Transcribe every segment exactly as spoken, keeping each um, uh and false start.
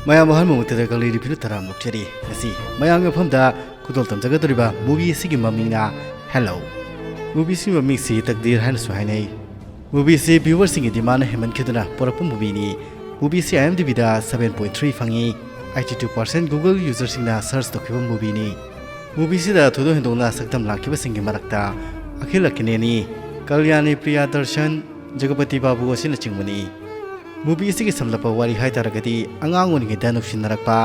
ꯃꯌꯥꯝ ꯑꯍꯥꯟꯕ ꯃꯛꯇꯗ ꯀꯪꯂꯩ ꯔꯤꯚ꯭ꯌꯨꯅ ꯇꯔꯥꯝꯅ ꯑꯣꯛꯆꯔꯤ꯫ ꯉꯁꯤ ꯃꯌꯥꯝꯒꯤ ꯃꯐꯝꯗ ꯈꯨꯗꯣꯜ ꯇꯝꯖꯒꯗꯧꯔꯤꯕ movie ꯑꯁꯤꯒꯤ ꯃꯃꯤꯡꯅ Hello꯫ Movie ꯑꯁꯤꯒꯤ ꯃꯃꯤꯡꯁꯤ ꯇꯛꯗꯤꯔ ꯍꯥꯏꯅꯁꯨ ꯍꯥꯏꯅꯩ꯫ Movie ꯑꯁꯤ viewerꯁꯤꯡꯒꯤ demandꯅ ꯍꯦꯟꯃꯟꯈꯤꯗꯨꯅ ꯄꯨꯔꯛꯄ movieꯅꯤ꯫ Movie ꯑꯁꯤ IMDbꯗ seven point three ꯐꯪꯉꯤ꯫ Eighty two percent Google userꯁꯤꯡꯅ search ꯇꯧꯈꯤꯕ movieꯅꯤ꯫ Movie ꯑꯁꯤꯗ ꯊꯣꯏꯗꯣꯛ ꯍꯦꯟꯗꯣꯛꯅ ꯁꯛꯇꯝ ꯂꯥꯡꯈꯤꯕꯁꯤꯡꯒꯤ ꯃꯔꯛꯇ ꯑꯈꯤꯜ ꯑꯀꯤꯅꯦꯅꯤ, ꯀꯜꯌꯥꯅꯤ ꯄ꯭ꯔꯤꯌꯥꯗꯔꯁꯟ, ꯖꯒꯄꯇꯤ ꯕꯥꯕꯨ ꯑꯁꯤꯅꯆꯤꯡꯕꯅꯤ꯫ Movie ꯑꯁꯤꯒꯤ ꯁꯝꯂꯞꯄ ꯋꯥꯔꯤ ꯍꯥꯏꯇꯥꯔꯒꯗꯤ, ꯑꯉꯥꯡ ꯑꯣꯏꯔꯤꯉꯩꯗ ꯅꯨꯡꯁꯤꯅꯔꯛꯄ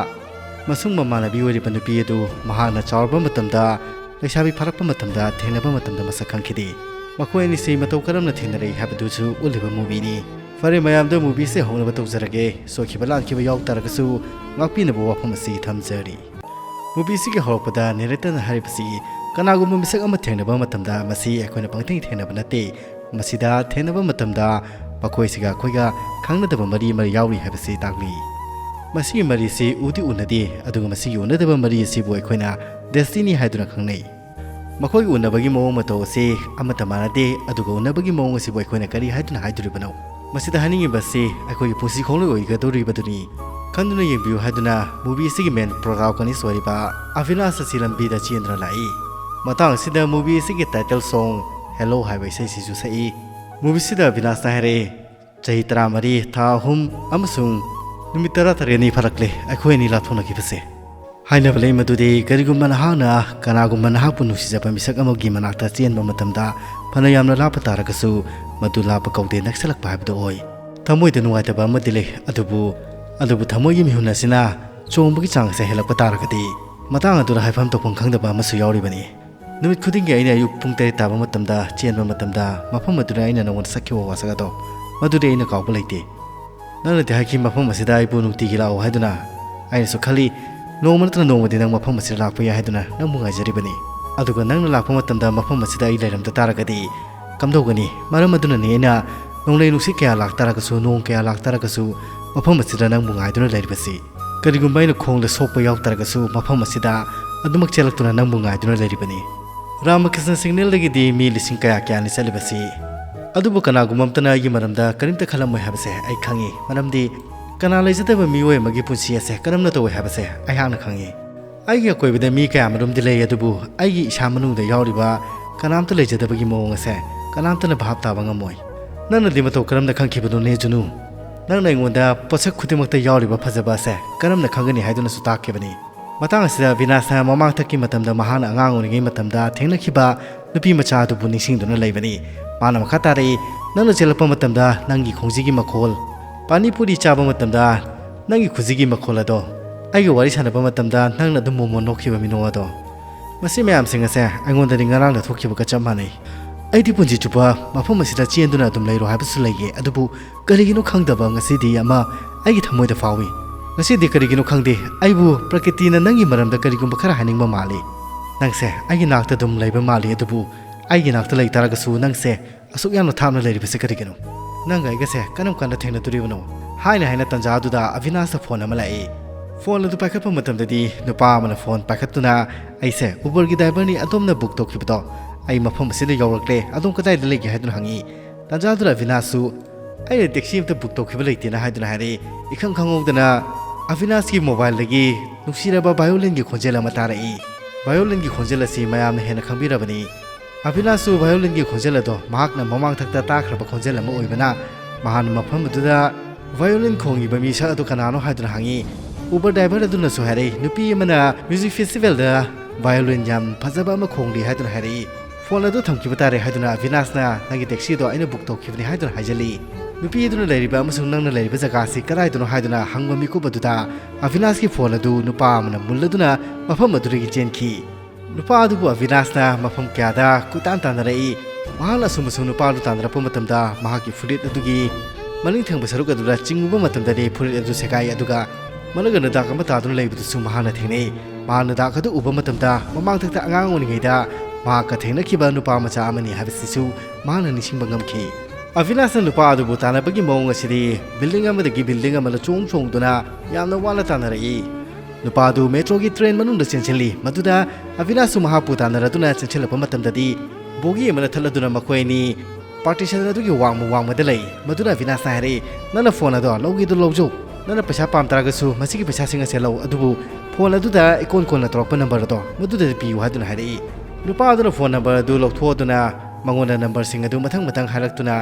ꯑꯃꯁꯨꯡ ꯃꯃꯥꯟꯅꯕꯤ ꯑꯣꯏꯔꯤꯕ ꯅꯨꯄꯤ ꯑꯗꯨ ꯃꯍꯥꯛꯅ ꯆꯥꯎꯔꯕ ꯃꯇꯝꯗ, ꯂꯩꯁꯥꯕꯤ ꯐꯥꯔꯛꯄ ꯃꯇꯝꯗ ꯊꯦꯡꯅꯕ ꯃꯇꯝꯗ ꯃꯁꯛ ꯈꯪꯈꯤꯗꯦ꯫ ꯃꯈꯣꯏ ꯑꯅꯤꯁꯤ ꯃꯇꯧ ꯀꯔꯝꯅ ꯊꯦꯡꯅꯔꯛꯏ ꯍꯥꯏꯕꯗꯨꯁꯨ ꯎꯠꯂꯤꯕ movieꯅꯤ꯫ ꯐꯔꯦ, ꯃꯌꯥꯝꯗ movieꯁꯦ ꯍꯧꯅꯕ ꯇꯧꯖꯔꯒꯦ꯫ ꯁꯣꯏꯈꯤꯕ ꯂꯥꯟꯈꯤꯕ ꯌꯥꯎ ꯇꯥꯔꯒꯁꯨ ꯉꯥꯛꯄꯤꯅꯕ ꯋꯥꯐꯝ ꯑꯁꯤ ꯊꯝꯖꯔꯤ꯫ Movieꯁꯤꯒꯤ ꯍꯧꯔꯛꯄꯗ narratorꯅ ꯍꯥꯏꯔꯤꯕꯁꯤ, ꯀꯅꯥꯒꯨꯝꯕ ꯃꯤꯁꯛ ꯑꯃ ꯊꯦꯡꯅꯕ ꯃꯇꯝꯗ ꯃꯁꯤ ꯑꯩꯈꯣꯏꯅ ꯄꯪꯊꯦꯡ ꯊꯦꯡꯅꯕ ꯅꯠꯇꯦ꯫ ꯃꯁꯤꯗ ꯊꯦꯡꯅꯕ ꯃꯇꯝꯗ ꯃꯈꯣꯏꯁꯤꯒ ꯑꯩꯈꯣꯏꯒ ꯈꯪꯅꯗꯕ ꯃꯔꯤ ꯑꯃ ꯌꯥꯎꯔꯤ ꯍꯥꯏꯕꯁꯤ ꯇꯥꯛꯂꯤ꯫ ꯃꯁꯤꯒꯤ ꯃꯔꯤꯁꯤ ꯎꯗꯤ ꯎꯅꯗꯦ, ꯑꯗꯨꯒ ꯃꯁꯤꯒꯤ ꯎꯅꯗꯕ ꯃꯔꯤ ꯑꯁꯤꯕꯨ ꯑꯩꯈꯣꯏꯅ destiny ꯍꯥꯏꯗꯨꯅ ꯈꯪꯅꯩ꯫ ꯃꯈꯣꯏꯒꯤ ꯎꯅꯕꯒꯤ ꯃꯑꯣꯡ ꯃꯇꯧ ꯑꯁꯤ ꯑꯃꯠꯇ ꯃꯥꯟꯅꯗꯦ, ꯑꯗꯨꯒ ꯎꯅꯕꯒꯤ ꯃꯑꯣꯡ ꯑꯁꯤꯕꯨ ꯑꯩꯈꯣꯏꯅ ꯀꯔꯤ ꯍꯥꯏꯗꯨꯅ ꯍꯥꯏꯗꯣꯔꯤꯕꯅꯣ? ꯃꯁꯤꯗ ꯍꯥꯏꯅꯤꯡꯉꯤꯕꯁꯤ ꯑꯩꯈꯣꯏꯒꯤ ꯄꯨꯟꯁꯤ ꯈꯣꯡꯂꯣꯏ ꯑꯣꯏꯒꯗꯧꯔꯤꯕꯗꯨꯅꯤ꯫ ꯈꯟꯗꯨꯅ ꯌꯦꯡꯕꯤꯌꯨ ꯍꯥꯏꯗꯨꯅ movie ꯑꯁꯤꯒꯤ main protagonist ꯑꯣꯏꯔꯤꯕ ꯑꯚꯤꯅꯥꯁ ꯑꯁꯤ ꯂꯝꯕꯤꯗ ꯆꯦꯟꯗꯨꯅ ꯂꯥꯛꯏ꯫ ꯃꯇꯥꯡ ꯑꯁꯤꯗ movie ꯑꯁꯤꯒꯤ title song Hello ꯍꯥꯏꯕ ꯏꯁꯩꯁꯤꯁꯨ ꯁꯛꯏ꯫ Movie ꯑꯁꯤꯗ ꯑꯚꯤꯅꯥꯁꯅ ꯍꯥꯏꯔꯛꯏ, "ꯆꯍꯤ ꯇꯔꯥꯃꯔꯤ, ꯊꯥ ꯑꯍꯨꯝ ꯑꯃꯁꯨꯡ ꯅꯨꯃꯤꯠ ꯇꯔꯥꯇꯔꯦꯠꯅꯤ ꯐꯥꯔꯛꯂꯦ ꯑꯩꯈꯣꯏ ꯑꯅꯤ ꯂꯥꯞꯊꯣꯛꯅꯈꯤꯕꯁꯦ"꯫ ꯍꯥꯏꯅꯕ ꯂꯩ ꯃꯗꯨꯗꯤ, ꯀꯔꯤꯒꯨꯝꯕ ꯅꯍꯥꯛꯅ ꯀꯅꯥꯒꯨꯝꯕ ꯅꯍꯥꯛꯄꯨ ꯅꯨꯡꯁꯤꯖꯕ ꯃꯤꯁꯛ ꯑꯃꯒꯤ ꯃꯅꯥꯛꯇ ꯆꯦꯟꯕ ꯃꯇꯝꯗ, ꯐꯅ ꯌꯥꯝꯅ ꯂꯥꯞꯄ ꯇꯥꯔꯒꯁꯨ, ꯃꯗꯨ ꯂꯥꯞꯄ ꯀꯧꯗꯦ, ꯅꯛꯁꯜꯂꯛꯄ ꯍꯥꯏꯕꯗꯨ ꯑꯣꯏ꯫ ꯊꯃꯣꯏꯗ ꯅꯨꯡꯉꯥꯏꯇꯕ ꯑꯃꯗꯤ ꯂꯩ, ꯑꯗꯨꯕꯨ, ꯑꯗꯨꯕꯨ ꯊꯃꯣꯏꯒꯤ ꯃꯤꯍꯨꯟ ꯑꯁꯤꯅ ꯆꯣꯡꯕꯒꯤ ꯆꯥꯡ ꯑꯁꯤ ꯍꯦꯜꯂꯛꯄ ꯇꯥꯔꯒꯗꯤ, ꯃꯇꯥꯡ ꯑꯗꯨꯗ ꯍꯥꯏꯐꯝ ꯇꯧꯐꯝ ꯈꯪꯗꯕ ꯑꯃꯁꯨ ꯌꯥꯎꯔꯤꯕꯅꯤ꯫ ꯅꯨꯃꯤꯠ ꯈꯨꯗꯤꯡꯒꯤ ꯑꯩꯅ ꯑꯌꯨꯛ ꯄꯨꯡ ꯇꯔꯦꯠ ꯇꯥꯕ ꯃꯇꯝꯗ ꯆꯦꯟꯕ ꯃꯇꯝꯗ, ꯃꯐꯝ ꯑꯗꯨꯗ ꯑꯩꯅ ꯅꯉꯣꯟꯗ ꯁꯛꯈꯤꯕ ꯋꯥꯁꯛ ꯑꯗꯣ, ꯃꯗꯨꯗꯤ ꯑꯩꯅ ꯀꯥꯎꯕ ꯂꯩꯇꯦ꯫ ꯅꯪꯅꯗꯤ ꯍꯥꯏꯈꯤ, "ꯃꯐꯝ ꯑꯁꯤꯗ ꯑꯩꯕꯨ ꯅꯨꯡꯇꯤꯒꯤ ꯂꯥꯛꯑꯣ" ꯍꯥꯏꯗꯨꯅ꯫ ꯑꯩꯅꯁꯨ ꯈꯜꯂꯤ, ꯅꯣꯡꯃ ꯅꯠꯇ꯭ꯔꯒ ꯅꯣꯡꯃꯗꯤ ꯅꯪ ꯃꯐꯝ ꯑꯁꯤꯗ ꯂꯥꯛꯄ ꯌꯥꯏ ꯍꯥꯏꯗꯨꯅ ꯅꯪꯕꯨ ꯉꯥꯏꯖꯔꯤꯕꯅꯤ꯫ ꯑꯗꯨꯒ ꯅꯪꯅ ꯂꯥꯛꯄ ꯃꯇꯝꯗ ꯃꯐꯝ ꯑꯁꯤꯗ ꯑꯩ ꯂꯩꯔꯝꯗ ꯇꯥꯔꯒꯗꯤ ꯀꯝꯗꯧꯒꯅꯤ? ꯃꯔꯝ ꯑꯗꯨꯅꯅꯤ ꯑꯩꯅ ꯅꯣꯡꯂꯩ ꯅꯨꯡꯁꯤꯠ ꯀꯌꯥ ꯂꯥꯛꯇꯥꯔꯒꯁꯨ, ꯅꯣꯡ ꯀꯌꯥ ꯂꯥꯛꯇꯥꯔꯒꯁꯨ, ꯃꯐꯝ ꯑꯁꯤꯗ ꯅꯪꯕꯨ ꯉꯥꯏꯗꯨꯅ ꯂꯩꯔꯤꯕꯁꯤ꯫ ꯀꯔꯤꯒꯨꯝꯕ ꯑꯩꯅ ꯈꯣꯡꯗ ꯁꯣꯛꯄ ꯌꯥꯎ ꯇꯥꯔꯒꯁꯨ, ꯃꯐꯝ ꯑꯁꯤꯗ ꯑꯗꯨꯃꯛ ꯆꯦꯜꯂꯛꯇꯨꯅ ꯅꯪꯕꯨ ꯉꯥꯏꯗꯨꯅ ꯂꯩꯔꯤꯕꯅꯤ꯫ ꯔꯥꯃꯀ꯭ꯔꯤꯁꯅ ꯁꯤꯒꯅꯦꯜꯗꯒꯤꯗꯤ ꯃꯤ ꯂꯤꯁꯤꯡ ꯀꯌꯥ ꯀꯌꯥꯅꯤ ꯆꯠꯂꯤꯕꯁꯤ꯫ ꯑꯗꯨꯕꯨ ꯀꯅꯥꯒꯨꯝꯕ ꯑꯃꯇꯅ ꯑꯩꯒꯤ ꯃꯔꯝꯗ ꯀꯔꯤꯝꯇ ꯈꯜꯂꯝꯃꯣꯏ ꯍꯥꯏꯕꯁꯦ ꯑꯩ ꯈꯪꯏ, ꯃꯔꯝꯗꯤ ꯀꯅꯥ ꯂꯩꯖꯗꯕ ꯃꯤꯑꯣꯏ ꯑꯃꯒꯤ ꯄꯨꯟꯁꯤ ꯑꯁꯦ ꯀꯔꯝꯅ ꯇꯧꯏ ꯍꯥꯏꯕꯁꯦ ꯑꯩꯍꯥꯛꯅ ꯈꯪꯏ꯫ ꯑꯩꯒꯤ ꯑꯀꯣꯏꯕꯗ ꯃꯤ ꯀꯌꯥꯃꯔꯨꯝꯗꯤ ꯂꯩ, ꯑꯗꯨꯕꯨ ꯑꯩꯒꯤ ꯏꯁꯥ ꯃꯅꯨꯡꯗ ꯌꯥꯎꯔꯤꯕ ꯀꯅꯥꯝꯇ ꯂꯩꯖꯗꯕꯒꯤ ꯃꯑꯣꯡ ꯑꯁꯦ ꯀꯅꯥꯝꯇꯅ ꯚꯥꯞ ꯇꯥꯕ ꯉꯝꯃꯣꯏ꯫ ꯅꯪꯅꯗꯤ ꯃꯇꯧ ꯀꯔꯝꯅ ꯈꯪꯈꯤꯕꯅꯣꯅꯦ ꯖꯨꯅꯨ? ꯅꯪꯅ ꯑꯩꯉꯣꯟꯗ ꯄꯣꯠꯁꯛ ꯈꯨꯗꯤꯡꯃꯛꯇ ꯌꯥꯎꯔꯤꯕ ꯐꯖꯕ ꯑꯁꯦ ꯀꯔꯝꯅ ꯈꯪꯒꯅꯤ ꯍꯥꯏꯗꯨꯅꯁꯨ ꯇꯥꯛꯈꯤꯕꯅꯤ꯫ ꯃꯇꯥꯡ ꯑꯁꯤꯗ ꯕꯤꯅꯥꯁꯅ ꯃꯃꯥꯡꯊꯛꯀꯤ ꯃꯇꯝꯗ ꯃꯍꯥꯛꯅ ꯑꯉꯥꯡ ꯑꯣꯏꯔꯤꯉꯩ ꯃꯇꯝꯗ ꯊꯦꯡꯅꯈꯤꯕ ꯅꯨꯄꯤ ꯃꯆꯥ ꯑꯗꯨꯕꯨ ꯅꯤꯡꯁꯤꯡꯗꯨꯅ ꯂꯩꯕꯅꯤ꯫ ꯃꯥꯅ ꯃꯈꯥ ꯇꯥꯔꯛꯏ, "ꯅꯪꯅ ꯆꯦꯜꯂꯛꯄ ꯃꯇꯝꯗ ꯅꯪꯒꯤ ꯈꯣꯡꯖꯤꯒꯤ ꯃꯈꯣꯜ, ꯄꯥꯅꯤ ꯄꯨꯔꯤ ꯆꯥꯕ ꯃꯇꯝꯗ ꯅꯪꯒꯤ ꯈꯨꯖꯤꯒꯤ ꯃꯈꯣꯜ ꯑꯗꯣ, ꯑꯩꯒ ꯋꯥꯔꯤ ꯁꯥꯟꯅꯕ ꯃꯇꯝꯗ ꯅꯪꯅ ꯑꯗꯨꯝ ꯃꯣꯃꯣꯟ ꯅꯣꯛꯈꯤꯕ ꯃꯤꯅꯣꯛ ꯑꯗꯣ, ꯃꯁꯤ ꯃꯌꯥꯝꯁꯤꯡ ꯑꯁꯦ ꯑꯩꯉꯣꯟꯗꯗꯤ ꯉꯔꯥꯡꯗ ꯊꯣꯛꯈꯤꯕꯒ ꯆꯞ ꯃꯥꯟꯅꯩ꯫ ꯑꯩꯗꯤ ꯄꯨꯟꯁꯤ ꯆꯨꯞꯄ ꯃꯐꯝ ꯑꯁꯤꯗ ꯆꯦꯟꯗꯨꯅ ꯑꯗꯨꯝ ꯂꯩꯔꯣ ꯍꯥꯏꯕꯁꯨ ꯂꯩꯌꯦ, ꯑꯗꯨꯕꯨ ꯀꯔꯤꯒꯤꯅꯣ ꯈꯪꯗꯕ ꯉꯁꯤꯗꯤ ꯑꯃ ꯑꯩꯒꯤ ꯊꯃꯣꯏꯗ ꯐꯥꯎꯏ꯫ ꯉꯁꯤꯗꯤ ꯀꯔꯤꯒꯤꯅꯣ ꯈꯪꯗꯦ, ꯑꯩꯕꯨ ꯄ꯭ꯔꯀꯤꯇꯤꯅ ꯅꯪꯒꯤ ꯃꯔꯝꯗ ꯀꯔꯤꯒꯨꯝꯕ ꯈꯔ ꯍꯥꯏꯅꯤꯡꯕ ꯃꯥꯜꯂꯤ꯫ ꯅꯪꯁꯦ ꯑꯩꯒꯤ ꯅꯥꯛꯇ ꯑꯗꯨꯝ ꯂꯩꯕ ꯃꯥꯜꯂꯤ, ꯑꯗꯨꯕꯨ ꯑꯩꯒꯤ ꯅꯥꯛꯇ ꯂꯩ ꯇꯥꯔꯒꯁꯨ ꯅꯪꯁꯦ ꯑꯁꯨꯛ ꯌꯥꯝꯅ ꯊꯥꯞꯅ ꯂꯩꯔꯤꯕꯁꯦ ꯀꯔꯤꯒꯤꯅꯣ? ꯅꯪꯒ ꯑꯩꯒꯁꯦ ꯀꯔꯝ ꯀꯥꯟꯗ ꯊꯦꯡꯅꯗꯣꯔꯤꯕꯅꯣ?" ꯍꯥꯏꯅ ꯍꯥꯏꯅ ꯇꯟꯖꯥ ꯑꯗꯨꯗ ꯑꯕꯤꯅꯥꯁꯇ ꯐꯣꯟ ꯑꯃ ꯂꯥꯛꯏ꯫ ꯐꯣꯟ ꯑꯗꯨ ꯄꯥꯏꯈꯠꯄ ꯃꯇꯝꯗꯗꯤ ꯅꯨꯄꯥ ꯑꯃꯅ ꯐꯣꯟ ꯄꯥꯏꯈꯠꯇꯨꯅ, "ꯑꯩꯁꯦ ꯎꯕꯔꯒꯤ ꯗ꯭ꯔꯥꯏꯚꯔꯅꯤ, ꯑꯗꯣꯝꯅ ꯕꯨꯛ ꯇꯧꯈꯤꯕꯗꯣ꯫ ꯑꯩ ꯃꯐꯝ ꯑꯁꯤꯗ ꯌꯧꯔꯛꯂꯦ, ꯑꯗꯣꯝ ꯀꯗꯥꯏꯗ ꯂꯩꯒꯦ?" ꯍꯥꯏꯗꯨꯅ ꯍꯪꯉꯤ꯫ ꯇꯟꯖꯥꯗꯨꯗ ꯑꯕꯤꯅꯥꯁꯁꯨ, "ꯑꯩꯅ ꯇꯦꯛꯁꯤ ꯑꯝꯇ ꯕꯨꯛ ꯇꯧꯈꯤꯕ ꯂꯩꯇꯦꯅ" ꯍꯥꯏꯗꯨꯅ ꯍꯥꯏꯔꯛꯏ꯫ ꯏꯈꯪ ꯈꯪꯍꯧꯗꯅ ꯑꯕꯤꯅꯥꯁꯀꯤ ꯃꯣꯕꯥꯏꯜꯗꯒꯤ ꯅꯨꯡꯁꯤꯔꯕ ꯚꯥꯏꯑꯣꯂꯤꯟꯒꯤ ꯈꯣꯟꯖꯦꯜ ꯑꯃ ꯇꯥꯔꯛꯏ꯫ ꯚꯥꯏꯑꯣꯂꯤꯟꯒꯤ ꯈꯣꯟꯖꯦꯜ ꯑꯁꯤ ꯃꯌꯥꯝꯅ ꯍꯦꯟꯅ ꯈꯪꯕꯤꯔꯕꯅꯤ꯫ ꯑꯕꯤꯅꯥꯁꯁꯨ ꯚꯥꯏꯑꯣꯂꯤꯟꯒꯤ ꯈꯣꯟꯖꯦꯜ ꯑꯗꯣ ꯃꯍꯥꯛꯅ ꯃꯃꯥꯡꯊꯛꯇ ꯇꯥꯈ꯭ꯔꯕ ꯈꯣꯟꯖꯦꯜ ꯑꯃ ꯑꯣꯏꯕꯅ, ꯃꯍꯥꯛꯅ ꯃꯐꯝ ꯑꯗꯨꯗ ꯚꯥꯏꯑꯣꯂꯤꯟ ꯈꯣꯡꯉꯤꯕ ꯃꯤꯁꯛ ꯑꯗꯨ ꯀꯅꯥꯅꯣ ꯍꯥꯏꯗꯨꯅ ꯍꯪꯉꯤ꯫ ꯎꯕꯔ ꯗ꯭ꯔꯥꯏꯚꯔ ꯑꯗꯨꯅꯁꯨ ꯍꯥꯏꯔꯛꯏ, "ꯅꯨꯄꯤ ꯑꯃꯅ ꯃ꯭ꯌꯨꯖꯤꯛ ꯐꯦꯁꯇꯤꯚꯦꯜꯗ ꯚꯥꯏꯑꯣꯂꯤꯟ ꯌꯥꯝ ꯐꯖꯕ ꯑꯃ ꯈꯣꯡꯂꯤ" ꯍꯥꯏꯗꯨꯅ ꯍꯥꯏꯔꯛꯏ꯫ "ꯐꯣꯟ ꯑꯗꯨ ꯊꯝꯈꯤꯕ ꯇꯥꯔꯦ" ꯍꯥꯏꯗꯨꯅ ꯑꯕꯤꯅꯥꯁꯅ, "ꯅꯪꯒꯤ ꯇꯦꯛꯁꯤꯗꯣ ꯑꯩꯅ ꯕꯨꯛ ꯇꯧꯈꯤꯕꯅꯤ" ꯍꯥꯏꯗꯨꯅ ꯍꯥꯏꯖꯜꯂꯤ꯫ ꯅꯨꯄꯤ ꯑꯗꯨꯅ ꯂꯩꯔꯤꯕ ꯑꯃꯁꯨꯡ ꯅꯪꯅ ꯂꯩꯔꯤꯕ ꯖꯒꯥꯁꯤ ꯀꯗꯥꯏꯗꯅꯣ ꯍꯥꯏꯗꯨꯅ ꯍꯪꯕ ꯃꯤꯀꯨꯞ ꯑꯗꯨꯗ, ꯑꯕꯤꯅꯥꯁꯀꯤ ꯐꯣꯟ ꯑꯗꯨ ꯅꯨꯄꯥ ꯑꯃꯅ ꯃꯨꯜꯂꯗꯨꯅ ꯃꯐꯝ ꯑꯗꯨꯗꯒꯤ ꯆꯦꯟꯈꯤ꯫ ꯅꯨꯄꯥ ꯑꯗꯨꯕꯨ ꯑꯕꯤꯅꯥꯁꯅ ꯃꯐꯝ ꯀꯌꯥꯗ ꯀꯣꯏꯇꯥꯟ ꯇꯥꯟꯅꯔꯛꯏ꯫ ꯃꯍꯥꯛꯅ ꯑꯁꯨꯝ ꯑꯁꯨꯝ ꯅꯨꯄꯥ ꯑꯗꯨ ꯇꯥꯟꯅꯔꯛꯄ ꯃꯇꯝꯗ, ꯃꯍꯥꯛꯀꯤ ꯐꯨꯔꯤꯠ ꯑꯗꯨꯒꯤ ꯃꯅꯤꯡ ꯊꯪꯕ ꯁꯔꯨꯛ ꯑꯗꯨꯗ ꯆꯤꯡꯉꯨꯕ ꯃꯇꯝꯗꯗꯤ ꯐꯨꯔꯤꯠ ꯑꯗꯨ ꯁꯦꯒꯥꯏ, ꯑꯗꯨꯒ ꯃꯅꯒꯅ ꯗꯥꯛ ꯑꯃ ꯇꯥꯗꯨꯅ ꯂꯩꯕꯗꯨꯁꯨ ꯃꯍꯥꯛꯅ ꯊꯦꯡꯅꯩ꯫ ꯃꯍꯥꯛꯅ ꯗꯥꯛ ꯑꯗꯨ ꯎꯕ ꯃꯇꯝꯗ, ꯃꯃꯥꯡꯊꯛꯇ ꯑꯉꯥꯡ ꯑꯣꯏꯔꯤꯉꯩꯗ ꯃꯍꯥꯛꯀ ꯊꯦꯡꯅꯈꯤꯕ ꯅꯨꯄꯥ ꯃꯆꯥ ꯑꯃꯅꯤ ꯍꯥꯏꯕꯁꯤꯁꯨ ꯃꯍꯥꯛꯅ ꯅꯤꯡꯁꯤꯡꯕ ꯉꯝꯈꯤ꯫ ꯑꯕꯤꯅꯥꯁꯅ ꯅꯨꯄꯥ ꯑꯗꯨꯕꯨ ꯇꯥꯟꯅꯕꯒꯤ ꯃꯑꯣꯡ ꯑꯁꯤꯗꯤ building ꯑꯃꯗꯒꯤ building ꯑꯃꯗ ꯆꯣꯡ ꯆꯣꯡꯗꯨꯅ ꯌꯥꯝꯅ ꯋꯥꯅ ꯇꯥꯟꯅꯔꯛꯏ꯫ ꯅꯨꯄꯥ ꯑꯗꯨ ꯃꯦꯇ꯭ꯔꯣꯒꯤ ꯇ꯭ꯔꯦꯟ ꯃꯅꯨꯡꯗ ꯆꯦꯟꯁꯤꯜꯂꯤ꯫ ꯃꯗꯨꯗ ꯑꯕꯤꯅꯥꯁꯁꯨ ꯃꯍꯥꯛꯄꯨ ꯇꯥꯟꯅꯔꯗꯨꯅ ꯆꯦꯟꯁꯤꯜꯂꯛꯄ ꯃꯇꯝꯗꯗꯤ, ꯕꯣꯒꯤ ꯑꯃꯅ ꯊꯠꯂꯗꯨꯅ ꯃꯈꯣꯏ ꯑꯅꯤ ꯄꯥꯔꯇꯤꯁꯟ ꯑꯗꯨꯒꯤ ꯋꯥꯡꯃ ꯋꯥꯡꯃꯗ ꯂꯩ꯫ ꯃꯗꯨꯅ ꯑꯕꯤꯅꯥꯁꯅ ꯍꯥꯏꯔꯛꯏ, "ꯅꯪꯅ ꯐꯣꯟ ꯑꯗꯣ ꯂꯧꯒꯦꯗꯨ ꯂꯧꯖꯧ, "ꯅꯪꯅ ꯄꯩꯁꯥ ꯄꯥꯝ ꯇꯥꯔꯒꯁꯨ ꯃꯁꯤꯒꯤ ꯄꯩꯁꯥꯁꯤꯡ ꯑꯁꯦ ꯂꯧ, ꯑꯗꯨꯕꯨ ꯐꯣꯟ ꯑꯗꯨꯗ ꯏꯀꯣꯟ ꯀꯣꯟꯅ ꯇꯧꯔꯛꯄ ꯅꯝꯕꯔ ꯑꯗꯣ ꯃꯗꯨꯗꯗꯤ ꯄꯤꯌꯨ" ꯍꯥꯏꯗꯨꯅ ꯍꯥꯏꯔꯛꯏ꯫ ꯅꯨꯄꯥ ꯑꯗꯨꯅ ꯐꯣꯟ ꯅꯝꯕꯔ ꯑꯗꯨ ꯂꯧꯊꯣꯛꯑꯗꯨꯅ ꯃꯉꯣꯟꯗ ꯅꯝꯕꯔꯁꯤꯡ ꯑꯗꯨ ꯃꯊꯪ ꯃꯊꯪ ꯍꯥꯏꯔꯛꯇꯨꯅ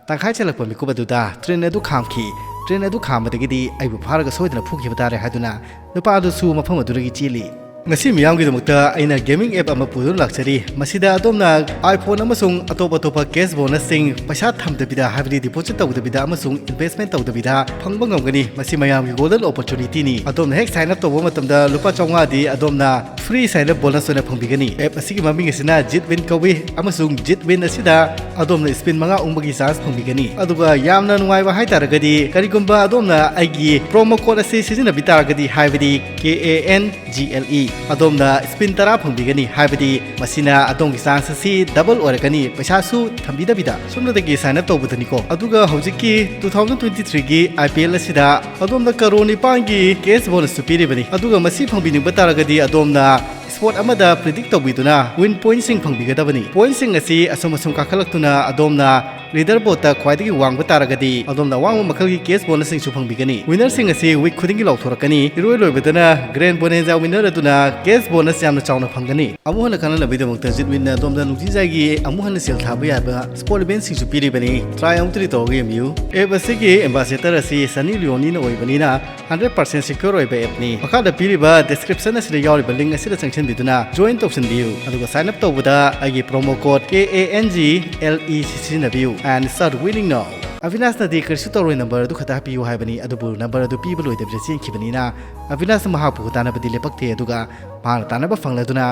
ꯇꯪꯈꯥꯏ ꯆꯜꯂꯛꯄ ꯃꯤꯀꯨꯞ ꯑꯗꯨꯗ ꯇ꯭ꯔꯦꯟ ꯑꯗꯨ ꯈꯥꯝꯈꯤ꯫ ꯇ꯭ꯔꯦꯟ ꯑꯗꯨ ꯈꯥꯝꯕꯗꯒꯤꯗꯤ "ꯑꯩꯕꯨ ꯐꯥꯔꯒ ꯁꯣꯏꯗꯅ ꯐꯨꯈꯤꯕ ꯇꯥꯔꯦ" ꯍꯥꯏꯗꯨꯅ ꯅꯨꯄꯥ ꯑꯗꯨꯁꯨ ꯃꯐꯝ ꯑꯗꯨꯗꯒꯤ ꯆꯦꯜꯂꯤ꯫ ꯉꯁꯤ ꯃꯤꯌꯥꯝꯒꯤꯗꯃꯛꯇ ꯑꯩꯅ ꯒꯦꯃꯤꯡ ꯑꯦꯞ ꯑꯃ ꯄꯨꯗꯨꯅ ꯂꯥꯛꯆꯔꯤ꯫ ꯃꯁꯤꯗ ꯑꯗꯣꯝꯅ iPhone ꯑꯃꯁꯨꯡ ꯑꯇꯣꯞ ꯑꯇꯣꯞꯄ ꯀꯦꯁ ꯕꯣꯅꯁꯁꯤꯡ ꯄꯩꯁꯥ ꯊꯝꯗꯕꯤꯗ, ꯍꯥꯏꯕꯗꯤ ꯗꯤꯄꯣꯖꯤꯠ ꯇꯧꯗꯕꯤꯗ ꯑꯃꯁꯨꯡ ꯏꯟꯚꯦꯁ꯭ꯠꯃꯦꯟꯠ ꯇꯧꯗꯕꯤꯗ ꯐꯪꯕ ꯉꯝꯒꯅꯤ꯫ ꯃꯁꯤ ꯃꯌꯥꯝꯒꯤ ꯒꯣꯜꯗꯟ ꯑꯣꯄꯣꯔꯆꯨꯅꯤꯇꯤꯅꯤ꯫ ꯑꯗꯣꯝꯅ ꯍꯦꯛ ꯁꯥꯏꯟ ꯑꯞ ꯇꯧꯕ ꯃꯇꯝꯗ ꯂꯨꯄꯥ ꯆꯥꯝꯃꯉꯥꯗꯤ ꯑꯗꯣꯝꯅ ꯐ꯭ꯔꯤ ꯁꯥꯏꯟ ꯑꯞ ꯕꯣꯅꯁ ꯑꯣꯏꯅ ꯐꯪꯕꯤꯒꯅꯤ꯫ ꯑꯦꯞ ꯑꯁꯤꯒꯤ ꯃꯃꯤꯡ ꯑꯁꯤꯅ ꯖꯤꯠ ꯋꯤꯟ ꯀꯧꯏ, ꯑꯃꯁꯨꯡ ꯖꯤꯠ ꯋꯤꯟ ꯑꯁꯤꯗ ꯑꯗꯣꯝꯅ ꯁ꯭ꯄꯤꯟ ꯃꯉꯥ ꯎꯪꯕꯒꯤ ꯆꯥꯟꯁ ꯐꯪꯕꯤꯒꯅꯤ꯫ ꯑꯗꯨꯒ ꯌꯥꯝꯅ ꯅꯨꯡꯉꯥꯏꯕ ꯍꯥꯏꯇꯥꯔꯒꯗꯤ, ꯀꯔꯤꯒꯨꯝꯕ ꯑꯗꯣꯝꯅ ꯑꯩꯒꯤ ꯄ꯭ꯔꯣꯃꯣ ꯀꯣꯗ ꯑꯁꯤ ꯁꯤꯖꯤꯟꯅꯕꯤ ꯇꯥꯔꯒꯗꯤ, ꯍꯥꯏꯕꯗꯤ K A N G L E, ꯑꯗꯣꯝꯅ ꯁ꯭ꯄꯤꯟ ꯇꯔꯥ ꯐꯪꯕꯤꯒꯅꯤ, ꯍꯥꯏꯕꯗꯤ ꯃꯁꯤꯅ ꯑꯗꯣꯝꯒꯤ ꯆꯥꯟꯁ ꯑꯁꯤ ꯗꯕꯜ ꯑꯣꯏꯔꯛꯀꯅꯤ, ꯄꯩꯁꯥꯁꯨ ꯊꯝꯕꯤꯗꯕꯤꯗ꯫ ꯁꯣꯝꯗꯒꯤ ꯁꯥꯏꯟ ꯑꯞ ꯇꯧꯕꯗꯅꯤꯀꯣ꯫ ꯑꯗꯨꯒ ꯍꯧꯖꯤꯛꯀꯤ two thousand twenty-three ꯒꯤ I P L ꯑꯁꯤꯗ ꯑꯗꯣꯝꯗ ꯀꯔꯣ ꯅꯤꯄꯥꯟꯒꯤ ꯀꯦꯁ ꯕꯣꯅꯁꯁꯨ ꯄꯤꯔꯤꯕꯅꯤ꯫ ꯑꯗꯨꯒ ꯃꯁꯤ ꯐꯪꯕꯤꯅꯤꯡꯕ ꯇꯥꯔꯒꯗꯤ ꯑꯗꯣꯝꯅ ꯁ꯭ꯄꯣꯔꯠ ꯑꯃꯗ ꯄ꯭ꯔꯤꯗꯤꯛ ꯇꯧꯕꯤꯗꯨꯅ ꯋꯤꯟ ꯄꯣꯏꯟꯠꯁꯤꯡ ꯐꯪꯕꯤꯒꯗꯕꯅꯤ꯫ ꯄꯣꯏꯟꯠꯁꯤꯡ ꯑꯁꯤ ꯑꯁꯨꯝ ꯑꯁꯨꯝ ꯀꯥꯈꯠꯂꯛꯇꯨꯅ ꯑꯗꯣꯝꯅ ꯂꯤꯗꯔ ꯕꯣꯔꯗꯇ ꯈ꯭ꯋꯥꯏꯗꯒꯤ ꯋꯥꯡꯕ ꯇꯥꯔꯒꯗꯤ ꯑꯗꯣꯝꯅ ꯑꯋꯥꯡꯕ ꯃꯈꯜꯒꯤ ꯀꯦꯁ ꯕꯣꯅꯁꯁꯤꯡꯁꯨ ꯐꯪꯕꯤꯒꯅꯤ꯫ ꯋꯤꯟꯅꯔꯁꯤꯡ ꯑꯁꯤ ꯋꯤꯛ ꯈꯨꯗꯤꯡꯒꯤ ꯂꯥꯎꯊꯣꯔꯛꯀꯅꯤ꯫ ꯏꯔꯣꯏ ꯂꯣꯏꯕꯗꯅ ꯒ꯭ꯔꯦꯟ ꯕꯣꯅꯦꯟꯖꯥ ꯋꯤꯟꯅꯔ ꯑꯗꯨꯅ ꯀꯦꯁ ꯕꯣꯅꯁ ꯌꯥꯝꯅ ꯆꯥꯎꯅ ꯐꯪꯒꯅꯤ꯫ ꯑꯃꯨꯛ ꯍꯟꯅ ꯀꯥꯟꯅꯅꯕꯒꯤꯗꯃꯛꯇ ꯖꯤꯠ ꯋꯤꯟꯅ ꯑꯗꯣꯝꯗ ꯅꯨꯡꯇꯤꯖꯥꯏꯒꯤ ꯑꯃꯨꯛ ꯍꯟꯅ ꯁꯦꯜ ꯊꯥꯕ ꯌꯥꯕ ꯁ꯭ꯄꯣꯔꯠ ꯏꯚꯦꯟꯠꯁꯤꯡꯁꯨ ꯄꯤꯔꯤꯕꯅꯤ꯫ ꯇ꯭ꯔꯥꯏ ꯑꯃꯨꯛꯇꯗꯤ ꯇꯧꯔꯒ ꯌꯦꯡꯕꯤꯌꯨ꯫ ꯑꯦꯞ ꯑꯁꯤꯒꯤ ꯑꯦꯝꯕꯥꯁꯦꯗꯔ ꯑꯁꯤ ꯁꯟꯅꯤ ꯂꯤꯑꯣꯅꯤꯅ ꯑꯣꯏꯕꯅꯤꯅ ꯍꯟꯗ꯭ꯔꯦꯠ ꯄꯥꯔꯁꯦꯟ ꯁꯦꯀ꯭ꯌꯣꯔ ꯑꯣꯏꯕ ꯑꯦꯞꯅꯤ꯫ ꯃꯈꯥꯗ ꯄꯤꯔꯤꯕ ꯗꯤꯁꯀ꯭ꯔꯤꯞꯁꯟ ꯑꯁꯤꯗ ꯌꯥꯎꯔꯤꯕ ꯂꯤꯡꯛ ꯑꯁꯤꯗ ꯆꯪꯁꯤꯟꯕꯤꯗꯨꯅ ꯖꯣꯏꯟ ꯇꯧꯁꯤꯟꯕꯤꯌꯨ, ꯑꯗꯨꯒ ꯁꯥꯏꯟ ꯑꯞ ꯇꯧꯕꯗ ꯑꯩꯒꯤ promo code K A N G L E C ꯁꯤꯖꯤꯟꯅꯕꯤꯌꯨ and start winning now꯫ ꯑꯕꯤꯅꯥꯁꯅꯗꯤ ꯀꯔꯤꯁꯨ ꯇꯧꯔꯣꯏ, ꯅꯝꯕꯔ ꯑꯗꯨ ꯈꯛꯇ ꯍꯥꯞꯄꯤꯌꯨ ꯍꯥꯏꯕꯅꯤ, ꯑꯗꯨꯕꯨ ꯅꯝꯕꯔ ꯑꯗꯨ ꯄꯤꯕ ꯂꯣꯏꯗꯕꯤꯗ ꯆꯦꯟꯈꯤꯕꯅꯤꯅ ꯑꯕꯤꯅꯥꯁꯅ ꯃꯍꯥꯛꯄꯨ ꯇꯥꯟꯅꯕꯗꯤ ꯂꯦꯞꯄꯛꯇꯦ꯫ ꯑꯗꯨꯒ ꯃꯍꯥꯛꯅ ꯇꯥꯟꯅꯕ ꯐꯪꯂꯗꯨꯅ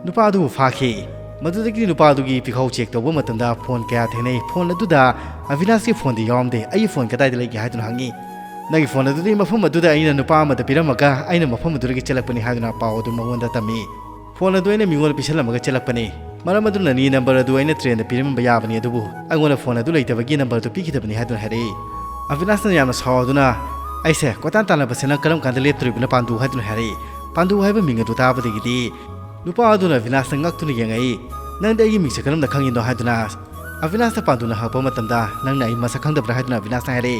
ꯅꯨꯄꯥ ꯑꯗꯨꯕꯨ ꯐꯥꯈꯤ꯫ ꯃꯗꯨꯗꯒꯤ ꯅꯨꯄꯥ ꯑꯗꯨꯒꯤ ꯄꯤꯈꯥꯎ ꯆꯦꯛ ꯇꯧꯕ ꯃꯇꯝꯗ ꯐꯣꯟ ꯀꯌꯥ ꯊꯦꯡꯅꯩ꯫ ꯐꯣꯟ ꯑꯗꯨꯗ ꯑꯕꯤꯅꯥꯁꯀꯤ ꯐꯣꯟꯗꯤ ꯌꯥꯎꯔꯝꯗꯦ꯫ "ꯑꯩꯒꯤ ꯐꯣꯟ ꯀꯗꯥꯏꯗ ꯂꯩꯒꯦ?" ꯍꯥꯏꯗꯨꯅ ꯍꯪꯉꯤ꯫ "ꯅꯪꯒꯤ ꯐꯣꯟ ꯑꯗꯨꯗꯤ ꯃꯐꯝ ꯑꯗꯨꯗ ꯑꯩꯅ ꯅꯨꯄꯥ ꯑꯃꯗ ꯄꯤꯔꯝꯃꯒ ꯑꯩꯅ ꯃꯐꯝ ꯑꯗꯨꯗꯒꯤ ꯆꯦꯜꯂꯛꯄꯅꯤ" ꯍꯥꯏꯗꯨꯅ ꯄꯥꯎ ꯑꯗꯨ ꯃꯉꯣꯟꯗ ꯇꯝꯃꯤ꯫ "ꯐꯣꯟ ꯑꯗꯨ ꯑꯩꯅ ꯃꯤꯉꯣꯟꯗ ꯄꯤꯁꯜꯂꯝꯃꯒ ꯆꯦꯜꯂꯛꯄꯅꯤ꯫ ꯃꯔꯝ ꯑꯗꯨꯅꯅꯤ ꯅꯝꯕꯔ ꯑꯗꯨ ꯑꯩꯅ ꯇ꯭ꯔꯦꯟꯗ ꯄꯤꯔꯝꯕ ꯌꯥꯕꯅꯤ, ꯑꯗꯨꯕꯨ ꯑꯩꯉꯣꯟꯗ ꯐꯣꯟ ꯑꯗꯨ ꯂꯩꯇꯕꯒꯤ ꯅꯝꯕꯔ ꯑꯗꯨ ꯄꯤꯈꯤꯗꯕꯅꯤ" ꯍꯥꯏꯗꯨꯅ ꯍꯥꯏꯔꯛꯏ꯫ ꯑꯕꯤꯅꯥꯁꯅ ꯌꯥꯝꯅ ꯁꯥꯎꯗꯨꯅ, "ꯑꯩꯁꯦ ꯀꯣꯏꯇꯥꯟ ꯇꯥꯟꯅꯕꯁꯦ ꯅꯪ ꯀꯔꯝ ꯀꯥꯟꯗ ꯂꯦꯞꯇꯣꯔꯤꯕꯅ ꯄꯥꯟꯗꯨ?" ꯍꯥꯏꯗꯨꯅ ꯍꯥꯏꯔꯛꯏ꯫ ꯄꯥꯟꯗꯨ ꯍꯥꯏꯕ ꯃꯤꯡ ꯑꯗꯨ ꯇꯥꯕꯗꯒꯤꯗꯤ ꯅꯨꯄꯥ ꯑꯗꯨꯅ ꯑꯕꯤꯅꯥꯁꯇ ꯉꯛꯇꯨꯅ ꯌꯦꯡꯉꯛꯏ꯫ "ꯅꯪꯗꯤ ꯑꯩꯒꯤ ꯃꯤꯡꯁꯦ ꯀꯔꯝꯅ ꯈꯪꯉꯤꯅꯣ?" ꯍꯥꯏꯗꯨꯅ ꯑꯕꯤꯅꯥꯁꯇ ꯄꯥꯟꯗꯨꯅ ꯍꯪꯉꯛꯄ ꯃꯇꯝꯗ, "ꯅꯪꯅ ꯑꯩ ꯃꯁꯛ ꯈꯪꯗꯕ꯭ꯔꯥ?" ꯍꯥꯏꯗꯨꯅ ꯑꯕꯤꯅꯥꯁꯅ ꯍꯥꯏꯔꯛꯏ꯫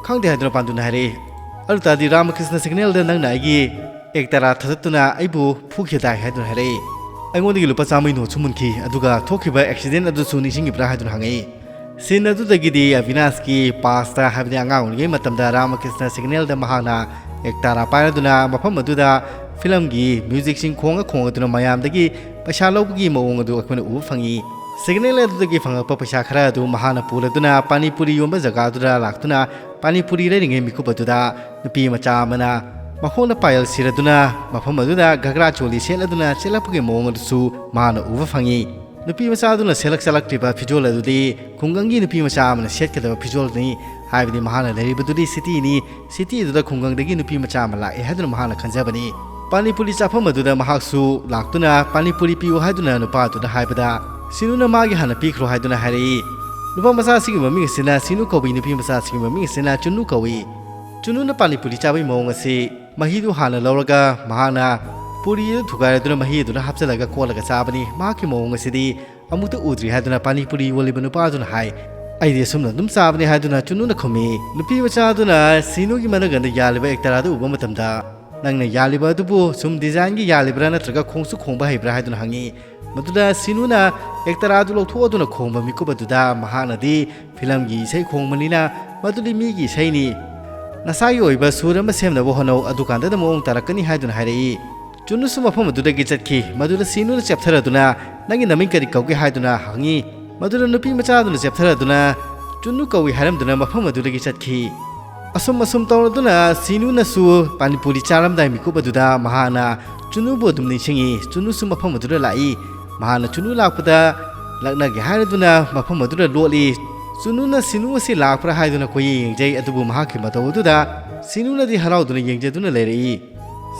"ꯈꯪꯗꯦ" ꯍꯥꯏꯗꯨꯅ ꯄꯥꯟꯗꯨꯅ ꯍꯥꯏꯔꯛꯏ꯫ ꯑꯗꯨ ꯇꯥꯔꯗꯤ ꯔꯥꯃꯀ꯭ꯔꯤꯁꯅ ꯁꯤꯒꯅꯦꯜꯗ ꯅꯪꯅ ꯑꯩꯒꯤ ꯑꯦꯛ ꯇꯔꯥ ꯊꯥꯗꯠꯇꯨꯅ ꯑꯩꯕꯨ ꯐꯨꯈꯤꯗꯥꯏ ꯍꯥꯏꯗꯨꯅ ꯍꯥꯏꯔꯛꯏ꯫ ꯑꯩꯉꯣꯟꯗꯒꯤ ꯂꯨꯄꯥ ꯆꯥꯝꯃꯩ ꯅꯣꯠꯁꯨ ꯃꯨꯟꯈꯤ, ꯑꯗꯨꯒ ꯊꯣꯛꯈꯤꯕ ꯑꯦꯛꯁꯤꯗꯦꯟ ꯑꯗꯨꯁꯨ ꯅꯤꯡꯁꯤꯡꯉꯤꯕ꯭ꯔꯥ ꯍꯥꯏꯗꯨꯅ ꯍꯪꯉꯛꯏ꯫ ꯁꯤꯟ ꯑꯗꯨꯗꯒꯤꯗꯤ ꯑꯕꯤꯅꯥꯁꯀꯤ ꯄꯥꯁꯇ, ꯍꯥꯏꯕꯗꯤ ꯑꯉꯥꯡ ꯑꯣꯏꯔꯤꯉꯩ ꯃꯇꯝꯗ ꯔꯥꯃꯀ꯭ꯔꯤꯁꯅ ꯁꯤꯒꯅꯦꯜꯗ ꯃꯍꯥꯛꯅ ꯑꯦꯛ ꯇꯔꯥ ꯄꯥꯏꯔꯗꯨꯅ ꯃꯐꯝ ꯑꯗꯨꯗ ꯐꯤꯂꯝꯒꯤ ꯃ꯭ꯌꯨꯖꯤꯛꯁꯤꯡ ꯈꯣꯡꯉ ꯈꯣꯡꯉꯗꯨꯅ ꯃꯌꯥꯝꯗꯒꯤ ꯄꯩꯁꯥ ꯂꯧꯕꯒꯤ ꯃꯑꯣꯡ ꯑꯗꯨ ꯑꯩꯈꯣꯏꯅ ꯎꯕ ꯐꯪꯉꯤ꯫ ꯁꯤꯒꯅꯦꯜ ꯑꯗꯨꯗꯒꯤ ꯐꯪꯂꯛꯄ ꯄꯩꯁꯥ ꯈꯔ ꯑꯗꯨ ꯃꯍꯥꯛꯅ ꯄꯨꯔꯗꯨꯅ ꯄꯥꯅꯤꯄꯨꯔꯤ ꯌꯣꯟꯕ ꯖꯒꯥꯗꯨꯗ ꯂꯥꯛꯇꯨꯅ ꯄꯥꯅꯤꯄꯨꯔꯤ ꯂꯩꯔꯤꯉꯩ ꯃꯤꯀꯨꯞ ꯑꯗꯨꯗ ꯅꯨꯄꯤ ꯃꯆꯥ ꯑꯃꯅ ꯃꯈꯣꯡꯗ ꯄꯥꯌꯦꯜ ꯁꯤꯔꯗꯨꯅ ꯃꯐꯝ ꯑꯗꯨꯗ ꯘꯒ꯭ꯔꯥ ꯆꯣꯂꯤ ꯁꯦꯠꯂꯗꯨꯅ ꯆꯦꯜꯂꯛꯄꯒꯤ ꯃꯑꯣꯡ ꯑꯗꯨꯁꯨ ꯃꯍꯥꯛꯅ ꯎꯕ ꯐꯪꯉꯤ꯫ ꯅꯨꯄꯤ ꯃꯆꯥ ꯑꯗꯨꯅ ꯁꯦꯠꯂꯛ ꯆꯜꯂꯛꯂꯤꯕ ꯐꯤꯖꯣꯜ ꯑꯗꯨꯗꯤ ꯈꯨꯡꯒꯪꯒꯤ ꯅꯨꯄꯤ ꯃꯆꯥ ꯑꯃꯅ ꯁꯦꯠꯀꯗꯕ ꯐꯤꯖꯣꯜꯅꯤ, ꯍꯥꯏꯕꯗꯤ ꯃꯍꯥꯛꯅ ꯂꯩꯔꯤꯕꯗꯨꯗꯤ ꯁꯤꯇꯤꯅꯤ, ꯁꯤꯇꯤ ꯑꯗꯨꯗ ꯈꯨꯡꯒꯪꯗꯒꯤ ꯅꯨꯄꯤ ꯃꯆꯥ ꯑꯃ ꯂꯥꯛꯑꯦ ꯍꯥꯏꯗꯨꯅ ꯃꯍꯥꯛꯅ ꯈꯟꯖꯕꯅꯤ꯫ ꯄꯥꯅꯤꯄꯨꯔꯤ ꯆꯥꯐꯝ ꯑꯗꯨꯗ ꯃꯍꯥꯛꯁꯨ ꯂꯥꯛꯇꯨꯅ ꯄꯥꯅꯤꯄꯨꯔꯤ ꯄꯤꯌꯨ ꯍꯥꯏꯗꯨꯅ ꯅꯨꯄꯥ ꯑꯗꯨꯗ ꯍꯥꯏꯕꯗ, ꯁꯤꯅꯨꯅ ꯃꯥꯒꯤ ꯍꯥꯟꯅ ꯄꯤꯈ꯭ꯔꯣ ꯍꯥꯏꯗꯨꯅ ꯍꯥꯏꯔꯛꯏ꯫ ꯅꯨꯄꯥ ꯃꯆꯥꯁꯤꯒꯤ ꯃꯃꯤꯡ ꯑꯁꯤꯅ ꯁꯤꯅꯨ ꯀꯧꯏ, ꯅꯨꯄꯤ ꯃꯆꯥꯁꯤꯒꯤ ꯃꯃꯤꯡ ꯑꯁꯤꯅ ꯆꯨꯟꯅꯨ ꯀꯧꯏ꯫ ꯆꯨꯟꯅꯨꯅ ꯄꯥꯅꯤꯄꯨꯔꯤ ꯆꯥꯕꯒꯤ ꯃꯑꯣꯡ ꯑꯁꯤ ꯃꯍꯤꯗꯨ ꯍꯥꯟꯅ ꯂꯧꯔꯒ ꯃꯍꯥꯛꯅ ꯄꯨꯔꯤ ꯑꯗꯨ ꯊꯨꯒꯥꯏꯔꯗꯨꯅ ꯃꯍꯤ ꯑꯗꯨꯅ ꯍꯥꯞꯆꯤꯜꯂꯒ ꯀꯣꯠꯂꯒ ꯆꯥꯕꯅꯤ꯫ ꯃꯍꯥꯛꯀꯤ ꯃꯑꯣꯡ ꯑꯁꯤꯗꯤ ꯑꯃꯨꯛꯇ ꯎꯗ꯭ꯔꯤ ꯍꯥꯏꯗꯨꯅ ꯄꯥꯅꯤꯄꯨꯔꯤ ꯌꯣꯜꯂꯤꯕ ꯅꯨꯄꯥ ꯑꯗꯨꯅ ꯍꯥꯏ꯫ "ꯑꯩꯗꯤ ꯑꯁꯨꯝꯅ ꯑꯗꯨꯝ ꯆꯥꯕꯅꯤ" ꯍꯥꯏꯗꯨꯅ ꯆꯨꯟꯅꯨꯅ ꯈꯨꯝꯃꯤ꯫ ꯅꯨꯄꯤ ꯃꯆꯥ ꯑꯗꯨꯅ ꯁꯤꯅꯨꯒꯤ ꯃꯅꯒꯟꯗ ꯌꯥꯜꯂꯤꯕ ꯑꯦꯛ ꯇꯔꯥꯗꯨ ꯎꯕ ꯃꯇꯝꯗ, "ꯅꯪꯅ ꯌꯥꯜꯂꯤꯕ ꯑꯗꯨꯕꯨ ꯁꯨꯝ ꯗꯤꯖꯥꯏꯟꯒꯤ ꯌꯥꯜꯂꯤꯕ꯭ꯔꯥ, ꯅꯠꯇ꯭ꯔꯒ ꯈꯣꯡꯁꯨ ꯈꯣꯡꯕ ꯍꯩꯕ꯭ꯔꯥ?" ꯍꯥꯏꯗꯨꯅ ꯍꯪꯉꯤ꯫ ꯃꯗꯨꯗ ꯁꯤꯅꯨꯅ ꯑꯦꯛ ꯇꯔꯥꯗꯨ ꯂꯧꯊꯣꯛꯑꯗꯨꯅ ꯈꯣꯡꯕ ꯃꯤꯀꯨꯞ ꯑꯗꯨꯗ ꯃꯍꯥꯛꯅꯗꯤ ꯐꯤꯂꯝꯒꯤ ꯏꯁꯩ ꯈꯣꯡꯕꯅꯤꯅ ꯃꯗꯨꯗꯤ ꯃꯤꯒꯤ ꯏꯁꯩꯅꯤ, ꯅꯁꯥꯒꯤ ꯑꯣꯏꯕ ꯁꯨꯔ ꯑꯃ ꯁꯦꯝꯅꯕ ꯍꯣꯠꯅꯧ, ꯑꯗꯨꯀꯥꯟꯗꯗ ꯃꯑꯣꯡ ꯇꯥꯔꯛꯀꯅꯤ ꯍꯥꯏꯗꯨꯅ ꯍꯥꯏꯔꯛꯏ꯫ ꯆꯨꯟꯅꯨꯁꯨ ꯃꯐꯝ ꯑꯗꯨꯗꯒꯤ ꯆꯠꯈꯤ꯫ ꯃꯗꯨꯗ ꯁꯤꯅꯨꯅ ꯆꯦꯞꯊꯔꯗꯨꯅ, "ꯅꯪꯒꯤ ꯅꯃꯤꯡ ꯀꯔꯤ ꯀꯧꯒꯦ?" ꯍꯥꯏꯗꯨꯅ ꯍꯪꯉꯤ꯫ ꯃꯗꯨꯗ ꯅꯨꯄꯤ ꯃꯆꯥ ꯑꯗꯨꯅ ꯆꯦꯞꯊꯔꯗꯨꯅ, "ꯆꯨꯟꯅꯨ ꯀꯧꯏ" ꯍꯥꯏꯔꯝꯗꯨꯅ ꯃꯐꯝ ꯑꯗꯨꯗꯒꯤ ꯆꯠꯈꯤ꯫ ꯑꯁꯨꯝ ꯑꯁꯨꯝ ꯇꯧꯔꯗꯨꯅ ꯁꯤꯅꯨꯅꯁꯨ ꯄꯥꯅꯤꯄꯨꯔꯤ ꯆꯥꯔꯝꯗꯥꯏ ꯃꯤꯀꯨꯞ ꯑꯗꯨꯗ ꯃꯍꯥꯛꯅ ꯆꯨꯟꯅꯨꯕꯨ ꯑꯗꯨꯝ ꯅꯤꯡꯁꯤꯡꯉꯤ꯫ ꯆꯨꯟꯅꯨꯁꯨ ꯃꯐꯝ ꯑꯗꯨꯗ ꯂꯥꯛꯏ꯫ ꯃꯍꯥꯛꯅ ꯆꯨꯟꯅꯨ ꯂꯥꯛꯄꯗ ꯂꯛꯅꯒꯦ ꯍꯥꯏꯔꯗꯨꯅ ꯃꯐꯝ ꯑꯗꯨꯗ ꯂꯣꯠꯂꯤ꯫ ꯆꯨꯟꯅꯨꯅ ꯁꯤꯅꯨ ꯑꯁꯤ ꯂꯥꯛꯄ꯭ꯔꯥ ꯍꯥꯏꯗꯨꯅ ꯀꯣꯏꯌꯦꯡ ꯌꯦꯡꯖꯩ, ꯑꯗꯨꯕꯨ ꯃꯍꯥꯛꯀꯤ ꯃꯇꯧ ꯑꯗꯨꯗ ꯁꯤꯅꯨꯅꯗꯤ ꯍꯔꯥꯎꯗꯨꯅ ꯌꯦꯡꯖꯗꯨꯅ ꯂꯩꯔꯛꯏ꯫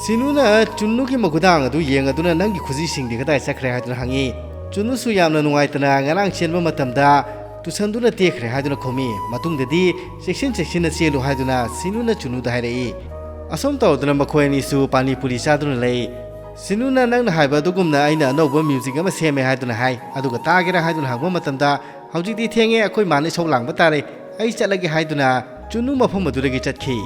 ꯁꯤꯅꯨꯅ ꯆꯨꯟꯅꯨꯒꯤ ꯃꯈꯨꯗꯥꯡ ꯑꯗꯨ ꯌꯦꯡꯉꯗꯨꯅ, "ꯅꯪꯒꯤ ꯈꯨꯖꯤꯁꯤꯡꯗꯤ ꯀꯗꯥꯏ ꯆꯠꯈ꯭ꯔꯦ?" ꯍꯥꯏꯗꯨꯅ ꯍꯪꯉꯤ꯫ ꯆꯨꯟꯅꯨꯁꯨ ꯌꯥꯝꯅ ꯅꯨꯡꯉꯥꯏꯇꯅ ꯉꯔꯥꯡ ꯆꯦꯟꯕ ꯃꯇꯝꯗ ꯇꯨꯁꯟꯗꯨꯅ ꯇꯦꯛꯈ꯭ꯔꯦ ꯍꯥꯏꯗꯨꯅ ꯈꯨꯝꯃꯤ꯫ ꯃꯇꯨꯡꯗꯗꯤ ꯆꯦꯛꯁꯤꯟ ꯆꯦꯛꯁꯤꯟꯅ ꯆꯦꯜꯂꯨ ꯍꯥꯏꯗꯨꯅ ꯁꯤꯅꯨꯅ ꯆꯨꯟꯅꯨꯗ ꯍꯥꯏꯔꯛꯏ꯫ ꯑꯁꯨꯝ ꯇꯧꯗꯨꯅ ꯃꯈꯣꯏ ꯑꯅꯤꯁꯨ ꯄꯥꯅꯤꯄꯨꯔꯤ ꯆꯥꯗꯨꯅ ꯂꯩ꯫ ꯁꯤꯅꯨꯅ, "ꯅꯪꯅ ꯍꯥꯏꯕ ꯑꯗꯨꯒꯨꯝꯅ ꯑꯩꯅ ꯑꯅꯧꯕ ꯃ꯭ꯌꯨꯖꯤꯛ ꯑꯃ ꯁꯦꯝꯃꯦ" ꯍꯥꯏꯗꯨꯅ ꯍꯥꯏ꯫ "ꯑꯗꯨꯒ ꯇꯥꯒꯦꯔꯥ?" ꯍꯥꯏꯗꯨꯅ ꯍꯪꯕ ꯃꯇꯝꯗ, "ꯍꯧꯖꯤꯛꯇꯤ ꯊꯦꯡꯉꯦ, ꯑꯩꯈꯣꯏ ꯃꯥꯅ ꯏꯁꯧ ꯂꯥꯡꯕ ꯇꯥꯔꯦ, ꯑꯩ ꯆꯠꯂꯒꯦ" ꯍꯥꯏꯗꯨꯅ ꯆꯨꯟꯅꯨ ꯃꯐꯝ ꯑꯗꯨꯗꯒꯤ ꯆꯠꯈꯤ꯫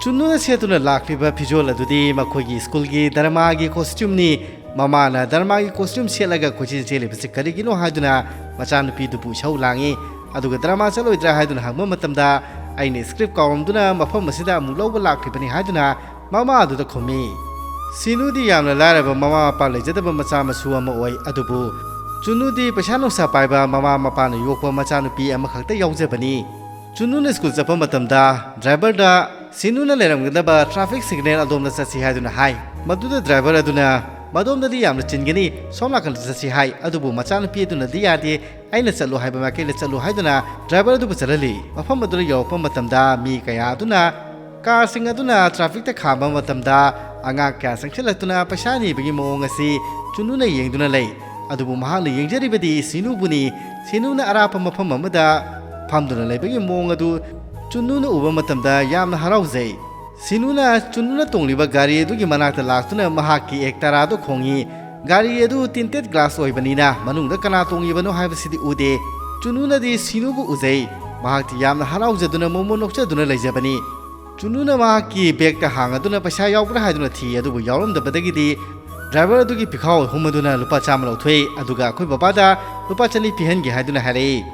ꯆꯨꯟꯅꯨꯅ ꯁꯦꯠꯇꯨꯅ ꯂꯥꯛꯂꯤꯕ ꯐꯤꯖꯣꯜ ꯑꯗꯨꯗꯤ ꯃꯈꯣꯏꯒꯤ ꯁ꯭ꯀꯨꯜꯒꯤ ꯗꯔꯃꯥꯒꯤ ꯀꯣꯁꯇ꯭ꯌꯨꯝꯅꯤ꯫ ꯃꯃꯥꯅ ꯗꯔꯃꯥꯒꯤ ꯀꯣꯁꯇ꯭ꯌꯨꯝ ꯁꯦꯠꯂꯒ ꯀꯣꯏꯆꯦꯟ ꯆꯦꯜꯂꯤꯕꯁꯤ ꯀꯔꯤꯒꯤꯅꯣ ꯍꯥꯏꯗꯨꯅ ꯃꯆꯥꯅꯨꯄꯤꯗꯨꯕꯨ ꯏꯁꯧ ꯂꯥꯡꯏ꯫ ꯑꯗꯨꯒ ꯗꯔꯃꯥ ꯆꯠꯂꯣꯏꯗ꯭ꯔꯥ ꯍꯥꯏꯗꯨꯅ ꯍꯪꯕ ꯃꯇꯝꯗ, "ꯑꯩꯅ ꯁ꯭ꯀ꯭ꯔꯤꯞ ꯀꯥꯎꯔꯝꯗꯨꯅ ꯃꯐꯝ ꯑꯁꯤꯗ ꯑꯃꯨꯛ ꯂꯧꯕ ꯂꯥꯛꯂꯤꯕꯅꯤ" ꯍꯥꯏꯗꯨꯅ ꯃꯃꯥ ꯑꯗꯨꯗ ꯈꯨꯝꯃꯤ꯫ ꯁꯤꯅꯨꯗꯤ ꯌꯥꯝꯅ ꯂꯥꯏꯔꯕ ꯃꯃꯥ ꯃꯄꯥ ꯂꯩꯖꯗꯕ ꯃꯆꯥ ꯃꯁꯨ ꯑꯃ ꯑꯣꯏ, ꯑꯗꯨꯕꯨ ꯆꯨꯅꯨꯗꯤ ꯄꯩꯁꯥ ꯅꯨꯡꯁꯥ ꯄꯥꯏꯕ ꯃꯃꯥ ꯃꯄꯥꯅ ꯌꯣꯛꯄ ꯃꯆꯥꯅꯨꯄꯤ ꯑꯃꯈꯛꯇ ꯌꯥꯎꯖꯕꯅꯤ꯫ ꯆꯨꯅꯨꯅ ꯁ꯭ꯀꯨꯜ ꯆꯠꯄ ꯃꯇꯝꯗ ꯗ꯭ꯔꯥꯏꯚꯔꯗ ꯁꯤꯅꯨꯅ ꯂꯩꯔꯝꯒꯗꯕ ꯇ꯭ꯔꯥꯐꯤꯛ ꯁꯤꯒꯅꯦꯜ ꯑꯗꯣꯝꯗ ꯆꯠꯁꯤ ꯍꯥꯏꯗꯨꯅ ꯍꯥꯏ꯫ ꯃꯗꯨꯗ ꯗ꯭ꯔꯥꯏꯚꯔ ꯑꯗꯨꯅ, "ꯃꯗꯣꯝꯗꯗꯤ ꯌꯥꯝꯅ ꯆꯤꯟꯒꯅꯤ, ꯁꯣꯝ ꯅꯥꯀꯟꯗ ꯆꯠꯁꯤ" ꯍꯥꯏ꯫ ꯑꯗꯨꯕꯨ ꯃꯆꯥꯅꯨꯄꯤ ꯑꯗꯨꯅꯗꯤ ꯌꯥꯗꯦ, "ꯑꯩꯅ ꯆꯠꯂꯨ ꯍꯥꯏꯕ ꯃꯥꯏꯀꯩꯗ ꯆꯠꯂꯨ" ꯍꯥꯏꯗꯨꯅ ꯗ꯭ꯔꯥꯏꯚꯔ ꯑꯗꯨꯕꯨ ꯆꯠꯍꯜꯂꯤ꯫ ꯃꯐꯝ ꯑꯗꯨꯗ ꯌꯧꯔꯛꯄ ꯃꯇꯝꯗ ꯃꯤ ꯀꯌꯥ ꯑꯗꯨꯅ, ꯀꯥꯔꯁꯤꯡ ꯑꯗꯨꯅ ꯇ꯭ꯔꯥꯐꯤꯛꯇ ꯈꯥꯝꯕ ꯃꯇꯝꯗ ꯑꯉꯥꯡ ꯀꯌꯥ ꯆꯪꯁꯤꯜꯂꯛꯇꯨꯅ ꯄꯩꯁꯥ ꯅꯤꯕꯒꯤ ꯃꯑꯣꯡ ꯑꯁꯤ ꯆꯨꯅꯨꯅ ꯌꯦꯡꯗꯨꯅ ꯂꯩ꯫ ꯑꯗꯨꯕꯨ ꯃꯍꯥꯛꯅ ꯌꯦꯡꯖꯔꯤꯕꯗꯤ ꯁꯤꯅꯨꯕꯨꯅꯤ꯫ ꯁꯤꯅꯨꯅ ꯑꯔꯥꯞꯄ ꯃꯐꯝ ꯑꯃꯗ ꯐꯝꯗꯨꯅ ꯂꯩꯕꯒꯤ ꯃꯑꯣꯡ ꯑꯗꯨ ꯆꯨꯅꯨꯅ ꯎꯕ ꯃꯇꯝꯗ ꯌꯥꯝꯅ ꯍꯔꯥꯎꯖꯩ꯫ ꯁꯤꯅꯨꯅ ꯆꯨꯅꯨꯅ ꯇꯣꯡꯂꯤꯕ ꯒꯥꯔꯤ ꯑꯗꯨꯒꯤ ꯃꯅꯥꯛꯇ ꯂꯥꯛꯇꯨꯅ ꯃꯍꯥꯛꯀꯤ ꯑꯦꯛ ꯇꯔꯥꯗꯨ ꯈꯣꯡꯏ꯫ ꯒꯥꯔꯤ ꯑꯗꯨ ꯇꯤꯟꯇꯦꯠ ꯒ꯭ꯂꯥꯁ ꯑꯣꯏꯕꯅꯤꯅ ꯃꯅꯨꯡꯗ ꯀꯅꯥ ꯇꯣꯡꯂꯤꯕꯅꯣ ꯍꯥꯏꯕꯁꯤꯗꯤ ꯎꯗꯦ꯫ ꯆꯨꯅꯨꯅꯗꯤ ꯁꯤꯅꯨꯕꯨ ꯎꯖꯩ꯫ ꯃꯍꯥꯛꯇꯤ ꯌꯥꯝꯅ ꯍꯔꯥꯎꯖꯗꯨꯅ ꯃꯣꯃꯣꯟ ꯅꯣꯛꯆꯗꯨꯅ ꯂꯩꯖꯕꯅꯤ꯫ ꯆꯨꯅꯨꯅ ꯃꯍꯥꯛꯀꯤ ꯕꯦꯒꯇ ꯍꯥꯡꯉꯗꯨꯅ ꯄꯩꯁꯥ ꯌꯥꯎꯕ꯭ꯔꯥ ꯍꯥꯏꯗꯨꯅ ꯊꯤ, ꯑꯗꯨꯕꯨ ꯌꯥꯎꯔꯝꯗꯕꯗꯒꯤꯗꯤ ꯗ꯭ꯔꯥꯏꯚꯔ ꯑꯗꯨꯒꯤ ꯄꯤꯈꯥꯎ ꯍꯨꯝꯃꯗꯨꯅ ꯂꯨꯄꯥ ꯆꯥꯝꯃ ꯂꯧꯊꯣꯛꯏ, ꯑꯗꯨꯒ ꯑꯩꯈꯣꯏ ꯕꯕꯥꯗ ꯂꯨꯄꯥ ꯆꯅꯤ ꯄꯤꯍꯟꯒꯦ ꯍꯥꯏꯗꯨꯅ ꯍꯥꯏꯔꯛꯏ꯫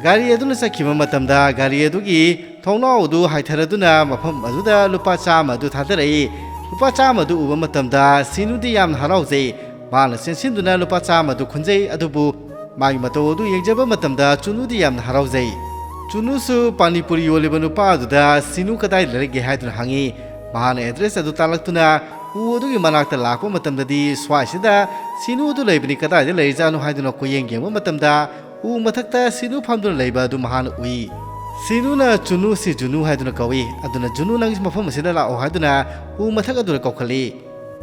ꯒꯥꯔꯤ ꯑꯗꯨꯅ ꯆꯠꯈꯤꯕ ꯃꯇꯝꯗ ꯒꯥꯔꯤ ꯑꯗꯨꯒꯤ ꯊꯣꯡꯅꯥꯎ ꯑꯗꯨ ꯍꯥꯏꯊꯔꯗꯨꯅ ꯃꯐꯝ ꯑꯗꯨꯗ ꯂꯨꯄꯥ ꯆꯥꯝꯃ ꯑꯗꯨ ꯊꯥꯗꯔꯛꯏ꯫ ꯂꯨꯄꯥ ꯆꯥꯝꯃ ꯑꯗꯨ ꯎꯕ ꯃꯇꯝꯗ ꯁꯤꯅꯨꯗꯤ ꯌꯥꯝꯅ ꯍꯔꯥꯎꯖꯩ꯫ ꯃꯥꯅ ꯆꯦꯟꯁꯤꯟꯗꯨꯅ ꯂꯨꯄꯥ ꯆꯥꯝꯃ ꯑꯗꯨ ꯈꯨꯟꯖꯩ, ꯑꯗꯨꯕꯨ ꯃꯥꯒꯤ ꯃꯇꯧ ꯑꯗꯨ ꯌꯦꯡꯖꯕ ꯃꯇꯝꯗ ꯆꯨꯅꯨꯗꯤ ꯌꯥꯝꯅ ꯍꯔꯥꯎꯖꯩ꯫ ꯆꯨꯅꯨꯁꯨ ꯄꯥꯅꯤꯄꯨꯔꯤ ꯌꯣꯜꯂꯤꯕ ꯅꯨꯄꯥ ꯑꯗꯨꯗ ꯁꯤꯅꯨ ꯀꯗꯥꯏꯗ ꯂꯩꯔꯛꯒꯦ ꯍꯥꯏꯗꯨꯅ ꯍꯪꯉꯤ꯫ ꯃꯍꯥꯛꯅ ꯑꯦꯗ꯭ꯔꯦꯁ ꯑꯗꯨ ꯇꯥꯛꯂꯛꯇꯨꯅ ꯎ ꯑꯗꯨꯒꯤ ꯃꯅꯥꯛꯇ ꯂꯥꯛꯄ ꯃꯇꯝꯗꯗꯤ ꯁ꯭ꯋꯥꯏꯁꯤꯗ ꯁꯤꯅꯨ ꯑꯗꯨ ꯂꯩꯕꯅꯤ, ꯀꯗꯥꯏꯗ ꯂꯩꯔꯤꯖꯥꯠꯅꯣ ꯍꯥꯏꯗꯨꯅ ꯀꯣꯏꯌꯦꯡ ꯌꯦꯡꯕ ꯃꯇꯝꯗ ꯎ ꯃꯊꯛꯇ ꯁꯤꯅꯨ ꯐꯝꯗꯨꯅ ꯂꯩꯕ ꯑꯗꯨ ꯃꯍꯥꯛꯅ ꯎꯏ꯫ ꯁꯤꯅꯨꯅ ꯆꯨꯅꯨꯁꯤ ꯖꯨꯅꯨ ꯍꯥꯏꯗꯨꯅ ꯀꯧꯏ꯫ ꯑꯗꯨꯅ "ꯖꯨꯅꯨ, ꯅꯪ ꯃꯐꯝ ꯑꯁꯤꯗ ꯂꯥꯛꯑꯣ" ꯍꯥꯏꯗꯨꯅ ꯎ ꯃꯊꯛ ꯑꯗꯨꯗ ꯀꯧꯈꯠꯂꯤ꯫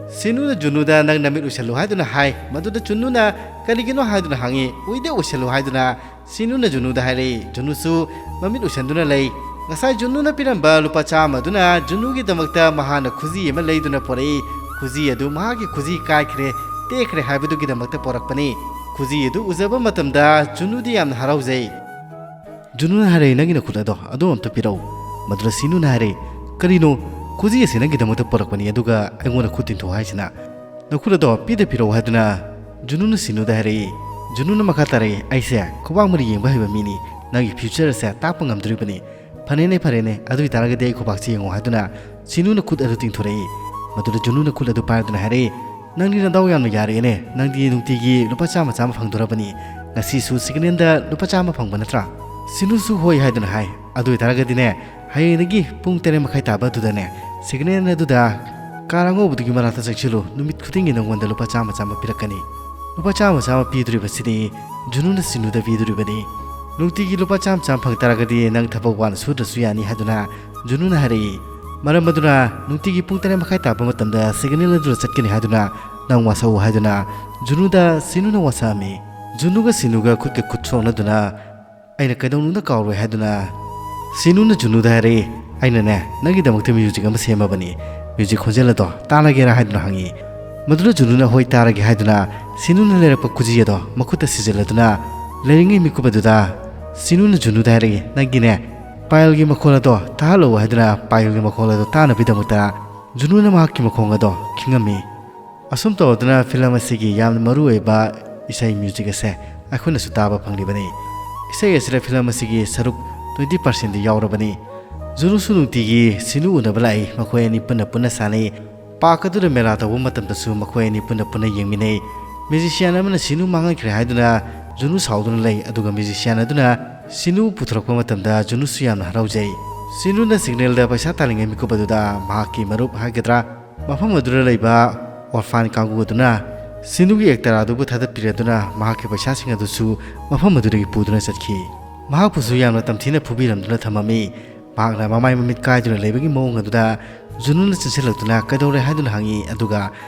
ꯁꯤꯅꯨꯅ ꯖꯨꯅꯨꯗ "ꯅꯪ ꯅꯃꯤꯠ ꯎꯏꯁꯜꯂꯨ" ꯍꯥꯏꯗꯨꯅ ꯍꯥꯏ꯫ ꯃꯗꯨꯗ ꯆꯨꯅꯨꯅ "ꯀꯔꯤꯒꯤꯅꯣ?" ꯍꯥꯏꯗꯨꯅ ꯍꯪꯉꯤ꯫ "ꯎꯏꯗꯦ, ꯎꯏꯁꯜꯂꯨ" ꯍꯥꯏꯗꯨꯅ ꯁꯤꯅꯨꯅ ꯖꯨꯅꯨꯗ ꯍꯥꯏꯔꯛꯏ꯫ ꯖꯨꯅꯨꯁꯨ ꯃꯃꯤꯠ ꯎꯏꯁꯟꯗꯨꯅ ꯂꯩ꯫ ꯉꯁꯥꯏ ꯖꯨꯅꯨꯅ ꯄꯤꯔꯝꯕ ꯂꯨꯄꯥ ꯆꯥꯝꯃ ꯑꯗꯨꯅ ꯖꯨꯅꯨꯒꯤꯗꯃꯛꯇ ꯃꯍꯥꯛꯅ ꯈꯨꯖꯤ ꯑꯃ ꯂꯩꯗꯨꯅ ꯄꯣꯔꯛꯏ꯫ ꯈꯨꯖꯤ ꯑꯗꯨ ꯃꯍꯥꯛꯀꯤ ꯈꯨꯖꯤ ꯀꯥꯏꯈ꯭ꯔꯦ, ꯇꯦꯛꯈ꯭ꯔꯦ ꯍꯥꯏꯕꯗꯨꯒꯤꯗꯃꯛꯇ ꯄꯣꯔꯛꯄꯅꯤ꯫ ꯈꯨꯖꯤ ꯑꯗꯨ ꯎꯖꯕ ꯃꯇꯝꯗ ꯖꯨꯅꯨꯗꯤ ꯌꯥꯝꯅ ꯍꯔꯥꯎꯖꯩ꯫ ꯖꯨꯅꯨꯅ ꯍꯥꯏꯔꯛꯏ, "ꯅꯪꯒꯤ ꯅꯈꯨꯠ ꯑꯗꯣ ꯑꯗꯨ ꯑꯝꯇ ꯄꯤꯔꯛꯎ"꯫ ꯃꯗꯨꯗ ꯁꯤꯅꯨꯅ ꯍꯥꯏꯔꯛꯏ, "ꯀꯔꯤꯅꯣ? ꯈꯨꯖꯤ ꯑꯁꯤ ꯅꯪꯒꯤꯗꯃꯛꯇ ꯄꯨꯔꯛꯄꯅꯤ, ꯑꯗꯨꯒ ꯑꯩꯉꯣꯟꯗ ꯈꯨꯠ ꯇꯤꯡꯊꯣꯛꯑꯣ ꯍꯥꯏꯁꯤꯅ?" "ꯅꯈꯨꯠ ꯑꯗꯣ ꯄꯤꯗ ꯄꯤꯔꯛꯑꯣ" ꯍꯥꯏꯗꯨꯅ ꯖꯨꯅꯨꯅ ꯁꯤꯅꯨꯗ ꯍꯥꯏꯔꯛꯏ꯫ ꯖꯨꯅꯨꯅ ꯃꯈꯥ ꯇꯥꯔꯛꯏ, "ꯑꯩꯁꯦ ꯈꯨꯕꯥꯛ ꯃꯔꯤ ꯌꯦꯡꯕ ꯍꯩꯕ ꯃꯤꯅꯤ, ꯅꯪꯒꯤ ꯐ꯭ꯌꯨꯆꯔ ꯑꯁꯦ ꯇꯥꯛꯄ ꯉꯝꯗꯣꯔꯤꯕꯅꯤ꯫ ꯐꯔꯦꯅꯦ, ꯐꯔꯦꯅꯦ, ꯑꯗꯨ ꯑꯣꯏꯇꯥꯔꯒꯗꯤ ꯑꯩ ꯈꯨꯕꯥꯛꯁꯤ ꯌꯦꯡꯉꯣ" ꯍꯥꯏꯗꯨꯅ ꯁꯤꯅꯨꯅ ꯈꯨꯠ ꯑꯗꯨ ꯇꯤꯡꯊꯣꯔꯛꯏ꯫ ꯃꯗꯨꯗ ꯖꯨꯅꯨꯅ ꯈꯨꯠ ꯑꯗꯨ ꯄꯥꯏꯗꯨꯅ ꯍꯥꯏꯔꯛꯏ, "ꯅꯪꯗꯤ ꯅꯗꯥꯎ ꯌꯥꯝꯅ ꯌꯥꯔꯛꯑꯦꯅꯦ, ꯅꯪꯗꯤ ꯅꯨꯡꯇꯤꯒꯤ ꯂꯨꯄꯥ ꯆꯥꯝꯃ ꯆꯥꯝꯃ ꯐꯪꯗꯣꯔꯕꯅꯤ꯫ ꯉꯁꯤꯁꯨ ꯁꯦꯀꯦꯟ ꯍꯦꯟꯗ ꯂꯨꯄꯥ ꯆꯥꯝꯃ ꯐꯪꯕ ꯅꯠꯇ꯭ꯔꯥ?" ꯁꯤꯅꯨꯁꯨ ꯍꯣꯏ ꯍꯥꯏꯗꯨꯅ ꯍꯥꯏ꯫ "ꯑꯗꯨ ꯑꯣꯏꯇꯥꯔꯒꯗꯤꯅꯦ, ꯍꯌꯦꯡꯗꯒꯤ ꯄꯨꯡ ꯇꯔꯦꯠ ꯃꯈꯥꯏ ꯇꯥꯕ ꯑꯗꯨꯗꯅꯦ, ꯁꯦꯀꯦꯟ ꯍꯦꯟ ꯑꯗꯨꯗ ꯀꯥꯔ ꯑꯉꯧꯕꯗꯨꯒꯤ ꯃꯅꯥꯛꯇ ꯆꯪꯁꯤꯜꯂꯨ, ꯅꯨꯃꯤꯠ ꯈꯨꯗꯤꯡꯒꯤ ꯅꯪꯉꯣꯟꯗ ꯂꯨꯄꯥ ꯆꯥꯝꯃ ꯆꯥꯝꯃ ꯄꯤꯔꯛꯀꯅꯤ"꯫ ꯂꯨꯄꯥ ꯆꯥꯝꯃ ꯆꯥꯝꯃ ꯄꯤꯗꯣꯔꯤꯕꯁꯤꯗꯤ ꯖꯨꯅꯨꯅ ꯁꯤꯅꯨꯗ ꯄꯤꯗꯣꯔꯤꯕꯅꯤ꯫ "ꯅꯨꯡꯇꯤꯒꯤ ꯂꯨꯄꯥ ꯆꯥꯝꯃ ꯆꯥꯝꯃ ꯐꯪ ꯇꯥꯔꯒꯗꯤ ꯅꯪ ꯊꯕꯛ ꯋꯥꯅ ꯁꯨꯗ꯭ꯔꯁꯨ ꯌꯥꯅꯤ" ꯍꯥꯏꯗꯨꯅ ꯖꯨꯅꯨꯅ ꯍꯥꯏꯔꯛꯏ꯫ ꯃꯔꯝ ꯑꯗꯨꯅ ꯅꯨꯡꯇꯤꯒꯤ ꯄꯨꯡ ꯇꯔꯦꯠ ꯃꯈꯥꯏ ꯇꯥꯕ ꯃꯇꯝꯗ ꯁꯦꯀꯦꯟ ꯍꯦꯟ ꯑꯗꯨꯗ ꯆꯠꯀꯅꯤ ꯍꯥꯏꯗꯨꯅ ꯅꯪ ꯋꯥꯁꯛꯎ ꯍꯥꯏꯗꯨꯅ ꯖꯨꯅꯨꯗ ꯁꯤꯅꯨꯅ ꯋꯥꯁꯛꯑꯝꯃꯤ꯫ ꯖꯨꯅꯨꯒ ꯁꯤꯅꯨꯒ ꯈꯨꯠꯀ ꯈꯨꯠ ꯁꯣꯛꯅꯗꯨꯅ "ꯑꯩꯅ ꯀꯩꯗꯧꯅꯨꯡꯗ ꯀꯥꯎꯔꯣꯏ" ꯍꯥꯏꯗꯨꯅ ꯁꯤꯅꯨꯅ ꯖꯨꯅꯨꯗ ꯍꯥꯏꯔꯛꯏ, "ꯑꯩꯅꯅꯦ, ꯅꯪꯒꯤꯗꯃꯛꯇ ꯃ꯭ꯌꯨꯖꯤꯛ ꯑꯃ ꯁꯦꯝꯃꯕꯅꯤ, ꯃ꯭ꯌꯨꯖꯤꯛ ꯈꯣꯟꯖꯦꯜ ꯑꯗꯣ ꯇꯥꯔꯒꯦꯔꯥ?" ꯍꯥꯏꯗꯨꯅ ꯍꯪꯉꯤ꯫ ꯃꯗꯨꯗ ꯖꯨꯅꯨꯅ "ꯍꯣꯏ, ꯇꯥꯔꯒꯦ" ꯍꯥꯏꯗꯨꯅ ꯁꯤꯅꯨꯅ ꯂꯩꯔꯛꯄ ꯈꯨꯖꯤ ꯑꯗꯣ ꯃꯈꯨꯠꯇ ꯁꯤꯖꯤꯜꯂꯗꯨꯅ ꯂꯩꯔꯤꯉꯩ ꯃꯤꯀꯨꯞ ꯑꯗꯨꯗ ꯁꯤꯅꯨꯅ ꯖꯨꯅꯨꯗ ꯍꯥꯏꯔꯛꯏ, "ꯅꯪꯒꯤꯅꯦ ꯄꯥꯏꯜꯒꯤ ꯃꯈꯣꯜ ꯑꯗꯣ ꯇꯥꯍꯜꯂꯛꯎ" ꯍꯥꯏꯗꯨꯅ ꯄꯥꯏꯜꯒꯤ ꯃꯈꯣꯜ ꯑꯗꯣ ꯇꯥꯅꯕꯒꯤꯗꯃꯛꯇ ꯖꯨꯅꯨꯅ ꯃꯍꯥꯛꯀꯤ ꯃꯈꯣꯡ ꯑꯗꯣ ꯈꯤꯡꯉꯝꯃꯤ꯫ ꯑꯁꯨꯝ ꯇꯧꯗꯨꯅ ꯐꯤꯂꯝ ꯑꯁꯤꯒꯤ ꯌꯥꯝꯅ ꯃꯔꯨꯑꯣꯏꯕ ꯏꯁꯩ ꯃ꯭ꯌꯨꯖꯤꯛ ꯑꯁꯦ ꯑꯩꯈꯣꯏꯅꯁꯨ ꯇꯥꯕ ꯐꯪꯂꯤꯕꯅꯤ꯫ ꯏꯁꯩ ꯑꯁꯤꯗ ꯐꯤꯂꯝ ꯑꯁꯤꯒꯤ ꯁꯔꯨꯛ twenty percent ꯗꯤ ꯌꯥꯎꯔꯕꯅꯤ꯫ ꯖꯨꯅꯨꯁꯨ ꯅꯨꯡꯇꯤꯒꯤ ꯁꯤꯅꯨ ꯎꯅꯕ ꯂꯥꯛꯏ, ꯃꯈꯣꯏ ꯑꯅꯤ ꯄꯨꯟꯅ ꯄꯨꯟꯅ ꯁꯥꯟꯅꯩ꯫ ꯄꯥꯔꯛ ꯑꯗꯨꯗ ꯃꯦꯂꯥ ꯇꯧꯕ ꯃꯇꯝꯗꯁꯨ ꯃꯈꯣꯏ ꯑꯅꯤ ꯄꯨꯟꯅ ꯄꯨꯟꯅ ꯌꯦꯡꯃꯤꯟꯅꯩ꯫ ꯃ꯭ꯌꯨꯖꯤꯁꯤꯌꯥꯟ ꯑꯃꯅ ꯁꯤꯅꯨ ꯃꯥꯡꯍꯟꯈ꯭ꯔꯦ ꯍꯥꯏꯗꯨꯅ ꯖꯨꯅꯨ ꯁꯥꯎꯗꯨꯅ ꯂꯩ, ꯑꯗꯨꯒ ꯃ꯭ꯌꯨꯖꯤꯁꯤꯌꯥꯟ ꯑꯗꯨꯅ ꯁꯤꯅꯨ ꯄꯨꯊꯣꯔꯛꯄ ꯃꯇꯝꯗ ꯖꯨꯅꯨꯁꯨ ꯌꯥꯝꯅ ꯍꯔꯥꯎꯖꯩ꯫ ꯁꯤꯅꯨꯅ ꯁꯤꯒꯅꯦꯜꯗ ꯄꯩꯁꯥ ꯇꯥꯜꯂꯤꯉꯩ ꯃꯤꯀꯨꯞ ꯑꯗꯨꯗ ꯃꯍꯥꯛꯀꯤ ꯃꯔꯨꯞ ꯍꯥꯏꯒꯗ꯭ꯔꯥ, ꯃꯐꯝ ꯑꯗꯨꯗ ꯂꯩꯕ ꯑꯣꯔꯐꯥꯟ ꯀꯥꯡꯕꯨ ꯑꯗꯨꯅ ꯁꯤꯅꯨꯒꯤ ꯑꯦꯛꯇꯔ ꯑꯗꯨꯕꯨ ꯊꯥꯗꯠꯄꯤꯔꯗꯨꯅ ꯃꯍꯥꯛꯀꯤ ꯄꯩꯁꯥꯁꯤꯡ ꯑꯗꯨꯁꯨ ꯃꯐꯝ ꯑꯗꯨꯗꯒꯤ ꯄꯨꯗꯨꯅ ꯆꯠꯈꯤ꯫ ꯃꯍꯥꯛꯄꯨꯁꯨ ꯌꯥꯝꯅ ꯇꯝꯊꯤꯅ ꯐꯨꯕꯤꯔꯝꯗꯨꯅ ꯊꯝꯃꯝꯃꯤ꯫ ꯃꯍꯥꯛꯅ ꯃꯃꯥꯏ ꯃꯃꯤꯠ ꯀꯥꯏꯗꯨꯅ ꯂꯩꯕꯒꯤ ꯃꯑꯣꯡ ꯑꯗꯨꯗ ꯖꯨꯅꯨꯅ ꯆꯦꯟꯁꯤꯜꯂꯛꯇꯨꯅ "ꯀꯩꯗꯧꯔꯦ?" ꯍꯥꯏꯗꯨꯅ ꯍꯪꯉꯤ, ꯑꯗꯨꯒ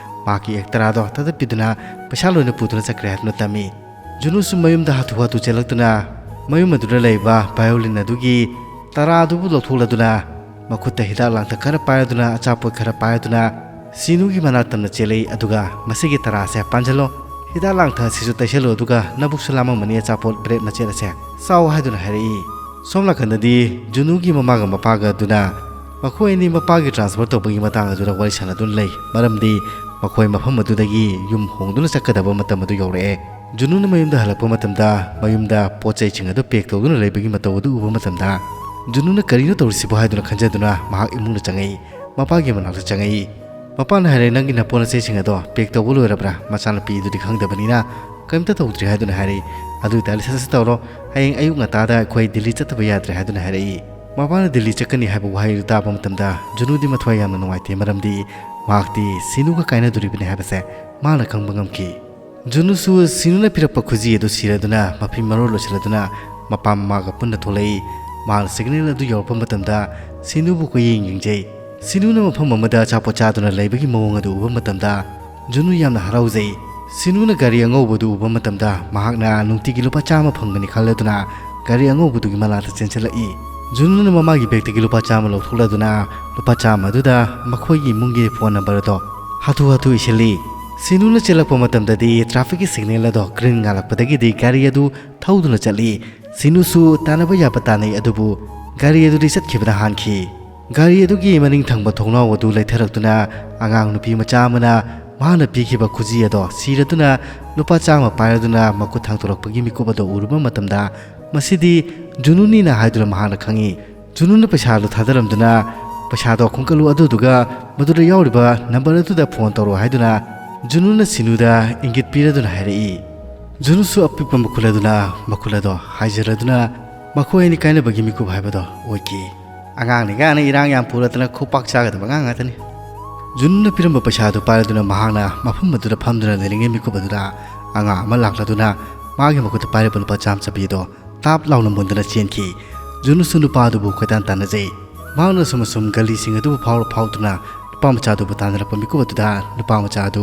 ꯃꯍꯥꯛꯀꯤ ꯑꯦꯛꯇꯔꯥꯗꯣ ꯊꯥꯗꯠꯄꯤꯗꯨꯅ ꯄꯩꯁꯥ ꯂꯣꯏꯅ ꯄꯨꯗꯨꯅ ꯆꯠꯈ꯭ꯔꯦ ꯍꯥꯏꯗꯨꯅ ꯇꯝꯃꯤ꯫ ꯖꯨꯅꯨꯁꯨ ꯃꯌꯨꯝꯗ ꯍꯥꯊꯨ ꯍꯥꯊꯨ ꯆꯦꯜꯂꯛꯇꯨꯅ ꯃꯌꯨꯝ ꯑꯗꯨꯗ ꯂꯩꯕ ꯚꯥꯏꯑꯣꯂꯤꯟ ꯑꯗꯨꯒꯤ ꯇꯔꯥ ꯑꯗꯨꯕꯨ ꯂꯧꯊꯣꯛꯂꯗꯨꯅ ꯃꯈꯨꯠꯇ ꯍꯤꯗꯥꯛ ꯂꯥꯡꯊꯛ ꯈꯔ ꯄꯥꯏꯔꯗꯨꯅ, ꯑꯆꯥꯄꯣꯠ ꯈꯔ ꯄꯥꯏꯔꯗꯨꯅ ꯁꯤꯅꯨꯒꯤ ꯃꯅꯥꯛ ꯇꯝꯅ ꯆꯦꯜꯂꯛꯏ, ꯑꯗꯨꯒ "ꯃꯁꯤꯒꯤ ꯇꯔꯥꯁꯦ ꯄꯥꯟꯁꯤꯜꯂꯣ, ꯍꯤꯗꯥꯛ ꯂꯥꯡꯊꯛ ꯑꯁꯤꯁꯨ ꯇꯩꯁꯜꯂꯨ, ꯑꯗꯨꯒ ꯅꯕꯨꯛꯁꯨ ꯂꯥꯝꯃꯝꯃꯅꯤ, ꯑꯆꯥꯄꯣꯠ ꯕ꯭ꯔꯦꯗ ꯃꯆꯦꯠ ꯑꯁꯦ ꯆꯥꯎ" ꯍꯥꯏꯗꯨꯅ ꯍꯥꯏꯔꯛꯏ꯫ ꯁꯣꯝ ꯅꯥꯀꯟꯗꯗꯤ ꯖꯨꯅꯨꯒꯤ ꯃꯃꯥꯒ ꯃꯄꯥꯒ ꯑꯗꯨꯅ ꯃꯈꯣꯏ ꯑꯅꯤ ꯃꯄꯥꯒꯤ transfer ꯇꯧꯕꯒꯤ ꯃꯇꯥꯡ ꯑꯗꯨꯗ ꯋꯥꯔꯤ ꯁꯥꯟꯅꯗꯨꯅ ꯂꯩ, ꯃꯔꯝꯗꯤ ꯃꯈꯣꯏ ꯃꯐꯝ ꯑꯗꯨꯗꯒꯤ ꯌꯨꯝ ꯍꯣꯡꯗꯨꯅ ꯆꯠꯀꯗꯕ ꯃꯇꯝ ꯑꯗꯨ ꯌꯧꯔꯛꯑꯦ꯫ ꯖꯨꯅꯨꯅ ꯃꯌꯨꯝꯗ ꯍꯜꯂꯛꯄ ꯃꯇꯝꯗ ꯃꯌꯨꯝꯗ ꯄꯣꯠ ꯆꯩꯁꯤꯡ ꯑꯗꯨ pack ꯇꯧꯗꯨꯅ ꯂꯩꯕꯒꯤ ꯃꯇꯧ ꯑꯗꯨ ꯎꯕ ꯃꯇꯝꯗ, ꯖꯨꯅꯨꯅ ꯀꯔꯤꯅꯣ ꯇꯧꯔꯤꯁꯤꯕꯣ ꯍꯥꯏꯗꯨꯅ ꯈꯟꯖꯗꯨꯅ ꯃꯍꯥꯛ ꯏꯃꯨꯡꯗ ꯆꯪꯉꯛꯏ꯫ ꯃꯄꯥꯒꯤ ꯃꯅꯥꯛꯇ ꯆꯪꯉꯛꯏ꯫ ꯃꯄꯥꯅ ꯍꯥꯏꯔꯦ, "ꯅꯪꯒꯤ ꯅꯄꯣꯠ ꯅꯆꯩꯁꯤꯡ ꯑꯗꯣ pack ꯇꯧꯕ ꯂꯣꯏꯔꯕ꯭ꯔꯥ?" ꯃꯆꯥꯅꯨꯄꯤ ꯑꯗꯨꯗꯤ ꯈꯪꯗꯕꯅꯤꯅ, "ꯀꯔꯤꯝꯇ ꯇꯧꯗ꯭ꯔꯤ" ꯍꯥꯏꯗꯨꯅ ꯍꯥꯏꯔꯛꯏ꯫ "ꯑꯗꯨ ꯑꯣꯏꯇꯥꯔꯗꯤ ꯁꯠ ꯁꯠ ꯇꯧꯔꯣ, ꯍꯌꯦꯡ ꯑꯌꯨꯛ ꯉꯟꯇꯥꯗ ꯑꯩꯈꯣꯏ ꯗꯤꯜꯂꯤ ꯆꯠꯇꯕ ꯌꯥꯗ꯭ꯔꯦ" ꯍꯥꯏꯗꯨꯅ ꯍꯥꯏꯔꯛꯏ꯫ ꯃꯄꯥꯅ ꯗꯤꯜꯂꯤ ꯆꯠꯀꯅꯤ ꯍꯥꯏꯕ ꯋꯥꯍꯩ ꯑꯗꯨ ꯇꯥꯕ ꯃꯇꯝꯗ ꯖꯨꯅꯨꯗꯤ ꯃꯊ꯭ꯋꯥꯏ ꯌꯥꯝꯅ ꯅꯨꯡꯉꯥꯏꯇꯦ, ꯃꯔꯝꯗꯤ ꯃꯍꯥꯛꯇꯤ ꯁꯤꯅꯨꯒ ꯀꯥꯏꯅꯗꯣꯔꯤꯕꯅꯤ ꯍꯥꯏꯕꯁꯦ ꯃꯥꯅ ꯈꯪꯕ ꯉꯝꯈꯤ꯫ ꯖꯨꯅꯨꯁꯨ ꯁꯤꯅꯨꯅ ꯄꯤꯔꯛꯄ ꯈꯨꯖꯤ ꯑꯗꯨ ꯁꯤꯔꯗꯨꯅ ꯃꯐꯤ ꯃꯔꯣꯜ ꯂꯣꯏꯁꯤꯜꯂꯗꯨꯅ ꯃꯄꯥ ꯃꯃꯥꯒ ꯄꯨꯟꯅ ꯊꯣꯛꯂꯛꯏ꯫ ꯃꯍꯥꯛꯅ signal ꯑꯗꯨ ꯌꯧꯔꯛꯄ ꯃꯇꯝꯗ ꯁꯤꯅꯨꯕꯨ ꯀꯣꯏꯌꯦꯡ ꯌꯦꯡꯖꯩ꯫ ꯁꯤꯅꯨꯅ ꯃꯐꯝ ꯑꯃꯗ ꯑꯆꯥꯄꯣꯠ ꯆꯥꯗꯨꯅ ꯂꯩꯕꯒꯤ ꯃꯑꯣꯡ ꯑꯗꯨ ꯎꯕ ꯃꯇꯝꯗ ꯖꯨꯅꯨ ꯌꯥꯝꯅ ꯍꯔꯥꯎꯖꯩ꯫ ꯁꯤꯅꯨꯅ ꯒꯥꯔꯤ ꯑꯉꯧꯕꯗꯨ ꯎꯕ ꯃꯇꯝꯗ ꯃꯍꯥꯛꯅ ꯅꯨꯡꯇꯤꯒꯤ ꯂꯨꯄꯥ ꯆꯥꯝꯃ ꯐꯪꯒꯅꯤ ꯈꯜꯂꯗꯨꯅ ꯒꯥꯔꯤ ꯑꯉꯧꯕꯗꯨꯒꯤ ꯃꯅꯥꯛꯇ ꯆꯦꯟꯁꯤꯜꯂꯛꯏ꯫ ꯖꯨꯅꯨꯅ ꯃꯃꯥꯒꯤ bagꯇꯒꯤ ꯂꯨꯄꯥ ꯆꯥꯝꯃ ꯂꯧꯊꯣꯛꯂꯗꯨꯅ ꯂꯨꯄꯥ ꯆꯥꯝꯃ ꯑꯗꯨꯗ ꯃꯈꯣꯏꯒꯤ ꯏꯃꯨꯡꯒꯤ phone number ꯑꯗꯣ ꯍꯥꯊꯨ ꯍꯥꯊꯨ ꯏꯁꯤꯜꯂꯤ꯫ ꯁꯤꯅꯨꯅ ꯆꯦꯜꯂꯛꯄ ꯃꯇꯝꯗꯗꯤ trafficꯀꯤ signal ꯑꯗꯣ green ꯉꯥꯜꯂꯛꯄꯗꯒꯤꯗꯤ ꯒꯥꯔꯤ ꯑꯗꯨ ꯊꯧꯗꯨꯅ ꯆꯠꯂꯤ꯫ ꯁꯤꯅꯨꯁꯨ ꯇꯥꯟꯅꯕ ꯌꯥꯕ ꯇꯥꯟꯅꯩ, ꯑꯗꯨꯕꯨ ꯒꯥꯔꯤ ꯑꯗꯨꯗꯤ ꯆꯠꯈꯤꯕꯅ ꯍꯥꯟꯈꯤ꯫ ꯒꯥꯔꯤ ꯑꯗꯨꯒꯤ ꯃꯅꯤꯡ ꯊꯪꯕ ꯊꯣꯡꯅꯥꯎ ꯑꯗꯨ ꯂꯩꯊꯔꯛꯇꯨꯅ ꯑꯉꯥꯡ ꯅꯨꯄꯤ ꯃꯆꯥ ꯑꯃꯅ ꯃꯍꯥꯛꯅ ꯄꯤꯈꯤꯕ ꯈꯨꯖꯤ ꯑꯗꯣ ꯁꯤꯔꯗꯨꯅ ꯂꯨꯄꯥ ꯆꯥꯝꯃ ꯄꯥꯏꯔꯗꯨꯅ ꯃꯈꯨꯠ ꯊꯥꯡꯗꯣꯔꯛꯄꯒꯤ ꯃꯤꯀꯨꯞ ꯑꯗꯨ ꯎꯔꯨꯕ ꯃꯇꯝꯗ, ꯃꯁꯤꯗꯤ ꯖꯨꯅꯨꯅꯤꯅ ꯍꯥꯏꯗꯨꯅ ꯃꯍꯥꯛꯅ ꯈꯪꯏ꯫ ꯖꯨꯅꯨꯅ ꯄꯩꯁꯥ ꯑꯗꯨ ꯊꯥꯗꯔꯝꯗꯨꯅ, "ꯄꯩꯁꯥꯗꯣ ꯈꯣꯝꯀꯠꯂꯨ, ꯑꯗꯨꯗꯨꯒ ꯃꯗꯨꯗ ꯌꯥꯎꯔꯤꯕ number ꯑꯗꯨꯗ phone ꯇꯧꯔꯣ" ꯍꯥꯏꯗꯨꯅ ꯖꯨꯅꯨꯅ ꯁꯤꯅꯨꯗ ꯏꯪꯒꯤꯠ ꯄꯤꯔꯗꯨꯅ ꯍꯥꯏꯔꯛꯏ꯫ ꯖꯨꯅꯨꯁꯨ ꯑꯄꯤꯛꯄ ꯃꯈꯨꯜ ꯑꯗꯨꯅ ꯃꯈꯨꯜ ꯑꯗꯣ ꯍꯥꯏꯖꯔꯗꯨꯅ ꯃꯈꯣꯏ ꯑꯅꯤ ꯀꯥꯏꯅꯕꯒꯤ ꯃꯤꯀꯨꯞ ꯍꯥꯏꯕꯗꯣ ꯑꯣꯏꯈꯤ꯫ ꯑꯉꯥꯡꯅꯤ ꯀꯥꯏꯅ ꯏꯔꯥꯡ ꯌꯥꯝ ꯄꯨꯔꯗꯅ ꯈꯨꯄꯥꯛ ꯆꯥꯒꯗꯕ ꯑꯉꯥꯡ ꯉꯥꯛꯇꯅꯤ꯫ ꯖꯨꯅꯨꯅ ꯄꯤꯔꯝꯕ ꯄꯩꯁꯥ ꯑꯗꯨ ꯄꯥꯏꯔꯗꯨꯅ ꯃꯍꯥꯛꯅ ꯃꯐꯝ ꯑꯗꯨꯗ ꯐꯝꯗꯨꯅ ꯂꯩꯔꯤꯉꯩ ꯃꯤꯀꯨꯞ ꯑꯗꯨꯗ ꯑꯉꯥꯡ ꯑꯃ ꯂꯥꯛꯂꯗꯨꯅ ꯃꯥꯒꯤ ꯃꯈꯨꯠꯇ ꯄꯥꯏꯔꯤꯕ ꯂꯨꯄꯥ ꯆꯥꯝꯃ ꯆꯠꯄꯤ ꯑꯗꯣ ꯇꯥꯞ ꯂꯥꯎꯅ ꯃꯨꯟꯗꯨꯅ ꯆꯦꯟꯈꯤ꯫ ꯖꯨꯅꯨꯁꯨ ꯅꯨꯄꯥ ꯑꯗꯨꯕꯨ ꯀꯣꯏꯇꯥꯟ ꯇꯥꯟꯅꯖꯩ꯫ ꯃꯍꯥꯛꯅ ꯑꯁꯨꯝ ꯑꯁꯨꯝ ꯒꯂꯤꯁꯤꯡ ꯑꯗꯨꯕꯨ ꯐꯥꯎꯔ ꯐꯥꯎꯗꯨꯅ ꯅꯨꯄꯥ ꯃꯆꯥ ꯑꯗꯨꯕꯨ ꯇꯥꯟꯅꯔꯛꯄ ꯃꯤꯀꯨꯞ ꯑꯗꯨꯗ ꯅꯨꯄꯥ ꯃꯆꯥ ꯑꯗꯨ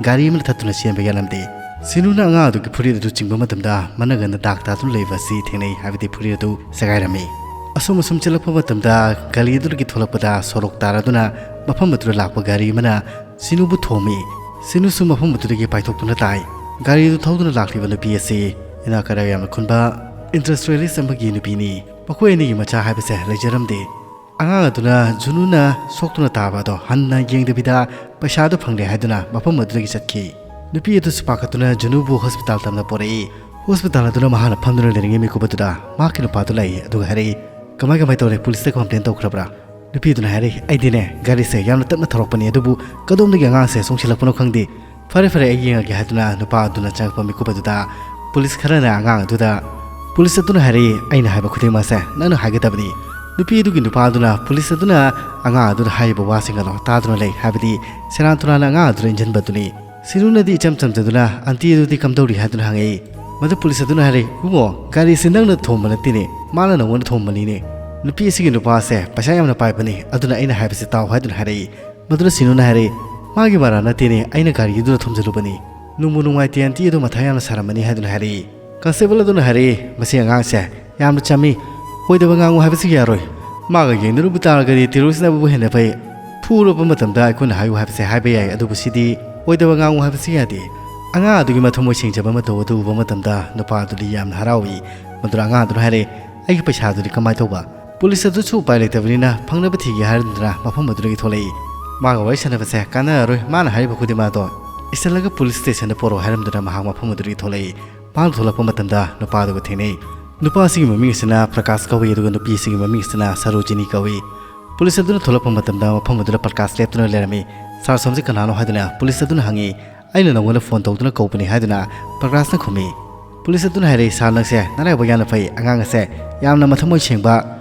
ꯒꯥꯔꯤ ꯑꯃꯅ ꯊꯠꯇꯨꯅ ꯆꯦꯟꯕ ꯌꯥꯔꯝꯗꯦ꯫ ꯁꯤꯅꯨꯅ ꯑꯉꯥꯡ ꯑꯗꯨꯒꯤ ꯐꯨꯔꯤꯠ ꯑꯗꯨ ꯆꯤꯡꯕ ꯃꯇꯝꯗ ꯃꯅꯒꯟꯗ ꯗꯥꯛ ꯇꯥꯗꯨꯅ ꯂꯩꯕ ꯑꯁꯤ ꯊꯦꯡꯅꯩ, ꯍꯥꯏꯕꯗꯤ ꯐꯨꯔꯤꯠ ꯑꯗꯨ ꯁꯦꯒꯥꯏꯔꯝꯃꯤ꯫ ꯑꯁꯨꯝ ꯑꯁꯨꯝ ꯆꯦꯜꯂꯛꯄ ꯃꯇꯝꯗ ꯒꯥꯔꯤ ꯑꯗꯨꯗꯒꯤ ꯊꯣꯛꯂꯛꯄꯗ ꯁꯣꯔꯣꯛ ꯇꯥꯔꯗꯨꯅ ꯃꯐꯝ ꯑꯗꯨꯗ ꯂꯥꯛꯄ ꯒꯥꯔꯤ ꯑꯃꯅ ꯁꯤꯅꯨꯕꯨ ꯊꯣꯝꯃꯤ꯫ ꯁꯤꯅꯨꯁꯨ ꯃꯐꯝ ꯑꯗꯨꯗꯒꯤ ꯄꯥꯏꯊꯣꯛꯇꯨꯅ ꯇꯥꯏ꯫ ꯒꯥꯔꯤ ꯑꯗꯨ ꯊꯧꯗꯨꯅ ꯂꯥꯛꯂꯤꯕ ꯅꯨꯄꯤ ꯑꯁꯤ ꯏꯅꯥꯛ ꯀꯩꯔꯥꯛ ꯌꯥꯝꯅ ꯈꯨꯟꯕ industrialist ꯑꯃꯒꯤ ꯅꯨꯄꯤꯅꯤ꯫ ꯃꯈꯣꯏ ꯑꯅꯤꯒꯤ ꯃꯆꯥ ꯍꯥꯏꯕꯁꯦ ꯂꯩꯖꯔꯝꯗꯦ꯫ ꯑꯉꯥꯡ ꯑꯗꯨꯅ ꯖꯨꯅꯨꯅ ꯁꯣꯛꯇꯨꯅ ꯇꯥꯕ ꯑꯗꯣ ꯍꯟꯅ ꯌꯦꯡꯗꯕꯤꯗ ꯄꯩꯁꯥꯗꯨ ꯐꯪꯂꯦ ꯍꯥꯏꯗꯨꯅ ꯃꯐꯝ ꯑꯗꯨꯗꯒꯤ ꯆꯠꯈꯤ꯫ ꯅꯨꯄꯤ ꯑꯗꯨꯁꯨ ꯄꯥꯈꯠꯇꯨꯅ ꯖꯨꯅꯨꯕꯨ ꯍꯣꯁꯄꯤꯇꯥꯜ ꯇꯝꯅ ꯄꯣꯔꯛꯏ꯫ ꯍꯣꯁꯄꯤꯇꯥꯜ ꯑꯗꯨꯅ ꯃꯍꯥꯛꯅ ꯐꯝꯗꯨꯅ ꯂꯩꯔꯤꯉꯩ ꯃꯤꯀꯨꯞ ꯑꯗꯨꯗ ꯃꯍꯥꯛꯀꯤ ꯅꯨꯄꯥꯗꯨ ꯂꯥꯛꯏ ꯑꯗꯨꯒ ꯍꯥꯏꯔꯛꯏ, "ꯀꯃꯥꯏ ꯀꯃꯥꯏ ꯇꯧꯔꯦ? ꯄꯨꯂꯤꯁꯇ ꯀꯝꯄ꯭ꯂꯦꯟ ꯇꯧꯈ꯭ꯔꯕ꯭ꯔꯥ?" ꯅꯨꯄꯤꯗꯨꯅ ꯍꯥꯏꯔꯛꯏ, "ꯑꯩꯗꯤꯅꯦ ꯒꯥꯔꯤꯁꯦ ꯌꯥꯝꯅ ꯇꯞꯅ ꯊꯧꯔꯛꯄꯅꯤ, ꯑꯗꯨꯕꯨ ꯀꯗꯣꯝꯗꯒꯤ ꯑꯉꯥꯡꯁꯦ ꯆꯣꯡꯁꯤꯜꯂꯛꯄꯅꯣ ꯈꯪꯗꯦ꯫ ꯐꯔꯦ ꯐꯔꯦ, ꯑꯩ ꯌꯦꯡꯉꯒꯦ" ꯍꯥꯏꯗꯨꯅ ꯅꯨꯄꯥ ꯑꯗꯨꯅ ꯆꯪꯉꯛꯄ ꯃꯤꯀꯨꯞ ꯑꯗꯨꯗ ꯄꯨꯂꯤꯁ ꯈꯔꯅ ꯑꯉꯥꯡ ꯑꯗꯨꯗ, ꯄꯨꯂꯤꯁ ꯑꯗꯨꯅ ꯍꯥꯏꯔꯛꯏ, "ꯑꯩꯅ ꯍꯥꯏꯕ ꯈꯨꯗꯤꯡꯃꯛꯁꯦ ꯅꯪꯅ ꯍꯥꯏꯒꯗꯕꯅꯤ"꯫ ꯅꯨꯄꯤ ꯑꯗꯨꯒꯤ ꯅꯨꯄꯥ ꯑꯗꯨꯅ ꯄꯨꯂꯤꯁ ꯑꯗꯨꯅ ꯑꯉꯥꯡ ꯑꯗꯨꯗ ꯍꯥꯏꯔꯤꯕ ꯋꯥꯁꯤꯡ ꯑꯗꯣ ꯇꯥꯗꯨꯅ ꯂꯩ, ꯍꯥꯏꯕꯗꯤ ꯁꯦꯔꯥꯟ ꯇꯨꯔꯥꯟꯅ ꯑꯉꯥꯡ ꯑꯗꯨꯗ ꯏꯟꯁꯤꯟꯕꯗꯨꯅꯤ꯫ ꯁꯤꯅꯨꯅꯗꯤ ꯏꯆꯝ ꯆꯝꯖꯗꯨꯅ ꯑꯟꯇꯤ ꯑꯗꯨꯗꯤ ꯀꯝꯗꯧꯔꯤ ꯍꯥꯏꯗꯨꯅ ꯍꯪꯉꯛꯏ꯫ ꯃꯗꯨ ꯄꯨꯂꯤꯁ ꯑꯗꯨꯅ ꯍꯥꯏꯔꯛꯏ, "ꯏꯕꯨꯡꯉꯣ, ꯒꯥꯔꯤꯁꯤ ꯅꯪꯅ ꯊꯣꯝꯕ ꯅꯠꯇꯦꯅꯦ, ꯃꯥꯅ ꯅꯉꯣꯟꯗ ꯊꯣꯝꯕꯅꯤꯅꯦ꯫ ꯅꯨꯄꯤ ꯑꯁꯤꯒꯤ ꯅꯨꯄꯥꯁꯦ ꯄꯩꯁꯥ ꯌꯥꯝꯅ ꯄꯥꯏꯕꯅꯤ, ꯑꯗꯨꯅ ꯑꯩꯅ ꯍꯥꯏꯕꯁꯤ ꯇꯥꯎ" ꯍꯥꯏꯗꯨꯅ ꯍꯥꯏꯔꯛꯏ꯫ ꯃꯗꯨꯅ ꯁꯤꯅꯨꯅ ꯍꯥꯏꯔꯛꯏ, "ꯃꯥꯒꯤ ꯃꯔꯥꯜ ꯅꯠꯇꯦꯅꯦ, ꯑꯩꯅ ꯒꯥꯔꯤꯗꯨꯗ ꯊꯣꯝꯖꯤꯜꯂꯨꯕꯅꯤ꯫ ꯅꯨꯡꯕꯨ ꯅꯨꯡꯉꯥꯏꯇꯦ, ꯑꯟꯇꯤ ꯑꯗꯨ ꯃꯊꯥ ꯌꯥꯝꯅ ꯁꯥꯔꯝꯃꯅꯤ" ꯍꯥꯏꯗꯨꯅ ꯍꯥꯏꯔꯛꯏ꯫ ꯀꯟꯁꯇꯦꯕꯜ ꯑꯗꯨꯅ ꯍꯥꯏꯔꯛꯏ, "ꯃꯁꯤ ꯑꯉꯥꯡꯁꯦ ꯌꯥꯝꯅ ꯆꯝꯃꯤ, ꯑꯣꯏꯗꯕ ꯉꯥꯡꯉꯨ ꯍꯥꯏꯕꯁꯤ ꯌꯥꯔꯣꯏ꯫ ꯃꯥꯒ ꯌꯦꯡꯅꯔꯨꯕ ꯇꯥꯔꯒꯗꯤ ꯇꯦꯔꯣꯔꯤꯁꯅꯕꯨ ꯍꯦꯟꯅ ꯐꯩ꯫ ꯐꯨꯔꯕ ꯃꯇꯝꯗ ꯑꯩꯈꯣꯏꯅ ꯍꯥꯏꯌꯨ ꯍꯥꯏꯕꯁꯦ ꯍꯥꯏꯕ ꯌꯥꯏ, ꯑꯗꯨꯕꯨ ꯁꯤꯗꯤ ꯑꯣꯏꯗꯕ ꯉꯥꯡꯉꯨ ꯍꯥꯏꯕꯁꯤ ꯌꯥꯗꯦ"꯫ ꯑꯉꯥꯡ ꯑꯗꯨꯒꯤ ꯃꯊꯃꯣꯏ ꯁꯦꯡꯖꯕ ꯃꯇꯧ ꯑꯗꯨ ꯎꯕ ꯃꯇꯝꯗ ꯅꯨꯄꯥ ꯑꯗꯨꯗꯤ ꯌꯥꯝꯅ ꯍꯔꯥꯎꯏ꯫ ꯃꯗꯨꯅ ꯑꯉꯥꯡ ꯑꯗꯨꯅ ꯍꯥꯏꯔꯛꯏ, "ꯑꯩꯒꯤ ꯄꯩꯁꯥꯗꯨꯗꯤ ꯀꯃꯥꯏꯅ ꯇꯧꯕ?" ꯄꯨꯂꯤꯁ ꯑꯗꯨꯁꯨ ꯎꯄꯥꯏ ꯂꯩꯇꯕꯅꯤꯅ ꯐꯪꯅꯕ ꯊꯤꯒꯦ ꯍꯥꯏꯔꯗꯨꯅ ꯃꯐꯝ ꯑꯗꯨꯗꯒꯤ ꯊꯣꯛꯂꯛꯏ꯫ ꯃꯥꯒ ꯋꯥꯔꯤ ꯁꯥꯟꯅꯕꯁꯦ ꯀꯥꯟꯅꯔꯔꯣꯏ, ꯃꯥꯅ ꯍꯥꯏꯔꯤꯕ ꯈꯨꯗꯤꯡꯃꯛ ꯑꯗꯣ ꯏꯁꯤꯜꯂꯒ ꯄꯨꯂꯤꯁ ꯁ꯭ꯇꯦꯁꯟꯗ ꯄꯨꯔꯛꯑꯣ ꯍꯥꯏꯔꯝꯗꯨꯅ ꯃꯍꯥꯛ ꯃꯐꯝ ꯑꯗꯨꯗꯒꯤ ꯊꯣꯛꯂꯛꯏ꯫ ꯃꯍꯥꯛ ꯊꯣꯛꯂꯛꯄ ꯃꯇꯝꯗ ꯅꯨꯄꯥ ꯑꯗꯨꯒ ꯊꯦꯡꯅꯩ꯫ ꯅꯨꯄꯥ ꯑꯁꯤꯒꯤ ꯃꯃꯤꯡ ꯑꯁꯤꯅ ꯄ꯭ꯔꯀꯥꯁ ꯀꯧꯏ, ꯑꯗꯨꯒ ꯅꯨꯄꯤ ꯑꯁꯤꯒꯤ ꯃꯃꯤꯡ ꯑꯁꯤꯅ ꯁꯔꯣꯖꯤꯅꯤ ꯀꯧꯏ꯫ ꯄꯨꯂꯤꯁ ꯑꯗꯨꯅ ꯊꯣꯛꯂꯛꯄ ꯃꯇꯝꯗ ꯃꯐꯝ ꯑꯗꯨꯗ ꯄ꯭ꯔꯀꯥꯁ ꯂꯦꯞꯇꯨꯅ ꯂꯩꯔꯝꯃꯤ꯫ "ꯁꯥꯔ, ꯁꯣꯝꯁꯤ ꯀꯅꯥꯅꯣ?" ꯍꯥꯏꯗꯨꯅ ꯄꯨꯂꯤꯁ ꯑꯗꯨꯅ ꯍꯪꯉꯤ꯫ "ꯑꯩꯅ ꯅꯉꯣꯟꯗ ꯐꯣꯟ ꯇꯧꯗꯨꯅ ꯀꯧꯕꯅꯤ" ꯍꯥꯏꯗꯨꯅ ꯄ꯭ꯔꯀꯥꯁꯅ ꯈꯨꯝꯃꯤ꯫ ꯄꯨꯂꯤꯁ ꯑꯗꯨꯅ ꯍꯥꯏꯔꯛꯏ, "ꯁꯥꯔ, ꯅꯪꯁꯦ ꯅꯔꯥꯏꯕꯛ ꯌꯥꯝꯅ ꯐꯩ꯫ ꯑꯉꯥꯡ ꯑꯁꯦ ꯌꯥꯝꯅ ꯃꯊꯃꯣꯏ ꯁꯦꯡꯕ,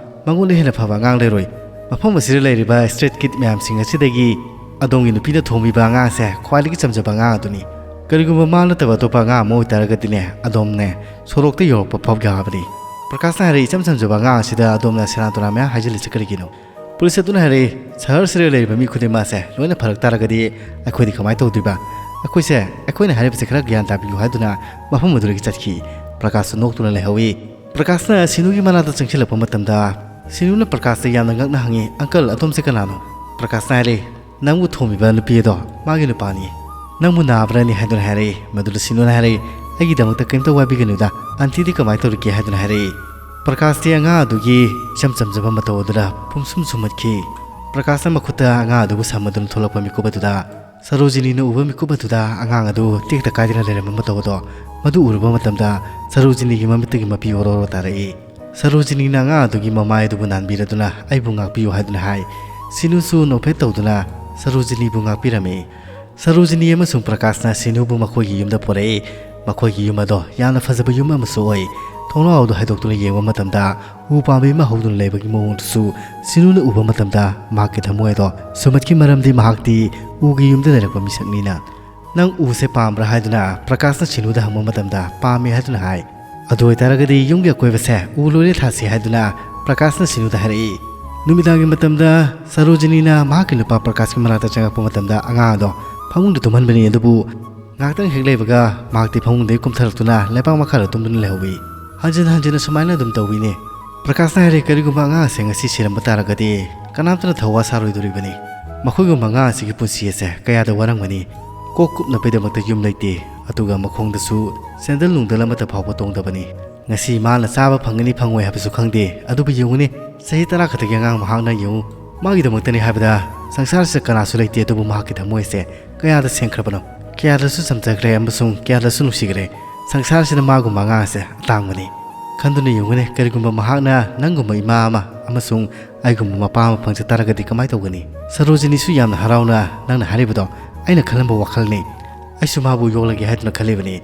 ꯃꯉꯣꯟꯗ ꯍꯦꯟꯅ ꯐꯕ ꯑꯉꯥꯡ ꯂꯩꯔꯣꯏ꯫ ꯃꯐꯝ ꯑꯁꯤꯗ ꯂꯩꯔꯤꯕ ꯁ꯭ꯇ꯭ꯔꯤꯠ ꯀꯤꯠ ꯃꯌꯥꯝꯁꯤꯡ ꯑꯁꯤꯗꯒꯤ ꯑꯗꯣꯝꯒꯤ ꯅꯨꯄꯤꯅ ꯊꯣꯝꯕꯤꯕ ꯑꯉꯥꯡꯁꯦ ꯈ꯭ꯋꯥꯏꯗꯒꯤ ꯆꯝꯖꯕ ꯑꯉꯥꯡ ꯑꯗꯨꯅꯤ꯫ ꯀꯔꯤꯒꯨꯝꯕ ꯃꯥ ꯅꯠꯇꯕ ꯑꯇꯣꯞꯄ ꯑꯉꯥꯡ ꯑꯃ ꯑꯣꯏꯇꯥꯔꯒꯗꯤꯅꯦ, ꯑꯗꯣꯝꯅꯦ ꯁꯣꯔꯣꯛꯇ ꯌꯧꯔꯛꯄ ꯐꯥꯎ ꯌꯥꯕꯅꯤ"꯫ ꯄ꯭ꯔꯀꯥꯁꯅ ꯍꯥꯏꯔꯛꯏ, "ꯏꯆꯝ ꯆꯝꯖꯕ ꯑꯉꯥꯡ ꯑꯁꯤꯗ ꯑꯗꯣꯝꯅ ꯁꯦꯔꯥꯟ ꯇꯨꯔꯥꯟ ꯃꯌꯥꯝ ꯍꯥꯏꯖꯤꯜꯂꯤꯁꯤ ꯀꯔꯤꯒꯤꯅꯣ?" ꯄꯨꯂꯤꯁ ꯑꯗꯨꯅ ꯍꯥꯏꯔꯛꯏ, "ꯁꯍꯔꯁꯤꯗ ꯂꯩꯔꯤꯕ ꯃꯤ ꯈꯨꯗꯤꯡꯃꯛꯁꯦ ꯂꯣꯏꯅ ꯐꯔꯛ ꯇꯥꯔꯒꯗꯤ ꯑꯩꯈꯣꯏꯗꯤ ꯀꯃꯥꯏꯅ ꯇꯧꯗꯣꯏꯕ? ꯑꯩꯈꯣꯏꯁꯦ, ꯑꯩꯈꯣꯏꯅ ꯍꯥꯏꯔꯤꯕꯁꯦ ꯈꯔ ꯒ꯭ꯌꯥꯟ ꯇꯥꯕꯤꯌꯨ" ꯍꯥꯏꯗꯨꯅ ꯃꯐꯝ ꯑꯗꯨꯗꯒꯤ ꯆꯠꯈꯤ꯫ ꯄ꯭ꯔꯀꯥꯁꯁꯨ ꯅꯣꯛꯇꯨꯅ ꯂꯩꯍꯧꯏ꯫ ꯄ꯭ꯔꯀꯥꯁꯅ ꯁꯤꯅꯨꯒꯤ ꯃꯅꯥꯛꯇ ꯆꯪꯁꯤꯜꯂꯛꯄ ꯃꯇꯝꯗ ꯁꯤꯅꯨꯅ ꯄ꯭ꯔꯀꯥꯁꯇ ꯌꯥꯝꯅ ꯉꯛꯅ ꯍꯪꯉꯤ, "ꯑꯪꯀꯜ, ꯑꯗꯣꯝꯁꯦ ꯀꯅꯥꯅꯣ?" ꯄ꯭ꯔꯀꯥꯁꯅ ꯍꯥꯏꯔꯛꯏ, "ꯅꯪꯕꯨ ꯊꯣꯝꯃꯤꯕ ꯅꯨꯄꯤ ꯑꯗꯣ ꯃꯥꯒꯤ ꯅꯨꯄꯥꯅꯤ꯫ ꯅꯪꯕꯨ ꯅꯥꯕ꯭ꯔꯅꯤ?" ꯍꯥꯏꯗꯨꯅ ꯍꯥꯏꯔꯛꯏ꯫ ꯃꯗꯨꯗ ꯁꯤꯅꯨꯅ ꯍꯥꯏꯔꯛꯏ, "ꯑꯩꯒꯤꯗꯃꯛꯇ ꯀꯔꯤꯝꯇ ꯋꯥꯕꯤꯒꯅꯨꯗ, ꯑꯟꯇꯤꯗꯤ ꯀꯃꯥꯏꯅ ꯇꯧꯔꯤꯒꯦ?" ꯍꯥꯏꯗꯨꯅ ꯍꯥꯏꯔꯛꯏ꯫ ꯄ꯭ꯔꯀꯥꯁꯇꯤ ꯑꯉꯥꯡ ꯑꯗꯨꯒꯤ ꯏꯆꯝ ꯆꯝꯖꯕ ꯃꯇꯧ ꯑꯗꯨꯗ ꯄꯨꯝꯁꯨꯝ ꯁꯨꯝꯍꯠꯈꯤ꯫ ꯄ꯭ꯔꯀꯥꯁꯅ ꯃꯈꯨꯠꯇ ꯑꯉꯥꯡ ꯑꯗꯨꯕꯨ ꯁꯝꯃꯗꯨꯅ ꯊꯣꯛꯂꯛꯄ ꯃꯤꯀꯨꯞ ꯑꯗꯨꯗ ꯁꯔꯣꯖꯤꯅꯤꯅ ꯎꯕ ꯃꯤꯀꯨꯞ ꯑꯗꯨꯗ ꯑꯉꯥꯡ ꯑꯗꯨ ꯇꯦꯛꯇ ꯀꯥꯏꯗꯅ ꯂꯩꯔꯝꯕ ꯃꯇꯧ ꯑꯗꯣ, ꯃꯗꯨ ꯎꯔꯨꯕ ꯃꯇꯝꯗ ꯁꯔꯣꯖꯤꯅꯤꯒꯤ ꯃꯃꯤꯠꯇꯒꯤ ꯃꯄꯤ ꯑꯣꯔꯣ ꯑꯣꯔꯣ ꯇꯥꯔꯛꯏ꯫ ꯁꯔꯣꯖꯤꯅꯤꯅ ꯑꯉꯥꯡ ꯑꯗꯨꯒꯤ ꯃꯃꯥꯏ ꯑꯗꯨꯕꯨ ꯅꯥꯟꯕꯤꯔꯗꯨꯅ "ꯑꯩꯕꯨ ꯉꯥꯛꯄꯤꯌꯨ" ꯍꯥꯏꯗꯨꯅ ꯍꯥꯏ꯫ ꯁꯤꯅꯨꯁꯨ ꯅꯣꯛꯐꯦꯠ ꯇꯧꯗꯨꯅ ꯁꯔꯣꯖꯤꯅꯤꯕꯨ ꯉꯥꯛꯄꯤꯔꯝꯃꯤ꯫ ꯁꯔꯣꯖꯤꯅꯤ ꯑꯃꯁꯨꯡ ꯄ꯭ꯔꯀꯥꯁꯅ ꯁꯤꯅꯨꯕꯨ ꯃꯈꯣꯏꯒꯤ ꯌꯨꯝꯗ ꯄꯨꯔꯛꯏ꯫ ꯃꯈꯣꯏꯒꯤ ꯌꯨꯝ ꯑꯗꯣ ꯌꯥꯝꯅ ꯐꯖꯕ ꯌꯨꯝ ꯑꯃꯁꯨ ꯑꯣꯏ꯫ ꯊꯣꯡꯅꯥꯎ ꯑꯗꯨ ꯍꯥꯏꯗꯣꯛꯇꯨꯅ ꯌꯦꯡꯕ ꯃꯇꯝꯗ ꯎ ꯄꯥꯝꯕꯤ ꯑꯃ ꯍꯧꯗꯨꯅ ꯂꯩꯕꯒꯤ ꯃꯑꯣꯡꯗꯨꯁꯨ ꯁꯤꯅꯨꯅ ꯎꯕ ꯃꯇꯝꯗ ꯃꯍꯥꯛꯀꯤ ꯊꯃꯣꯏ ꯑꯗꯣ ꯁꯨꯝꯍꯠꯈꯤ, ꯃꯔꯝꯗꯤ ꯃꯍꯥꯛꯇꯤ ꯎꯒꯤ ꯌꯨꯝꯗ ꯂꯩꯔꯛꯄ ꯃꯤꯁꯛꯅꯤꯅ꯫ "ꯅꯪ ꯎꯁꯦ ꯄꯥꯝꯕ꯭ꯔꯥ?" ꯍꯥꯏꯗꯨꯅ ꯄ꯭ꯔꯀꯥꯁꯅ ꯁꯤꯅꯨꯗ ꯍꯪꯕ ꯃꯇꯝꯗ "ꯄꯥꯝꯃꯤ" ꯍꯥꯏꯗꯨꯅ ꯍꯥꯏ꯫ "ꯑꯗꯨ ꯑꯣꯏꯇꯥꯔꯒꯗꯤ ꯌꯨꯝꯒꯤ ꯑꯀꯣꯏꯕꯁꯦ ꯎ ꯂꯣꯏꯅ ꯊꯥꯁꯤ" ꯍꯥꯏꯗꯨꯅ ꯄ꯭ꯔꯀꯥꯁꯅ ꯁꯤꯅꯨꯗ ꯍꯥꯏꯔꯛꯏ꯫ ꯅꯨꯃꯤꯗꯥꯡꯒꯤ ꯃꯇꯝꯗ ꯁꯔꯣꯖꯤꯅꯤꯅ ꯃꯍꯥꯛꯀꯤ ꯅꯨꯄꯥ ꯄ꯭ꯔꯀꯥꯁꯀꯤ ꯃꯅꯥꯛꯇ ꯆꯪꯉꯛꯄ ꯃꯇꯝꯗ ꯑꯉꯥꯡ ꯑꯗꯣ ꯐꯃꯨꯡꯗ ꯇꯨꯝꯍꯟꯕꯅꯤ, ꯑꯗꯨꯕꯨ ꯉꯥꯏꯍꯥꯛꯇꯪ ꯍꯦꯛ ꯂꯩꯕꯒ ꯃꯍꯥꯛꯇꯤ ꯐꯃꯨꯡꯗꯒꯤ ꯀꯨꯝꯊꯔꯛꯇꯨꯅ ꯂꯩꯕꯥꯛ ꯃꯈꯥꯗ ꯇꯨꯝꯗꯨꯅ ꯂꯩꯍꯧꯏ꯫ ꯍꯟꯖꯤꯟ ꯍꯟꯖꯤꯟ ꯑꯁꯨꯃꯥꯏꯅ ꯑꯗꯨꯝ ꯇꯧꯏꯅꯦ꯫ ꯄ꯭ꯔꯀꯥꯁꯅ ꯍꯥꯏꯔꯦ, "ꯀꯔꯤꯒꯨꯝꯕ ꯑꯉꯥꯡ ꯑꯁꯦ ꯉꯁꯤ ꯁꯤꯔꯝꯕ ꯇꯥꯔꯒꯗꯤ ꯀꯅꯥꯝꯇꯅ ꯊꯧꯋꯥ ꯁꯥꯔꯣꯏꯗꯣꯔꯤꯕꯅꯤ꯫ ꯃꯈꯣꯏꯒꯨꯝꯕ ꯑꯉꯥꯡ ꯑꯁꯤꯒꯤ ꯄꯨꯟꯁꯤ ꯑꯁꯦ ꯀꯌꯥꯗ ꯋꯥꯔꯝꯒꯅꯤ꯫ ꯀꯣꯛ ꯀꯨꯞꯅꯕꯒꯤꯗꯃꯛꯇ ꯌꯨꯝ ꯂꯩꯇꯦ, ꯑꯗꯨꯒ ꯃꯈꯣꯡꯗꯁꯨ ꯁꯦꯟꯗꯜ ꯅꯨꯡꯗꯜ ꯑꯃꯠꯇ ꯐꯥꯎꯕ ꯇꯣꯡꯗꯕꯅꯤ꯫ ꯉꯁꯤ ꯃꯥꯅ ꯆꯥꯕ ꯐꯪꯒꯅꯤ ꯐꯪꯉꯣꯏ ꯍꯥꯏꯕꯁꯨ ꯈꯪꯗꯦ꯫ ꯑꯗꯨꯕꯨ ꯌꯦꯡꯉꯨꯅꯦ, ꯆꯍꯤ ꯇꯔꯥ ꯈꯛꯇꯒꯤ ꯑꯉꯥꯡ ꯃꯍꯥꯛꯅ ꯌꯦꯡꯉꯨ, ꯃꯥꯒꯤꯗꯃꯛꯇꯅꯤ ꯍꯥꯏꯕꯗ ꯁꯪꯁꯥꯔꯁꯤꯗ ꯀꯅꯥꯁꯨ ꯂꯩꯇꯦ, ꯑꯗꯨꯕꯨ ꯃꯍꯥꯛꯀꯤ ꯊꯃꯣꯏꯁꯦ ꯀꯌꯥꯗ ꯁꯦꯡꯈ꯭ꯔꯕꯅꯣ, ꯀꯌꯥꯗꯁꯨ ꯆꯝꯖꯈ꯭ꯔꯦ ꯑꯃꯁꯨꯡ ꯀꯌꯥꯗꯁꯨ ꯅꯨꯡꯁꯤꯈ꯭ꯔꯦ꯫ ꯁꯪꯁꯥꯔꯁꯤꯗ ꯃꯥꯒꯨꯝꯕ ꯑꯉꯥꯡ ꯑꯁꯦ ꯑꯇꯥꯡꯕꯅꯤ꯫ ꯈꯟꯗꯨꯅ ꯌꯦꯡꯉꯨꯅꯦ, ꯀꯔꯤꯒꯨꯝꯕ ꯃꯍꯥꯛꯅ ꯅꯪꯒꯨꯝꯕ ꯏꯃꯥ ꯑꯃ ꯑꯃꯁꯨꯡ ꯑꯩꯒꯨꯝꯕ ꯃꯄꯥ ꯑꯃ ꯐꯪꯖ ꯇꯥꯔꯒꯗꯤ ꯀꯃꯥꯏꯅ ꯇꯧꯒꯅꯤ?" ꯁꯔꯣꯖꯤꯅꯤꯁꯨ ꯌꯥꯝꯅ ꯍꯔꯥꯎꯅ, "ꯅꯪꯅ ꯍꯥꯏꯔꯤꯕꯗꯣ ꯑꯩꯅ ꯈꯜꯂꯝꯕ ꯋꯥꯈꯜꯅꯤ꯫ ꯑꯩꯁꯨ ꯃꯥꯕꯨ ꯌꯣꯛꯂꯒꯦ ꯍꯥꯏꯗꯨꯅ ꯈꯜꯂꯤꯕꯅꯤ꯫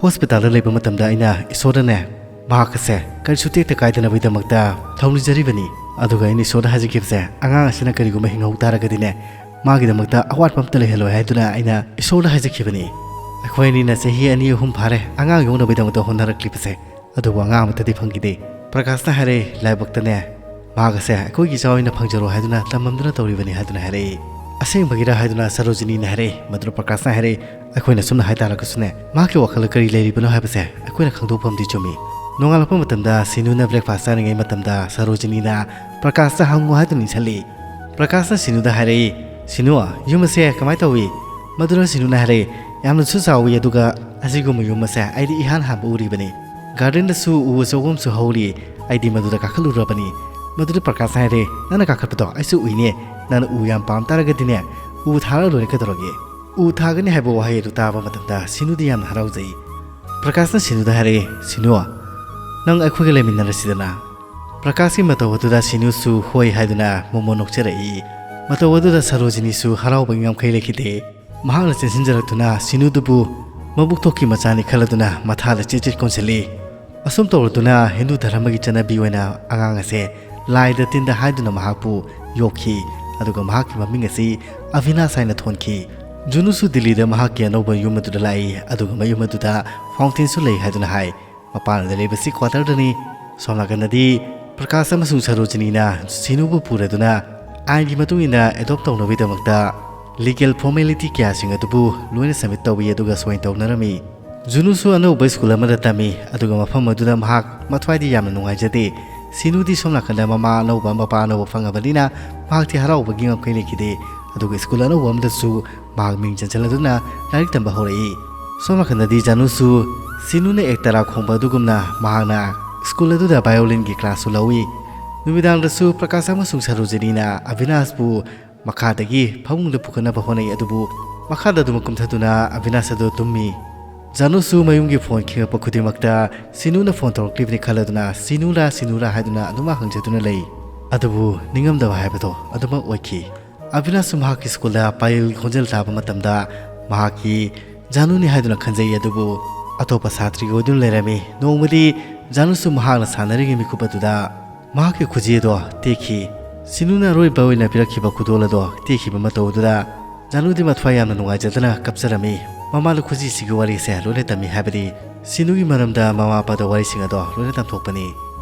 ꯍꯣꯁꯄꯤꯇꯥꯜꯗ ꯂꯩꯕ ꯃꯇꯝꯗ ꯑꯩꯅ ꯏꯁꯣꯔꯗꯅꯦ ꯃꯍꯥꯛ ꯑꯁꯦ ꯀꯔꯤꯁꯨ ꯇꯦꯛꯇ ꯀꯥꯏꯗꯅꯕꯒꯤꯗꯃꯛꯇ ꯊꯧꯅꯤꯖꯔꯤꯕꯅꯤ꯫ ꯑꯗꯨꯒ ꯑꯩꯅ ꯏꯁꯣꯔꯗ ꯍꯥꯏꯖꯈꯤꯕꯁꯦ, ꯑꯉꯥꯡ ꯑꯁꯤꯅ ꯀꯔꯤꯒꯨꯝꯕ ꯍꯤꯡꯍꯧ ꯇꯥꯔꯒꯗꯤꯅꯦ, ꯃꯥꯒꯤꯗꯃꯛꯇ ꯑꯋꯥꯠꯄ ꯑꯝꯇ ꯂꯩꯍꯜꯂꯣꯏ ꯍꯥꯏꯗꯨꯅ ꯑꯩꯅ ꯏꯁꯣꯔꯗ ꯍꯥꯏꯖꯈꯤꯕꯅꯤ꯫ ꯑꯩꯈꯣꯏ ꯑꯅꯤꯅ ꯆꯍꯤ ꯑꯅꯤ ꯑꯍꯨꯝ ꯐꯥꯔꯦ ꯑꯉꯥꯡ ꯌꯣꯛꯅꯕꯒꯤꯗꯃꯛꯇ ꯍꯣꯠꯅꯔꯛꯂꯤꯕꯁꯦ, ꯑꯗꯨꯕꯨ ꯑꯉꯥꯡ ꯑꯃꯠꯇꯗꯤ ꯐꯪꯈꯤꯗꯦ꯫" ꯄ꯭ꯔꯀꯥꯁꯅ ꯍꯥꯏꯔꯦ, "ꯂꯥꯏꯕꯛꯇꯅꯦ ꯃꯍꯥꯛ ꯑꯁꯦ ꯑꯩꯈꯣꯏꯒꯤ ꯏꯆꯥ ꯑꯣꯏꯅ ꯐꯪꯖꯔꯣ ꯍꯥꯏꯗꯨꯅ ꯇꯝꯃꯝꯗꯨꯅ ꯇꯧꯔꯤꯕꯅꯤ" ꯍꯥꯏꯗꯨꯅ ꯍꯥꯏꯔꯛꯏ꯫ "ꯑꯁꯦꯡꯕꯒꯤꯔ?" ꯍꯥꯏꯗꯨꯅ ꯁꯔꯣꯖꯤꯅꯤꯅ ꯍꯥꯏꯔꯛꯏ꯫ ꯃꯗꯨꯗ ꯄ꯭ꯔꯀꯥꯁꯅ ꯍꯥꯏꯔꯛꯏ, "ꯑꯩꯈꯣꯏꯅ ꯁꯨꯝꯅ ꯍꯥꯏꯇꯥꯔꯒꯁꯨꯅꯦ, ꯃꯍꯥꯛꯀꯤ ꯋꯥꯈꯜꯗ ꯀꯔꯤ ꯂꯩꯔꯤꯕꯅꯣ ꯍꯥꯏꯕꯁꯦ ꯑꯩꯈꯣꯏꯅ ꯈꯪꯗꯣꯛꯐꯝꯗꯤ ꯆꯨꯝꯃꯤ꯫" ꯅꯣꯡꯉꯥꯜꯂꯛꯄ ꯃꯇꯝꯗ ꯁꯤꯅꯨꯅ ꯕ꯭ꯔꯦꯛꯐꯥꯁ ꯆꯥꯔꯤꯉꯩ ꯃꯇꯝꯗ ꯁꯔꯣꯖꯤꯅꯤꯅ ꯄ꯭ꯔꯀꯥꯁꯇ ꯍꯪꯉꯨ ꯍꯥꯏꯗꯨꯅ ꯏꯟꯁꯤꯜꯂꯤ꯫ ꯄ꯭ꯔꯀꯥꯁꯅ ꯁꯤꯅꯨꯗ ꯍꯥꯏꯔꯛꯏ, "ꯁꯤꯅꯨ, ꯌꯨꯝ ꯑꯁꯦ ꯀꯃꯥꯏꯅ ꯇꯧꯏ?" ꯃꯗꯨꯗ ꯁꯤꯅꯨꯅ ꯍꯥꯏꯔꯛꯏ, "ꯌꯥꯝꯅꯁꯨ ꯆꯥꯎꯏ, ꯑꯗꯨꯒ ꯑꯁꯤꯒꯨꯝꯕ ꯌꯨꯝ ꯑꯁꯦ ꯑꯩꯗꯤ ꯏꯍꯥꯟ ꯍꯥꯟꯕ ꯎꯔꯤꯕꯅꯤ꯫ ꯒꯥꯔꯗꯦꯟꯗꯁꯨ ꯎ ꯑꯆꯧꯕ ꯑꯃꯁꯨ ꯍꯧꯔꯤ꯫ ꯑꯩꯗꯤ ꯃꯗꯨꯗ ꯀꯥꯈꯠꯂꯨꯔꯕꯅꯤ꯫ ꯃꯗꯨꯗ ꯄ꯭ꯔꯀꯥꯁꯅ ꯍꯥꯏꯔꯦ, "ꯅꯪꯅ ꯀꯥꯈꯠꯄꯗꯣ ꯑꯩꯁꯨ ꯎꯏꯅꯦ꯫ ꯅꯪꯅ ꯎ ꯌꯥꯝ ꯄꯥꯝ ꯇꯥꯔꯒꯗꯤꯅꯦ, ꯎ ꯊꯥꯔ ꯂꯣꯏꯔꯦ, ꯀꯩꯗꯧꯔꯒꯦ?" ꯎ ꯊꯥꯒꯅꯤ ꯍꯥꯏꯕ ꯋꯥꯍꯩ ꯑꯗꯨ ꯇꯥꯕ ꯃꯇꯝꯗ ꯁꯤꯅꯨꯗꯤ ꯌꯥꯝꯅ ꯍꯔꯥꯎꯖꯩ꯫ ꯄ꯭ꯔꯀꯥꯁꯅ ꯁꯤꯅꯨꯗ ꯍꯥꯏꯔꯛꯏ, "ꯁꯤꯅꯨ, ꯅꯪ ꯑꯩꯈꯣꯏꯒ ꯂꯩꯃꯤꯟꯅꯔꯁꯤꯗꯅ?" ꯄ꯭ꯔꯀꯥꯁꯀꯤ ꯃꯇꯧ ꯑꯗꯨꯗ ꯁꯤꯅꯨꯁꯨ ꯍꯣꯏ ꯍꯥꯏꯗꯨꯅ ꯃꯣꯃꯣ ꯅꯣꯛꯆꯔꯛꯏ꯫ ꯃꯇꯧ ꯑꯗꯨꯗ ꯁꯔꯣꯖꯤꯅꯤꯁꯨ ꯍꯔꯥꯎꯕꯒꯤ ꯉꯝꯈꯩ ꯂꯩꯈꯤꯗꯦ꯫ ꯃꯍꯥꯛꯅ ꯆꯦꯟꯁꯤꯟꯖꯔꯛꯇꯨꯅ ꯁꯤꯅꯨꯗꯨꯕꯨ ꯃꯕꯨꯛ ꯊꯣꯛꯀꯤ ꯃꯆꯥꯅꯤ ꯈꯜꯂꯗꯨꯅ ꯃꯊꯥꯗ ꯆꯦꯠ ꯆꯦꯠ ꯀꯣꯟꯁꯤꯜꯂꯤ꯫ ꯑꯁꯨꯝ ꯇꯧꯔꯗꯨꯅ ꯍꯤꯟꯗꯨ ꯙꯔꯃꯒꯤ ꯆꯠꯅꯕꯤ ꯑꯣꯏꯅ ꯑꯉꯥꯡ ꯑꯁꯦ ꯂꯥꯏꯗ ꯇꯤꯟꯗ ꯍꯥꯏꯗꯨꯅ ꯃꯍꯥꯛꯄꯨ ꯌꯣꯛꯈꯤ, ꯑꯗꯨꯒ ꯃꯍꯥꯛꯀꯤ ꯃꯃꯤꯡ ꯑꯁꯤ ꯑꯚꯤꯅꯥꯁ ꯍꯥꯏꯅ ꯊꯣꯟꯈꯤ꯫ ꯖꯨꯅꯨꯁꯨ ꯗꯤꯜꯂꯤꯗ ꯃꯍꯥꯛꯀꯤ ꯑꯅꯧꯕ ꯌꯨꯝ ꯑꯗꯨꯗ ꯂꯥꯛꯏ, ꯑꯗꯨꯒ ꯃꯌꯨꯝ ꯑꯗꯨꯗ ꯐꯥꯎꯟꯇꯦꯟꯁꯨ ꯂꯩ ꯍꯥꯏꯗꯨꯅ ꯍꯥꯏ꯫ ꯃꯄꯥꯟꯗ ꯂꯩꯕꯁꯤ ꯀ꯭ꯋꯥꯇꯔꯗꯅꯤ꯫ ꯁꯣꯝ ꯅꯥꯀꯟꯗꯗꯤ ꯄ꯭ꯔꯀꯥꯁ ꯑꯃꯁꯨꯡ ꯁꯔꯣꯖꯤꯅꯤꯅ ꯁꯤꯅꯨꯕꯨ ꯄꯨꯔꯗꯨꯅ ꯑꯥꯏꯟꯒꯤ ꯃꯇꯨꯡ ꯏꯟꯅ ꯑꯦꯗꯣꯞ ꯇꯧꯅꯕꯒꯤꯗꯃꯛꯇ ꯂꯤꯒꯦꯜ ꯐꯣꯔꯃꯦꯂꯤꯇꯤ ꯀꯌꯥꯁꯤꯡ ꯑꯗꯨꯕꯨ ꯂꯣꯏꯅ ꯁꯕꯃꯤꯠ ꯇꯧꯏ, ꯑꯗꯨꯒ ꯁꯣꯏꯟ ꯇꯧꯅꯔꯝꯃꯤ꯫ ꯖꯨꯅꯨꯁꯨ ꯑꯅꯧꯕ ꯁ꯭ꯀꯨꯜ ꯑꯃꯗ ꯇꯝꯃꯤ, ꯑꯗꯨꯒ ꯃꯐꯝ ꯑꯗꯨꯗ ꯃꯍꯥꯛ ꯃꯊ꯭ꯋꯥꯏꯗꯤ ꯌꯥꯝꯅ ꯅꯨꯡꯉꯥꯏꯖꯗꯦ꯫ ꯁꯤꯅꯨꯗꯤ ꯁꯣꯝ ꯅꯥꯀꯟꯗ ꯃꯃꯥ ꯑꯅꯧꯕ, ꯃꯄꯥ ꯑꯅꯧꯕ ꯐꯪꯉꯕꯅꯤꯅ ꯃꯍꯥꯛꯇꯤ ꯍꯔꯥꯎꯕꯒꯤ ꯉꯝꯈꯩ ꯂꯩꯈꯤꯗꯦ꯫ ꯑꯗꯨꯒ ꯁ꯭ꯀꯨꯜ ꯑꯅꯧꯕ ꯑꯃꯗꯁꯨ ꯃꯍꯥꯛ ꯃꯤꯡ ꯆꯟꯁꯤꯜꯂꯗꯨꯅ ꯂꯥꯏꯔꯤꯛ ꯇꯝꯕ ꯍꯧꯔꯛꯏ꯫ ꯁꯣꯝ ꯅꯥꯀꯟꯗꯗꯤ ꯖꯥꯅꯨꯁꯨ ꯁꯤꯅꯨꯅ ꯑꯦꯛꯇꯔꯥ ꯈꯣꯡꯕ ꯑꯗꯨꯒꯨꯝꯅ ꯃꯍꯥꯛꯅ ꯁ꯭ꯀꯨꯜ ꯑꯗꯨꯗ ꯚꯥꯏꯑꯣꯂꯤꯟꯒꯤ ꯀ꯭ꯂꯥꯁꯁꯨ ꯂꯧꯏ꯫ ꯅꯨꯃꯤꯗꯥꯡꯗꯁꯨ ꯄ꯭ꯔꯀꯥꯁ ꯑꯃꯁꯨꯡ ꯁꯔꯣꯖꯤꯅꯤꯅ ꯑꯚꯤꯅꯥꯁꯄꯨ ꯃꯈꯥꯗꯒꯤ ꯐꯃꯨꯡꯗ ꯄꯨꯈꯠꯅꯕ ꯍꯣꯠꯅꯩ, ꯑꯗꯨꯕꯨ ꯃꯈꯥꯗ ꯑꯗꯨꯃꯛ ꯀꯨꯝꯊꯗꯨꯅ ꯑꯚꯤꯅꯥꯁ ꯑꯗꯨ ꯇꯨꯝꯃꯤ꯫ ꯖꯥꯅꯨꯁꯨ ꯃꯌꯨꯝꯒꯤ ꯐꯣꯟ ꯈꯤꯡꯉꯛꯄ ꯈꯨꯗꯤꯡꯃꯛꯇ ꯁꯤꯅꯨꯅ ꯐꯣꯟ ꯇꯧꯔꯛꯂꯤꯕꯅꯤ ꯈꯜꯂꯗꯨꯅ "ꯁꯤꯅꯨꯔꯥ, ꯁꯤꯅꯨꯔꯥ?" ꯍꯥꯏꯗꯨꯅ ꯑꯗꯨꯃꯛ ꯍꯪꯖꯗꯨꯅ ꯂꯩ꯫ ꯑꯗꯨꯕꯨ ꯅꯤꯡꯉꯝꯗꯕ ꯍꯥꯏꯕꯗꯣ ꯑꯗꯨꯃꯛ ꯑꯣꯏꯈꯤ꯫ ꯑꯚꯤꯅꯥꯁꯁꯨ ꯃꯍꯥꯛꯀꯤ ꯁ꯭ꯀꯨꯜꯗ ꯄꯥꯌꯦꯜꯒꯤ ꯈꯣꯟꯖꯦꯜ ꯇꯥꯕ ꯃꯇꯝꯗ ꯃꯍꯥꯛꯀꯤ ꯖꯥꯅꯨꯅꯤ ꯍꯥꯏꯗꯨꯅ ꯈꯟꯖꯩ, ꯑꯗꯨꯕꯨ ꯑꯇꯣꯞꯄ ꯁꯥꯇ꯭ꯔꯤ ꯑꯣꯏꯗꯨꯅ ꯂꯩꯔꯝꯃꯤ꯫ ꯅꯣꯡꯃꯗꯤ ꯖꯥꯅꯨꯁꯨ ꯃꯍꯥꯛꯅ ꯁꯥꯟꯅꯔꯤꯉꯩ ꯃꯤꯀꯨꯞ ꯑꯗꯨꯗ ꯃꯍꯥꯛꯀꯤ ꯈꯨꯖꯤ ꯑꯗꯣ ꯇꯦꯛꯈꯤ꯫ ꯁꯤꯅꯨꯅ ꯑꯔꯣꯏꯕ ꯑꯣꯏꯅ ꯄꯤꯔꯛꯈꯤꯕ ꯈꯨꯗꯣꯜ ꯑꯗꯣ ꯇꯦꯛꯈꯤꯕ ꯃꯇꯧ ꯑꯗꯨꯗ ꯖꯥꯅꯨꯗꯤ ꯃꯊ꯭ꯋꯥꯏ ꯌꯥꯝꯅ ꯅꯨꯡꯉꯥꯏꯖꯗꯅ ꯀꯞꯆꯔꯝꯃꯤ꯫ ꯃꯃꯥꯗ ꯈꯨꯖꯤꯁꯤꯒꯤ ꯋꯥꯔꯤꯁꯦ ꯂꯣꯏꯅ ꯇꯝꯃꯤ, ꯍꯥꯏꯕꯗꯤ ꯁꯤꯅꯨꯒꯤ ꯃꯔꯝꯗ ꯃꯃꯥ ꯃꯄꯥꯗ ꯋꯥꯔꯤꯁꯤꯡ ꯑꯗꯣ ꯂꯣꯏꯅ ꯇꯝꯊꯣꯛꯄꯅꯤ꯫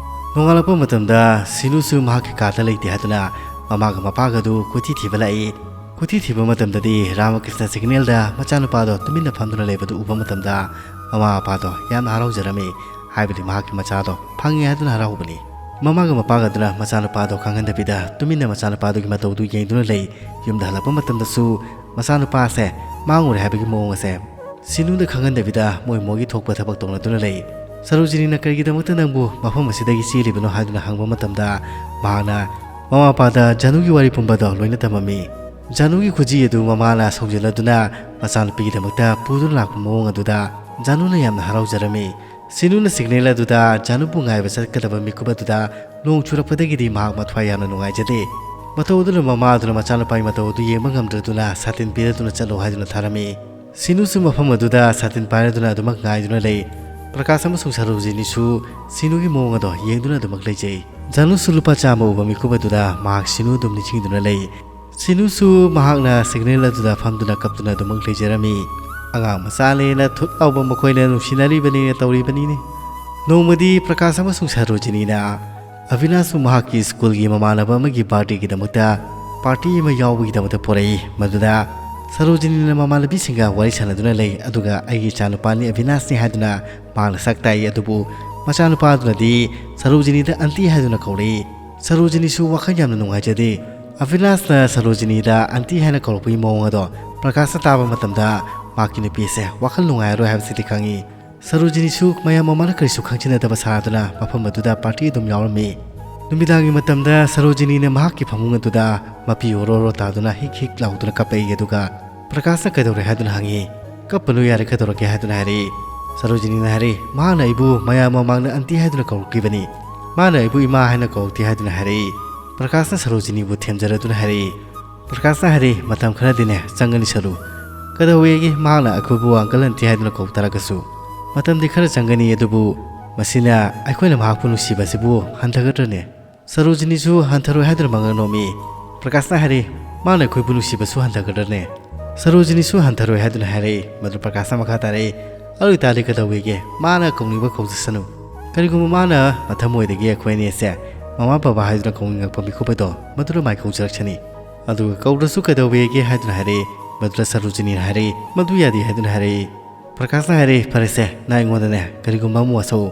ꯅꯣꯡꯉꯥꯜꯂꯛꯄ ꯃꯇꯝꯗ ꯁꯤꯅꯨꯁꯨ ꯃꯍꯥꯛꯀꯤ ꯀꯥꯗ ꯂꯩꯇꯦ ꯍꯥꯏꯗꯨꯅ ꯃꯃꯥꯒ ꯃꯄꯥꯒ ꯑꯗꯨ ꯀꯣꯏꯊꯤ ꯊꯤꯕ ꯂꯥꯛꯏ꯫ ꯀꯣꯏꯊꯤ ꯊꯤꯕ ꯃꯇꯝꯗꯗꯤ ꯔꯥꯃꯀ꯭ꯔꯤꯁꯅ ꯁꯤꯒꯅꯦꯜꯗ ꯃꯆꯥꯅꯨꯄꯥꯗꯣ ꯇꯨꯃꯤꯟꯅ ꯐꯝꯗꯨꯅ ꯂꯩꯕꯗꯨ ꯎꯕ ꯃꯇꯝꯗ ꯃꯃꯥ ꯃꯄꯥꯗꯣ ꯌꯥꯝꯅ ꯍꯔꯥꯎꯖꯔꯝꯃꯤ, ꯍꯥꯏꯕꯗꯤ ꯃꯍꯥꯛꯀꯤ ꯃꯆꯥꯗꯣ ꯐꯪꯉꯦ ꯍꯥꯏꯗꯨꯅ ꯍꯔꯥꯎꯕꯅꯤ꯫ ꯃꯃꯥꯒ ꯃꯄꯥꯒ ꯑꯗꯨꯅ ꯃꯆꯥꯅꯨꯄꯥꯗꯣ ꯈꯪꯍꯟꯗꯕꯤꯗ ꯇꯨꯃꯤꯟꯅ ꯃꯆꯥꯅꯨꯄꯥꯗꯨꯒꯤ ꯃꯇꯧꯗꯨ ꯌꯦꯡꯗꯨꯅ ꯂꯩ꯫ ꯌꯨꯝꯗ ꯍꯜꯂꯛꯄ ꯃꯇꯝꯗꯁꯨ ꯃꯆꯥꯅꯨꯄꯥꯁꯦ ꯃꯥꯡꯉꯨꯔꯦ ꯍꯥꯏꯕꯒꯤ ꯃꯑꯣꯡ ꯑꯁꯦ ꯁꯤꯅꯨꯗ ꯈꯪꯍꯟꯗꯕꯤꯗ ꯃꯣꯏ ꯃꯣꯏꯒꯤ ꯊꯣꯛꯄ ꯊꯕꯛ ꯇꯧꯅꯗꯨꯅ ꯂꯩ꯫ ꯁꯔꯣꯖꯤꯅꯤꯅ ꯀꯔꯤꯒꯤꯗꯃꯛꯇ ꯅꯪꯕꯨ ꯃꯐꯝ ꯑꯁꯤꯗꯒꯤ ꯆꯦꯜꯂꯤꯕꯅꯣ ꯍꯥꯏꯗꯨꯅ ꯍꯪꯕ ꯃꯇꯝꯗ, ꯃꯍꯥꯛꯅ ꯃꯃꯥ ꯃꯄꯥꯗ ꯖꯥꯅꯨꯒꯤ ꯋꯥꯔꯤ ꯄꯨꯝꯕꯗꯣ ꯂꯣꯏꯅ ꯇꯝꯃꯝꯃꯤ꯫ ꯖꯥꯅꯨꯒꯤ ꯈꯨꯖꯤ ꯑꯗꯨ ꯃꯃꯥꯅ ꯁꯧꯖꯤꯜꯂꯗꯨꯅ ꯃꯆꯥꯅꯨꯄꯤꯒꯤꯗꯃꯛꯇ ꯄꯨꯗꯨꯅ ꯂꯥꯛꯄ ꯃꯑꯣꯡ ꯑꯗꯨꯗ ꯖꯥꯅꯨꯅ ꯌꯥꯝꯅ ꯍꯔꯥꯎꯖꯔꯝꯃꯤ꯫ ꯁꯤꯅꯨꯅ ꯁꯤꯒꯅꯦꯜ ꯑꯗꯨꯗ ꯖꯥꯅꯨꯕꯨ ꯉꯥꯏꯕ ꯆꯠꯀꯗꯕ ꯃꯤꯀꯨꯞ ꯑꯗꯨꯗ ꯅꯣꯡ ꯆꯨꯔꯛꯄꯗꯒꯤꯗꯤ ꯃꯍꯥꯛ ꯃꯊ꯭ꯋꯥꯏ ꯌꯥꯝꯅ ꯅꯨꯡꯉꯥꯏꯖꯗꯦ꯫ ꯃꯇꯧ ꯑꯗꯨꯅ ꯃꯃꯥ ꯑꯗꯨꯅ ꯃꯆꯥꯅꯨꯄꯥꯒꯤ ꯃꯇꯧ ꯑꯗꯨ ꯌꯦꯡꯕ ꯉꯝꯗ꯭ꯔꯗꯨꯅ ꯁꯥꯇꯤꯟ ꯄꯤꯔꯗꯨꯅ ꯆꯠꯂꯣ ꯍꯥꯏꯗꯨꯅ ꯊꯥꯔꯝꯃꯤ꯫ ꯁꯤꯅꯨꯁꯨ ꯃꯐꯝ ꯑꯗꯨꯗ ꯁꯥꯇꯤꯟ ꯄꯥꯏꯔꯗꯨꯅ ꯑꯗꯨꯃꯛ ꯉꯥꯏꯗꯨꯅ ꯂꯩ꯫ ꯄ꯭ꯔꯀꯥꯁ ꯑꯃꯁꯨꯡ ꯁꯔꯣꯖꯤꯅꯤꯁꯨ ꯁꯤꯅꯨꯒꯤ ꯃꯑꯣꯡ ꯑꯗꯣ ꯌꯦꯡꯗꯨꯅ ꯑꯗꯨꯃꯛ ꯂꯩꯖꯩ꯫ ꯖꯥꯅꯨꯁꯨ ꯂꯨꯄꯥ ꯆꯥꯝꯃ ꯎꯕ ꯃꯤꯀꯨꯞ ꯑꯗꯨꯗ ꯃꯍꯥꯛ ꯁꯤꯅꯨ ꯑꯗꯨꯝ ꯅꯤꯡꯁꯤꯡꯗꯨꯅ ꯂꯩ꯫ ꯁꯤꯅꯨꯁꯨ ꯃꯍꯥꯛꯅ ꯁꯤꯒꯅꯦꯜ ꯑꯗꯨꯗ ꯐꯝꯗꯨꯅ ꯀꯞꯇꯨꯅ ꯑꯗꯨꯃꯛ ꯂꯩꯖꯔꯝꯃꯤ꯫ ꯑꯉꯥꯡ ꯃꯆꯥꯅꯦꯅ ꯊꯨꯠ ꯂꯥꯎꯕ ꯃꯈꯣꯏꯅ ꯅꯨꯡꯁꯤꯅꯔꯤꯕꯅꯦꯅ ꯇꯧꯔꯤꯕꯅꯤꯅꯦ꯫ ꯅꯣꯡꯃꯗꯤ ꯄ꯭ꯔꯀꯥꯁ ꯑꯃꯁꯨꯡ ꯁꯔꯣꯖꯤꯅꯤꯅ ꯑꯕꯤꯅꯥꯁꯄꯨ ꯃꯍꯥꯛꯀꯤ ꯁ꯭ꯀꯨꯜꯒꯤ ꯃꯃꯥꯟꯅꯕ ꯑꯃꯒꯤ ꯕꯥꯔꯗꯦꯒꯤꯗꯃꯛꯇ ꯄꯥꯔꯇꯤ ꯑꯃ ꯌꯥꯎꯕꯒꯤꯗꯃꯛꯇ ꯄꯨꯔꯛꯏ꯫ ꯃꯗꯨꯗ ꯁꯔꯣꯖꯤꯅꯤꯅ ꯃꯃꯥꯟꯅꯕꯤꯁꯤꯡꯒ ꯋꯥꯔꯤ ꯁꯥꯟꯅꯗꯨꯅ ꯂꯩ, ꯑꯗꯨꯒ "ꯑꯩꯒꯤ ꯏꯆꯥꯅꯨꯄꯥꯅꯤ ꯑꯕꯤꯅꯥꯁꯅꯤ" ꯍꯥꯏꯗꯨꯅ ꯃꯍꯥꯛꯅ ꯁꯛ ꯇꯥꯛꯏ꯫ ꯑꯗꯨꯕꯨ ꯃꯆꯥꯅꯨꯄꯥ ꯑꯗꯨꯅꯗꯤ ꯁꯔꯣꯖꯤꯅꯤꯗ "ꯑꯟꯇꯤ" ꯍꯥꯏꯗꯨꯅ ꯀꯧꯔꯛꯏ꯫ ꯁꯔꯣꯖꯤꯅꯤꯁꯨ ꯋꯥꯈꯜ ꯌꯥꯝꯅ ꯅꯨꯡꯉꯥꯏꯖꯗꯦ꯫ ꯑꯕꯤꯅꯥꯁꯅ ꯁꯔꯣꯖꯤꯅꯤꯗ "ꯑꯟꯇꯤ" ꯍꯥꯏꯅ ꯀꯧꯔꯛꯄꯒꯤ ꯃꯑꯣꯡ ꯑꯗꯣ ꯄ꯭ꯔꯀꯥꯁꯅ ꯇꯥꯕ ꯃꯇꯝꯗ ꯃꯍꯥꯛꯀꯤ ꯅꯨꯄꯤ ꯑꯁꯦ ꯋꯥꯈꯜ ꯅꯨꯡꯉꯥꯏꯔꯔꯣꯏ ꯍꯥꯏꯕꯁꯤꯗꯤ ꯈꯪꯉꯤ꯫ ꯁꯔꯣꯖꯤꯅꯤꯁꯨ ꯃꯌꯥꯝ ꯃꯃꯥꯡꯗ ꯀꯔꯤꯁꯨ ꯈꯪꯖꯤꯟꯅꯗꯕ ꯁꯥꯗꯨꯅ ꯃꯐꯝ ꯑꯗꯨꯗ ꯄꯥꯔꯇꯤ ꯑꯗꯨꯝ ꯌꯥꯎꯔꯝꯃꯤ꯫ ꯅꯨꯃꯤꯗꯥꯡꯒꯤ ꯃꯇꯝꯗ ꯁꯔꯣꯖꯤꯅꯤꯅ ꯃꯍꯥꯛꯀꯤ ꯐꯃꯨꯡ ꯑꯗꯨꯗ ꯃꯄꯤ ꯑꯣꯔꯣ ꯑꯣꯔꯣ ꯇꯥꯗꯨꯅ ꯍꯤꯛ ꯍꯤꯛ ꯂꯥꯎꯗꯨꯅ ꯀꯞꯄꯛꯏ꯫ ꯑꯗꯨꯒ ꯄ꯭ꯔꯀꯥꯁꯅ "ꯀꯩꯗꯧꯔꯦ?" ꯍꯥꯏꯗꯨꯅ ꯍꯪꯉꯤ꯫ "ꯀꯞꯄꯅꯨ, ꯌꯥꯔꯦ, ꯀꯩꯗꯧꯔꯒꯦ?" ꯍꯥꯏꯗꯨꯅ ꯍꯥꯏꯔꯛꯏ꯫ ꯁꯔꯣꯖꯤꯅꯤꯅ ꯍꯥꯏꯔꯛꯏ, "ꯃꯍꯥꯛꯅ ꯑꯩꯕꯨ ꯃꯌꯥꯝ ꯃꯃꯥꯡꯗ ꯑꯟꯇꯤ ꯍꯥꯏꯗꯨꯅ ꯀꯧꯔꯛꯈꯤꯕꯅꯤ꯫ ꯃꯥꯅ ꯑꯩꯕꯨ ꯏꯃꯥ ꯍꯥꯏꯅ ꯀꯧꯔꯛꯇꯦ" ꯍꯥꯏꯗꯨꯅ ꯍꯥꯏꯔꯛꯏ꯫ ꯄ꯭ꯔꯀꯥꯁꯅ ꯁꯔꯣꯖꯤꯅꯤꯕꯨ ꯊꯦꯝꯖꯔꯗꯨꯅ ꯍꯥꯏꯔꯛꯏ, ꯄ꯭ꯔꯀꯥꯁꯅ ꯍꯥꯏꯔꯛꯏ, "ꯃꯇꯝ ꯈꯔꯗꯤꯅꯦ ꯆꯪꯒꯅꯤ ꯁꯔꯨ꯫ ꯀꯩꯗꯧꯋꯦꯒꯦ ꯃꯍꯥꯛꯅ ꯑꯩꯈꯣꯏꯕꯨ ꯑꯪꯀꯜ ꯑꯟꯇꯤ ꯍꯥꯏꯗꯨꯅ ꯀꯧ ꯇꯥꯔꯒꯁꯨ? ꯃꯇꯝꯗꯤ ꯈꯔ ꯆꯪꯒꯅꯤ, ꯑꯗꯨꯕꯨ ꯃꯁꯤꯅ ꯑꯩꯈꯣꯏꯅ ꯃꯍꯥꯛꯄꯨ ꯅꯨꯡꯁꯤꯕ ꯑꯁꯤꯕꯨ ꯍꯟꯊꯒꯗ꯭ꯔꯅꯦ?" ꯁꯔꯣꯖꯤꯅꯤꯁꯨ ꯍꯟꯊꯔꯣꯏ ꯍꯥꯏꯗꯨꯅ ꯃꯉꯛ ꯅꯣꯝꯃꯤ꯫ ꯄ꯭ꯔꯀꯥꯁꯅ ꯍꯥꯏꯔꯛꯏ, "ꯃꯥꯅ ꯑꯩꯈꯣꯏꯕꯨ ꯅꯨꯡꯁꯤꯕꯁꯨ ꯍꯟꯊꯒꯗ꯭ꯔꯅꯦ?" ꯁꯔꯣꯖꯤꯅꯤꯁꯨ ꯍꯟꯊꯔꯣꯏ ꯍꯥꯏꯗꯨꯅ ꯍꯥꯏꯔꯛꯏ꯫ ꯃꯗꯨ ꯄ꯭ꯔꯀꯥꯁꯅ ꯃꯈꯥ ꯇꯥꯔꯛꯏ, "ꯑꯗꯨ ꯑꯣꯏꯇꯥꯔꯗꯤ ꯀꯩꯗꯧꯋꯦꯒꯦ? ꯃꯥꯅ ꯀꯧꯅꯤꯡꯕ ꯀꯧꯖꯁꯅꯨ꯫ ꯀꯔꯤꯒꯨꯝꯕ ꯃꯥꯅ ꯃꯊꯃꯣꯏꯗꯒꯤ ꯑꯩꯈꯣꯏ ꯑꯅꯤ ꯑꯁꯦ ꯃꯃꯥ ꯕꯕꯥ ꯍꯥꯏꯗꯨꯅ ꯀꯧꯅꯤꯡꯉꯛꯄ ꯃꯤꯀꯨꯞ ꯑꯗꯣ ꯃꯗꯨꯅ ꯃꯥꯏ ꯀꯧꯖꯔꯛꯁꯅꯤ꯫ ꯑꯗꯨꯒ ꯀꯧꯗ꯭ꯔꯁꯨ ꯀꯩꯗꯧꯋꯦꯒꯦ?" ꯍꯥꯏꯗꯨꯅ ꯍꯥꯏꯔꯛꯏ꯫ ꯃꯗꯨꯗ ꯁꯔꯣꯖꯤꯅꯤꯅ ꯍꯥꯏꯔꯛꯏ, "ꯃꯗꯨ ꯌꯥꯗꯦ" ꯍꯥꯏꯗꯨꯅ ꯍꯥꯏꯔꯛꯏ꯫ ꯄ꯭ꯔꯀꯥꯁꯅ ꯍꯥꯏꯔꯛꯏ, "ꯐꯔꯦꯁꯦ, ꯅꯪ ꯑꯩꯉꯣꯟꯗꯅꯦ ꯀꯔꯤꯒꯨꯝꯕ ꯑꯃ ꯋꯥꯁꯛꯎ꯫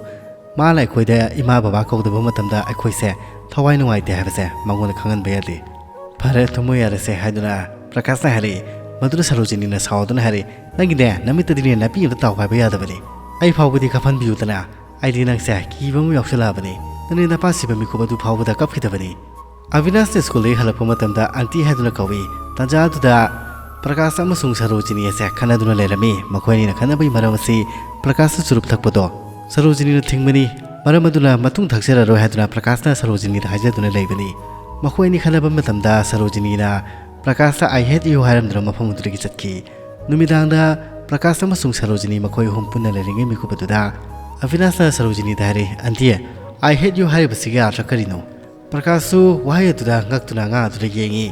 ꯃꯥꯅ ꯑꯩꯈꯣꯏꯗ ꯏꯃꯥ ꯕꯕꯥ ꯀꯧꯗꯕ ꯃꯇꯝꯗ ꯑꯩꯈꯣꯏꯁꯦ ꯊꯋꯥꯏ ꯅꯨꯡꯉꯥꯏꯇꯦ ꯍꯥꯏꯕꯁꯦ ꯃꯉꯣꯟꯗ ꯈꯪꯍꯟꯕ ꯌꯥꯗꯦ"꯫ "ꯐꯔꯦ, ꯊꯨꯝꯃꯣꯏ ꯌꯥꯔꯦꯁꯦ" ꯍꯥꯏꯗꯨꯅ ꯄ꯭ꯔꯀꯥꯁꯅ ꯍꯥꯏꯔꯛꯏ꯫ ꯃꯗꯨꯗ ꯁꯔꯣꯖꯤꯅꯤꯅ ꯁꯥꯎꯗꯨꯅ ꯍꯥꯏꯔꯛꯏ, "ꯅꯪꯒꯤꯅꯦ ꯅꯃꯤꯠꯇꯗꯤꯅꯦ ꯅꯥꯄꯤ ꯑꯃꯇ ꯇꯥꯎ ꯍꯥꯏꯕ ꯌꯥꯗꯕꯅꯤ꯫ ꯑꯩ ꯐꯥꯎꯕꯗꯤ ꯀꯥꯐꯟꯕꯤꯌꯨꯗꯅ"꯫ ꯑꯩꯗꯤ ꯅꯪꯁꯦ ꯀꯤꯕ ꯑꯃ ꯌꯥꯎꯁꯜꯂꯛꯑꯕꯅꯤ꯫ ꯅꯪꯗꯤ ꯅꯄꯥ ꯁꯤꯕ ꯃꯤꯀꯨꯞ ꯑꯗꯨ ꯐꯥꯎꯕꯗ ꯀꯞꯈꯤꯗꯕꯅꯤ꯫ ꯑꯕꯤꯅꯥꯁꯅ ꯁ꯭ꯀꯨꯜꯗꯒꯤ ꯍꯜꯂꯛꯄ ꯃꯇꯝꯗ ꯑꯟꯇꯤ ꯍꯥꯏꯗꯨꯅ ꯀꯧꯏ꯫ ꯇꯥꯟꯖꯥ ꯑꯗꯨꯗ ꯄ꯭ꯔꯀꯥꯁ ꯑꯃꯁꯨꯡ ꯁꯔꯣꯖꯤꯅꯤ ꯑꯁꯦ ꯈꯠꯅꯗꯨꯅ ꯂꯩꯔꯝꯃꯤ꯫ ꯃꯈꯣꯏ ꯑꯅꯤꯅ ꯈꯠꯅꯕꯒꯤ ꯃꯔꯝ ꯑꯁꯤ ꯄ꯭ꯔꯀꯥꯁꯅ ꯆꯨꯔꯨꯞ ꯊꯛꯄꯗꯣ ꯁꯔꯣꯖꯤꯅꯤꯅ ꯊꯤꯡꯕꯅꯤ꯫ ꯃꯔꯝ ꯑꯗꯨꯅ ꯃꯇꯨꯡ ꯊꯛꯆꯔꯔꯣꯏ ꯍꯥꯏꯗꯨꯅ ꯄ꯭ꯔꯀꯥꯁꯅ ꯁꯔꯣꯖꯤꯅꯤꯗ ꯍꯥꯏꯖꯗꯨꯅ ꯂꯩꯕꯅꯤ꯫ ꯃꯈꯣꯏ ꯑꯅꯤ ꯈꯠꯅꯕ ꯃꯇꯝꯗ ꯁꯔꯣꯖꯤꯅꯤꯅ ꯄ꯭ꯔꯀꯥꯁꯇ "I hate you" ꯍꯥꯏꯔꯝꯗꯨꯅ ꯃꯐꯝ ꯑꯗꯨꯗꯒꯤ ꯆꯠꯈꯤ꯫ ꯅꯨꯃꯤꯗꯥꯡꯗ ꯄ꯭ꯔꯀꯥꯁ ꯑꯃꯁꯨꯡ ꯁꯔꯣꯖꯤꯅꯤ ꯃꯈꯣꯏ ꯑꯍꯨꯝ ꯄꯨꯟꯅ ꯂꯩꯔꯤꯉꯩ ꯃꯤꯀꯨꯞ ꯑꯗꯨꯗ ꯑꯕꯤꯅꯥꯁꯅ ꯁꯔꯣꯖꯤꯅꯤꯗ ꯍꯥꯏꯔꯦ, "ꯑꯟꯇꯤ, "I hate you" ꯍꯥꯏꯔꯤꯕꯁꯤꯒꯤ ꯑꯔꯊ ꯀꯔꯤꯅꯣ?" ꯄ꯭ꯔꯀꯥꯁꯁꯨ ꯋꯥꯍꯩ ꯑꯗꯨꯗ ꯉꯛꯇꯨꯅ ꯑꯉꯥꯡ ꯑꯗꯨꯗ ꯌꯦꯡꯉꯤ꯫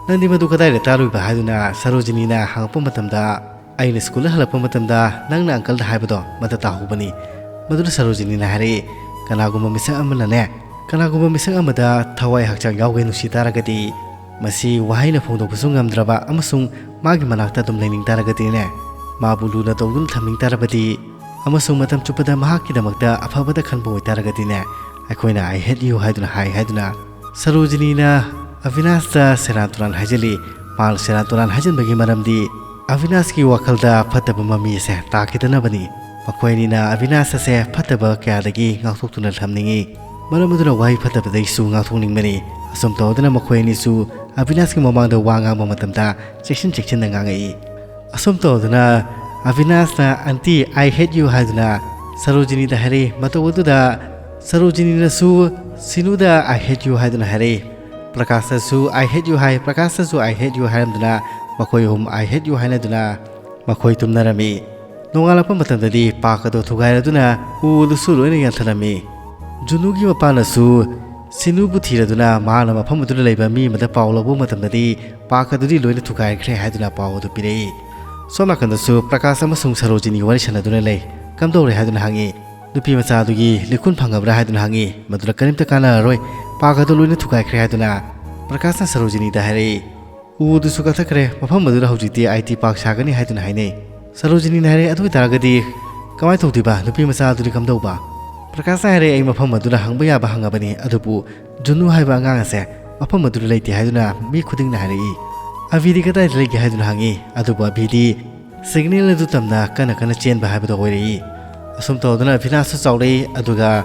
"ꯅꯪꯗꯤ ꯃꯗꯨ ꯀꯗꯥꯏꯗ ꯇꯥꯔꯨꯏꯕ?" ꯍꯥꯏꯗꯨꯅ ꯁꯔꯣꯖꯤꯅꯤꯅ ꯍꯪꯉꯛꯄ ꯃꯇꯝꯗ, "ꯑꯩꯅ ꯁ꯭ꯀꯨꯜꯗ ꯍꯜꯂꯛꯄ ꯃꯇꯝꯗ ꯅꯪꯅ ꯑꯪꯀꯜꯗ ꯍꯥꯏꯕꯗꯣ ꯃꯗꯨ ꯇꯥꯍꯧꯕꯅꯤ꯫" ꯃꯗꯨꯅ ꯁꯔꯣꯖꯤꯅꯤꯅ ꯍꯥꯏꯔꯛꯏ, "ꯀꯅꯥꯒꯨꯝꯕ ꯃꯤꯁꯛ ꯑꯃꯅꯅꯦ, ꯀꯅꯥꯒꯨꯝꯕ ꯃꯤꯁꯛ ꯑꯃꯗ ꯊꯋꯥꯏ ꯍꯛꯆꯥꯡ ꯌꯥꯎꯒꯦ ꯅꯨꯡꯁꯤ ꯇꯥꯔꯒꯗꯤ, ꯃꯁꯤ ꯋꯥꯍꯩꯅ ꯐꯣꯡꯗꯣꯛꯄꯁꯨ ꯉꯝꯗ꯭ꯔꯕ ꯑꯃꯁꯨꯡ ꯃꯥꯒꯤ ꯃꯅꯥꯛꯇ ꯑꯗꯨꯝ ꯂꯩꯅꯤꯡ ꯇꯥꯔꯒꯗꯤꯅꯦ, ꯃꯥꯕꯨ ꯂꯨꯅ ꯇꯧꯗꯨꯅ ꯊꯝꯅꯤꯡ ꯇꯥꯔꯕꯗꯤ ꯑꯃꯁꯨꯡ ꯃꯇꯝ ꯆꯨꯞꯄꯗ ꯃꯍꯥꯛꯀꯤꯗꯃꯛꯇ ꯑꯐꯕꯗ ꯈꯟꯕ ꯑꯣꯏꯇꯥꯔꯒꯗꯤꯅꯦ, ꯑꯩꯈꯣꯏꯅ "I hate you" ꯍꯥꯏꯗꯨꯅ ꯍꯥꯏ" ꯍꯥꯏꯗꯨꯅ ꯁꯔꯣꯖꯤꯅꯤꯅ ꯑꯕꯤꯅꯥꯁꯇ ꯁꯦꯔꯥꯟ ꯇꯨꯔꯥꯟ ꯍꯥꯏꯖꯤꯜꯂꯤ꯫ ꯃꯍꯥꯛꯅ ꯁꯦꯔꯥꯟ ꯇꯨꯔꯥꯟ ꯍꯥꯏꯖꯤꯟꯕꯒꯤ ꯃꯔꯝꯗꯤ ꯑꯕꯤꯅꯥꯁꯀꯤ ꯋꯥꯈꯜꯗ ꯐꯠꯇꯕ ꯃꯃꯤ ꯑꯁꯦ ꯇꯥꯈꯤꯗꯅꯕꯅꯤ꯫ ꯃꯈꯣꯏ ꯑꯅꯤꯅ ꯑꯕꯤꯅꯥꯁ ꯑꯁꯦ ꯐꯠꯇꯕ ꯀꯌꯥꯗꯒꯤ ꯉꯥꯛꯊꯣꯛꯇꯨꯅ ꯊꯝꯅꯤꯡꯏ꯫ ꯃꯔꯝ ꯑꯗꯨꯅ ꯋꯥꯍꯩ ꯐꯠꯇꯕꯗꯒꯤꯁꯨ ꯉꯥꯛꯊꯣꯛꯅꯤꯡꯕꯅꯤ꯫ ꯑꯁꯨꯝ ꯇꯧꯗꯨꯅ ꯃꯈꯣꯏ ꯑꯅꯤꯁꯨ ꯑꯕꯤꯅꯥꯁꯀꯤ ꯃꯃꯥꯡꯗ ꯋꯥ ꯉꯥꯡꯕ ꯃꯇꯝꯗ ꯆꯦꯛꯁꯤꯟ ꯆꯦꯛꯁꯤꯟꯅ ꯉꯥꯡꯉꯛꯏ꯫ ꯑꯁꯨꯝ ꯇꯧꯗꯨꯅ ꯑꯕꯤꯅꯥꯁꯅ "ꯑꯟꯇꯤ, I hate you" ꯍꯥꯏꯗꯨꯅ ꯁꯔꯣꯖꯤꯅꯤꯗ ꯍꯥꯏꯔꯛꯏ꯫ ꯃꯇꯧ ꯑꯗꯨꯗ ꯁꯔꯣꯖꯤꯅꯤꯅꯁꯨ ꯁꯤꯅꯨꯗ "I hate you" ꯍꯥꯏꯗꯨꯅ ꯍꯥꯏꯔꯛꯏ꯫ ꯄ꯭ꯔꯀꯥꯁꯇꯁꯨ "I hate you" high, ꯄ꯭ꯔꯀꯥꯁꯇꯁꯨ "I hate you" ꯍꯥꯏꯔꯝꯗꯨꯅ ꯃꯈꯣꯏ ꯑꯍꯨꯝ "I hate you" ꯍꯥꯏꯅꯗꯨꯅ ꯃꯈꯣꯏ ꯇꯨꯝꯅꯔꯝꯃꯤ꯫ ꯅꯣꯡꯉꯥꯜꯂꯛꯄ ꯃꯇꯝꯗꯗꯤ ꯄꯥꯔꯛ ꯑꯗꯨ ꯊꯨꯒꯥꯏꯔꯗꯨꯅ ꯎ ꯑꯗꯨꯁꯨ ꯂꯣꯏꯅ ꯌꯥꯟꯊꯔꯝꯃꯤ꯫ ꯖꯨꯅꯨꯒꯤ ꯃꯄꯥꯅꯁꯨ ꯁꯤꯅꯨꯕꯨ ꯊꯤꯔꯗꯨꯅ ꯃꯍꯥꯛꯅ ꯃꯐꯝ ꯑꯗꯨꯗ ꯂꯩꯕ ꯃꯤ ꯑꯃꯗ ꯄꯥꯎ ꯂꯧꯕ ꯃꯇꯝꯗꯗꯤ ꯄꯥꯔꯛ ꯑꯗꯨꯗꯤ ꯂꯣꯏꯅ ꯊꯨꯒꯥꯏꯈ꯭ꯔꯦ ꯍꯥꯏꯗꯨꯅ ꯄꯥꯎ ꯑꯗꯨ ꯄꯤꯔꯛꯏ꯫ ꯁꯣꯝ ꯅꯥꯀꯟꯗꯁꯨ ꯄ꯭ꯔꯀꯥꯁ ꯑꯃꯁꯨꯡ ꯁꯔꯣꯖꯤꯅꯤ ꯋꯥꯔꯤ ꯁꯥꯟꯅꯗꯨꯅ ꯂꯩ꯫ "ꯀꯝꯗꯧꯔꯦ?" ꯍꯥꯏꯗꯨꯅ ꯍꯪꯉꯤ꯫ ꯅꯨꯄꯤ ꯃꯆꯥ ꯑꯗꯨꯒꯤ ꯂꯤꯈꯨꯟ ꯐꯪꯉꯕ꯭ꯔꯥ ꯍꯥꯏꯗꯨꯅ ꯍꯪꯉꯤ꯫ "ꯃꯗꯨꯅ ꯀꯔꯤꯝꯇ ꯀꯥꯟꯅꯔꯔꯣꯏ, ꯄꯥꯔꯛ ꯑꯗꯨ ꯂꯣꯏꯅ ꯊꯨꯒꯥꯏꯈ꯭ꯔꯦ" ꯍꯥꯏꯗꯨꯅ ꯄ꯭ꯔꯀꯥꯁꯅ ꯁꯔꯣꯖꯤꯅꯤꯗ ꯍꯥꯏꯔꯛꯏ꯫ "ꯎ ꯑꯗꯨꯁꯨ ꯀꯛꯊꯠꯈ꯭ꯌꯦ꯫ ꯃꯐꯝ ꯑꯗꯨꯗ ꯍꯧꯖꯤꯛꯇꯤ ꯑꯥꯏ ꯇꯤ ꯄꯥꯔꯛ ꯁꯥꯒꯅꯤ ꯍꯥꯏꯗꯨꯅ ꯍꯥꯏꯅꯩ꯫" ꯁꯔꯣꯖꯤꯅꯤꯅ ꯍꯥꯏꯔꯦ, "ꯑꯗꯨ ꯑꯣꯏꯇꯥꯔꯒꯗꯤ ꯀꯃꯥꯏꯅ ꯇꯧꯗꯣꯏꯕ? ꯅꯨꯄꯤ ꯃꯆꯥ ꯑꯗꯨꯗꯤ ꯀꯝꯗꯧꯕ?" ꯄ꯭ꯔꯀꯥꯁꯅ ꯍꯥꯏꯔꯦ, "ꯑꯩ ꯃꯐꯝ ꯑꯗꯨꯗ ꯍꯪꯕ ꯌꯥꯕ ꯍꯪꯉꯕꯅꯤ, ꯑꯗꯨꯕꯨ ꯖꯨꯅꯨ ꯍꯥꯏꯕ ꯑꯉꯥꯡ ꯑꯁꯦ ꯃꯐꯝ ꯑꯗꯨꯗ ꯂꯩꯇꯦ ꯍꯥꯏꯗꯨꯅ ꯃꯤ ꯈꯨꯗꯤꯡꯅ ꯍꯥꯏꯔꯛꯏ꯫" "ꯑꯕꯤꯗꯤ ꯀꯗꯥꯏꯗ ꯂꯩꯒꯦ?" ꯍꯥꯏꯗꯨꯅ ꯍꯪꯉꯤ꯫ ꯑꯗꯨꯕꯨ ꯑꯕꯤꯗꯤ ꯁꯤꯒꯅꯦꯜ ꯑꯗꯨ ꯇꯝꯅ ꯀꯟꯅ ꯀꯟꯅ ꯆꯦꯟꯕ ꯍꯥꯏꯕꯗꯨ ꯑꯣꯏꯔꯛꯏ꯫ ꯑꯁꯨꯝ ꯇꯧꯗꯨꯅ ꯑꯚꯤꯅꯥꯁꯁꯨ ꯆꯥꯎꯔꯛꯏ, ꯑꯗꯨꯒ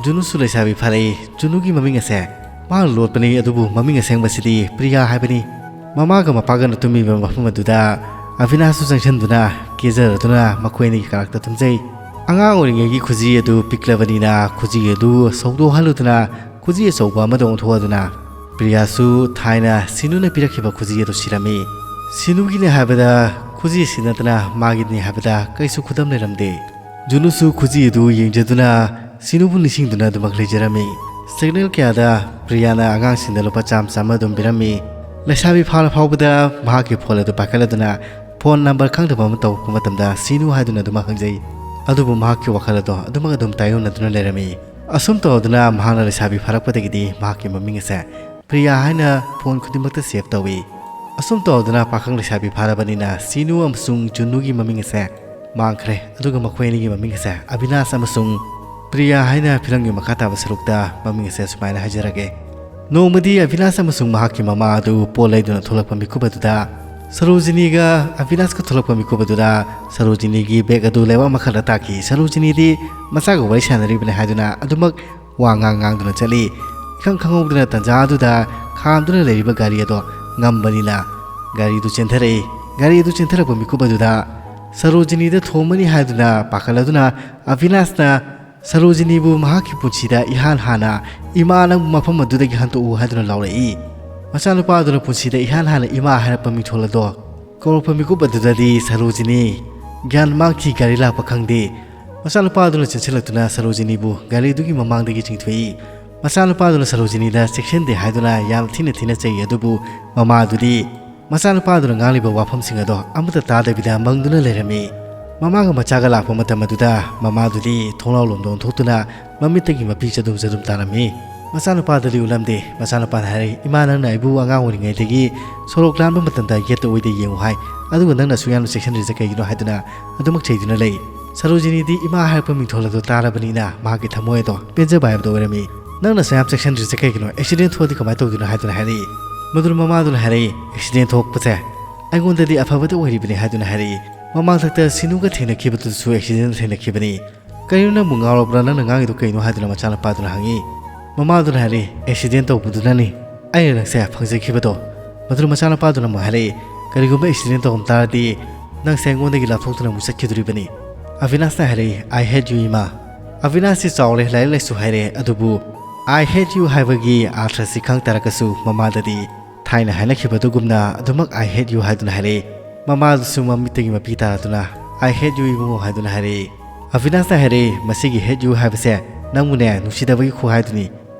ꯖꯨꯅꯨꯁꯨ ꯂꯩꯁꯥꯕꯤ ꯐꯥꯔꯛꯏ꯫ ꯖꯨꯅꯨꯒꯤ ꯃꯃꯤꯡ ꯑꯁꯦ ꯃꯥꯅ ꯂꯣꯠꯄꯅꯤ, ꯑꯗꯨꯕꯨ ꯃꯃꯤꯡ ꯑꯁꯦꯡꯕꯁꯤꯗꯤ ꯄ꯭ꯔꯤꯌꯥ ꯍꯥꯏꯕꯅꯤ꯫ ꯃꯃꯥꯒ ꯃꯄꯥꯒꯅ ꯇꯨꯝꯃꯤꯕ ꯃꯐꯝ ꯑꯗꯨꯗ ꯑꯚꯤꯅꯥꯁꯁꯨ ꯆꯪꯁꯤꯟꯗꯨꯅ ꯀꯦꯖꯔꯗꯨꯅ ꯃꯈꯣꯏ ꯑꯅꯤꯒꯤ ꯀꯔꯛꯇ ꯇꯨꯝꯖꯩ꯫ ꯑꯉꯥꯡ ꯑꯣꯏꯔꯤꯉꯩꯒꯤ ꯈꯨꯖꯤ ꯑꯗꯨ ꯄꯤꯛꯂꯕꯅꯤꯅ ꯈꯨꯖꯤ ꯑꯗꯨ ꯁꯧꯗꯣꯛꯍꯜꯂꯨꯗꯨꯅ ꯈꯨꯖꯤ ꯑꯆꯧꯕ ꯑꯃꯗ ꯑꯣꯟꯊꯣꯛꯑꯗꯨꯅ ꯄ꯭ꯔꯤꯌꯥꯁꯨ ꯊꯥꯏꯅ ꯁꯤꯅꯨꯅ ꯄꯤꯔꯛꯈꯤꯕ ꯈꯨꯖꯤ ꯑꯗꯨ ꯁꯤꯔꯝꯃꯤ꯫ ꯁꯤꯅꯨꯒꯤꯅꯦ ꯍꯥꯏꯕꯗ ꯈꯨꯖꯤ ꯁꯤ ꯅꯠꯇꯅ ꯃꯥꯒꯤꯅꯤ ꯍꯥꯏꯕꯗ ꯀꯩꯁꯨ ꯈꯨꯗꯝ ꯂꯩꯔꯝꯗꯦ꯫ ꯖꯨꯅꯨꯁꯨ ꯈꯨꯖꯤ ꯑꯗꯨ ꯌꯦꯡꯖꯗꯨꯅ ꯁꯤꯅꯨꯕꯨ ꯅꯤꯡꯁꯤꯡꯗꯨꯅ ꯑꯗꯨꯃꯛ ꯂꯩꯖꯔꯝꯃꯤ꯫ ꯁꯤꯒꯅꯦꯜ ꯀꯌꯥꯗ ꯄ꯭ꯔꯤꯌꯥꯅ ꯑꯉꯥꯡꯁꯤꯡꯗ ꯂꯨꯄꯥ ꯆꯥꯝꯃ ꯆꯥꯝꯃ ꯑꯗꯨꯝ ꯄꯤꯔꯝꯃꯤ꯫ ꯂꯩꯁꯥꯕꯤ ꯐꯥꯔ ꯐꯥꯎꯕꯗ ꯃꯍꯥꯛꯀꯤ ꯐꯣꯟ ꯑꯗꯨ ꯄꯥꯏꯈꯠꯂꯗꯨꯅ ꯐꯣꯟ ꯅꯝꯕꯔ ꯈꯪꯗꯕ ꯑꯃ ꯇꯧꯔꯛꯄ ꯃꯇꯝꯗ ꯁꯤꯅꯨ ꯍꯥꯏꯗꯨꯅ ꯑꯗꯨꯃꯛ ꯍꯪꯖꯩ꯫ ꯑꯗꯨꯕꯨ ꯃꯍꯥꯛꯀꯤ ꯋꯥꯈꯜ ꯑꯗꯣ ꯑꯗꯨꯃꯛ ꯑꯗꯨꯝ ꯇꯥꯏꯌꯣꯟꯅꯗꯨꯅ ꯂꯩꯔꯝꯃꯤ꯫ ꯑꯁꯨꯝ ꯇꯧꯗꯨꯅ ꯃꯍꯥꯛꯅ ꯂꯩꯁꯥꯕꯤ ꯐꯥꯔꯛꯄꯗꯒꯤꯗꯤ ꯃꯍꯥꯛꯀꯤ ꯃꯃꯤꯡ ꯑꯁꯦ ꯄ꯭ꯔꯤꯌꯥ ꯍꯥꯏꯅ ꯐꯣꯟ ꯈꯨꯗꯤꯡꯃꯛꯇ ꯁꯦꯚ ꯇꯧꯏ꯫ ꯑꯁꯨꯝ ꯇꯧꯗꯨꯅ ꯄꯥꯈꯪ ꯂꯩꯁꯥꯕꯤ ꯐꯥꯔꯕꯅꯤꯅ ꯁꯤꯅꯨ ꯑꯃꯁꯨꯡ ꯖꯨꯅꯨꯒꯤ ꯃꯃꯤꯡ ꯑꯁꯦ ꯃꯥꯡꯈ꯭ꯔꯦ, ꯑꯗꯨꯒ ꯃꯈꯣꯏ ꯑꯅꯤꯒꯤ ꯃꯃꯤꯡ ꯑꯁꯦ ꯑꯕꯤꯅꯥꯁ ꯑꯃꯁꯨꯡ ꯄ꯭ꯔꯤꯌꯥ ꯍꯥꯏꯅ ꯐꯤꯂꯝꯒꯤ ꯃꯈꯥ ꯇꯥꯕ ꯁꯔꯨꯛꯇ ꯃꯃꯤꯡ ꯑꯁꯦ ꯁꯨꯃꯥꯏꯅ ꯍꯥꯏꯖꯔꯒꯦ꯫ ꯅꯣꯡꯃꯗꯤ ꯑꯕꯤꯅꯥꯁ ꯑꯃꯁꯨꯡ ꯃꯍꯥꯛꯀꯤ ꯃꯃꯥ ꯑꯗꯨ ꯄꯣꯠ ꯂꯩꯗꯨꯅ ꯊꯣꯛꯂꯛꯄ ꯃꯤꯀꯨꯞ ꯑꯗꯨꯗ ꯁꯔꯣꯖꯤꯅꯤꯒ ꯑꯕꯤꯅꯥꯁꯀ ꯊꯣꯛꯂꯛꯄ ꯃꯤꯀꯨꯞ ꯑꯗꯨꯗ ꯁꯔꯣꯖꯤꯅꯤꯒꯤ ꯕꯦꯒ ꯑꯗꯨ ꯂꯩꯕꯥꯛ ꯃꯈꯥꯗ ꯇꯥꯈꯤ꯫ ꯁꯔꯣꯖꯤꯅꯤꯗꯤ ꯃꯆꯥꯒ ꯋꯥꯔꯤ ꯁꯥꯟꯅꯔꯤꯕꯅꯤ ꯍꯥꯏꯗꯨꯅ ꯑꯗꯨꯃꯛ ꯋꯥ ꯉꯥꯡ ꯉꯥꯡꯗꯨꯅ ꯆꯠꯂꯤ꯫ ꯏꯈꯪ ꯈꯪꯍꯧꯗꯅ ꯇꯟꯖꯥ ꯑꯗꯨꯗ ꯈꯥꯝꯗꯨꯅ ꯂꯩꯔꯤꯕ ꯒꯥꯔꯤ ꯑꯗꯣ ꯉꯝꯕꯅꯤꯅ ꯒꯥꯔꯤꯗꯨ ꯆꯦꯟꯊꯔꯛꯏ꯫ ꯒꯥꯔꯤ ꯑꯗꯨ ꯆꯦꯟꯊꯔꯛꯄ ꯃꯤꯀꯨꯞ ꯑꯗꯨꯗ ꯁꯔꯣꯖꯤꯅꯤꯗ ꯊꯣꯝꯃꯅꯤ ꯍꯥꯏꯗꯨꯅ ꯄꯥꯈꯠꯂꯗꯨꯅ ꯑꯕꯤꯅꯥꯁꯅ ꯁꯔꯣꯖꯤꯅꯤꯕꯨ ꯃꯍꯥꯛꯀꯤ ꯄꯨꯟꯁꯤꯗ ꯏꯍꯥꯟ ꯍꯥꯟꯅ "ꯏꯃꯥ, ꯅꯪꯕꯨ ꯃꯐꯝ ꯑꯗꯨꯗꯒꯤ ꯍꯟꯗꯣꯛꯎ" ꯍꯥꯏꯗꯨꯅ ꯂꯥꯎꯔꯛꯏ꯫ ꯃꯆꯥꯅꯨꯄꯥ ꯑꯗꯨꯅ ꯄꯨꯟꯁꯤꯗ ꯏꯍꯥꯟ ꯍꯥꯟꯅ ꯏꯃꯥ ꯍꯥꯏꯔꯛꯄ ꯃꯤꯡꯊꯣꯜ ꯑꯗꯣ ꯀꯧꯔꯛꯄ ꯃꯤꯀꯨꯞ ꯑꯗꯨꯗꯗꯤ ꯁꯔꯣꯖꯤꯅꯤ ꯒ꯭ꯌꯥꯟ ꯃꯥꯡꯈꯤ, ꯒꯥꯔꯤ ꯂꯥꯛꯄ ꯈꯪꯗꯦ꯫ ꯃꯆꯥꯅꯨꯄꯥ ꯑꯗꯨꯅ ꯆꯦꯟꯁꯤꯜꯂꯛꯇꯨꯅ ꯁꯔꯣꯖꯤꯅꯤꯕꯨ ꯒꯥꯔꯤꯗꯨꯒꯤ ꯃꯃꯥꯡꯗꯒꯤ ꯆꯤꯡꯊꯣꯛꯏ꯫ ꯃꯆꯥꯅꯨꯄꯥ ꯑꯗꯨꯅ ꯁꯔꯣꯖꯤꯅꯤꯗ ꯆꯦꯛꯁꯤꯟꯗꯦ ꯍꯥꯏꯗꯨꯅ ꯌꯥꯝ ꯊꯤꯅ ꯊꯤꯅ ꯆꯩ, ꯑꯗꯨꯕꯨ ꯃꯃꯥ ꯑꯗꯨꯗꯤ ꯃꯆꯥꯅꯨꯄꯥ ꯑꯗꯨꯅ ꯉꯥꯡꯂꯤꯕ ꯋꯥꯐꯝꯁꯤꯡ ꯑꯗꯣ ꯑꯃꯠꯇ ꯇꯥꯗꯕꯤꯗ ꯃꯪꯗꯨꯅ ꯂꯩꯔꯝꯃꯤ꯫ ꯃꯃꯥꯒ ꯃꯆꯥꯒ ꯂꯥꯛꯄ ꯃꯇꯝ ꯑꯗꯨꯗ ꯃꯃꯥꯗꯨꯗꯤ ꯊꯣꯡꯅꯥꯎ ꯂꯣꯝꯗ ꯑꯣꯟꯊꯣꯛꯇꯨꯅ ꯃꯃꯤꯠꯇꯒꯤ ꯃꯄꯤ ꯆꯗꯨꯝ ꯆꯗꯨꯝ ꯇꯥꯔꯝꯃꯤ꯫ ꯃꯆꯥꯅꯨꯄꯥꯗꯗꯤ ꯎꯠꯂꯝꯗꯦ꯫ ꯃꯆꯥꯅꯨꯄꯥꯅ ꯍꯥꯏꯔꯛꯏ, "ꯏꯃꯥ, ꯅꯪꯅ ꯑꯩꯕꯨ ꯑꯉꯥꯡ ꯑꯣꯏꯔꯤꯉꯩꯗꯒꯤ ꯁꯣꯔꯣꯛ ꯂꯥꯟꯕ ꯃꯇꯝꯗ ꯌꯦꯠꯇ ꯑꯣꯏꯗ ꯌꯦꯡꯉꯨ ꯍꯥꯏ, ꯑꯗꯨꯒ ꯅꯪꯅ ꯑꯁꯨꯛ ꯌꯥꯝꯅ ꯆꯦꯛꯁꯤꯟꯗ꯭ꯔꯤꯁꯦ ꯀꯩꯒꯤꯅꯣ?" ꯍꯥꯏꯗꯨꯅ ꯑꯗꯨꯃꯛ ꯆꯩꯗꯨꯅ ꯂꯩ꯫ ꯁꯔꯣꯖꯤꯅꯤꯗꯤ ꯏꯃꯥ ꯍꯥꯏꯔꯛꯄ ꯃꯤꯡꯊꯣꯜ ꯑꯗꯨ ꯇꯥꯔꯕꯅꯤꯅ ꯃꯍꯥꯛꯀꯤ ꯊꯃꯣꯏ ꯑꯗꯣ ꯄꯦꯟꯖꯕ ꯍꯥꯏꯕꯗꯣ ꯑꯣꯏꯔꯝꯃꯤ꯫ "ꯅꯪꯅ ꯑꯁꯨꯛ ꯌꯥꯝ ꯆꯦꯛꯁꯤꯟꯗ꯭ꯔꯤꯁꯦ ꯀꯩꯒꯤꯅꯣ? ꯑꯦꯛꯁꯤꯗꯦꯟ ꯊꯣꯛꯑꯗꯤ ꯀꯃꯥꯏꯅ ꯇꯧꯗꯣꯏꯅꯣ?" ꯍꯥꯏꯗꯨꯅ ꯍꯥꯏꯔꯛꯏ꯫ ꯃꯗꯨꯅ ꯃꯃꯥꯗꯨꯅ ꯍꯥꯏꯔꯛꯏ, "ꯑꯦꯛꯁꯤꯗꯦꯟ ꯊꯣꯛꯄꯁꯦ ꯑꯩꯉꯣꯟꯗꯗꯤ ꯑꯐꯕꯇ ꯑꯣꯏꯔꯤꯕꯅꯤ" ꯍꯥꯏꯗꯨꯅ ꯍꯥꯏꯔꯛꯏ꯫ ꯃꯃꯥꯡꯊꯛꯇ ꯁꯤꯅꯨꯒ ꯊꯦꯡꯅꯈꯤꯕꯗꯨꯁꯨ ꯑꯦꯛꯁꯤꯗꯦꯟ ꯊꯦꯡꯅꯈꯤꯕꯅꯤ꯫ "ꯀꯔꯤꯅꯣ, ꯅꯪꯕꯨ ꯉꯥꯎꯔꯕ꯭ꯔꯥ? ꯅꯪꯅ ꯉꯥꯡꯉꯤꯗꯣ ꯀꯩꯅꯣ?" ꯍꯥꯏꯗꯨꯅ ꯃꯆꯥꯅꯨꯄꯥꯗꯨꯅ ꯍꯪꯉꯤ꯫ ꯃꯃꯥꯗꯨꯅ ꯍꯥꯏꯔꯤ, "ꯑꯦꯛꯁꯤꯗꯦꯟ ꯇꯧꯕꯗꯨꯅꯅꯤ ꯑꯩꯅ ꯅꯪꯁꯦ ꯐꯪꯖꯈꯤꯕꯗꯣ꯫" ꯃꯗꯨꯅ ꯃꯆꯥꯅꯨꯄꯥꯗꯨꯅ ꯑꯃꯨꯛ ꯍꯥꯏꯔꯛꯏ, "ꯀꯔꯤꯒꯨꯝꯕ ꯑꯦꯛꯁꯤꯗꯦꯟ ꯇꯧꯔꯝ ꯇꯥꯔꯗꯤ ꯅꯪꯁꯦ ꯑꯩꯉꯣꯟꯗꯒꯤ ꯂꯥꯞꯊꯣꯛꯇꯨꯅ ꯑꯃꯨꯛ ꯆꯠꯈꯤꯗꯣꯔꯤꯕꯅꯤ꯫" ꯑꯕꯤꯅꯥꯁꯅ ꯍꯥꯏꯔꯛꯏ, "I hate you, ꯏꯃꯥ꯫" ꯑꯕꯤꯅꯥꯁꯁꯤ ꯆꯥꯎꯔꯦ, ꯂꯥꯏꯔꯤꯛ ꯂꯥꯏꯁꯨ ꯍꯩꯔꯦ, ꯑꯗꯨꯕꯨ "I hate you" ꯍꯥꯏꯕꯒꯤ ꯑꯥꯔꯊꯁꯤ ꯈꯪ ꯇꯥꯔꯒꯁꯨ ꯃꯃꯥꯗꯗꯤ ꯊꯥꯏꯅ ꯍꯥꯏꯅꯈꯤꯕ ꯑꯗꯨꯒꯨꯝꯅ ꯑꯗꯨꯃꯛ "I hate you" ꯍꯥꯏꯗꯨꯅ ꯍꯥꯏꯔꯛꯏ꯫ ꯃꯃꯥꯗꯨꯁꯨ ꯃꯃꯤꯠꯇꯒꯤ ꯃꯄꯤ ꯇꯥꯔꯗꯨꯅ "I hate you, ꯏꯕꯨꯡꯉꯣ" ꯍꯥꯏꯗꯨꯅ ꯍꯥꯏꯔꯛꯏ꯫ ꯑꯕꯤꯅꯥꯁꯅ ꯍꯥꯏꯔꯛꯏ, "ꯃꯁꯤꯒꯤ "hate you" ꯍꯥꯏꯕꯁꯦ ꯅꯪꯕꯨꯅꯦ ꯅꯨꯡꯁꯤꯗꯕꯒꯤ ꯈꯨꯍꯥꯏꯗꯨꯅꯤ꯫"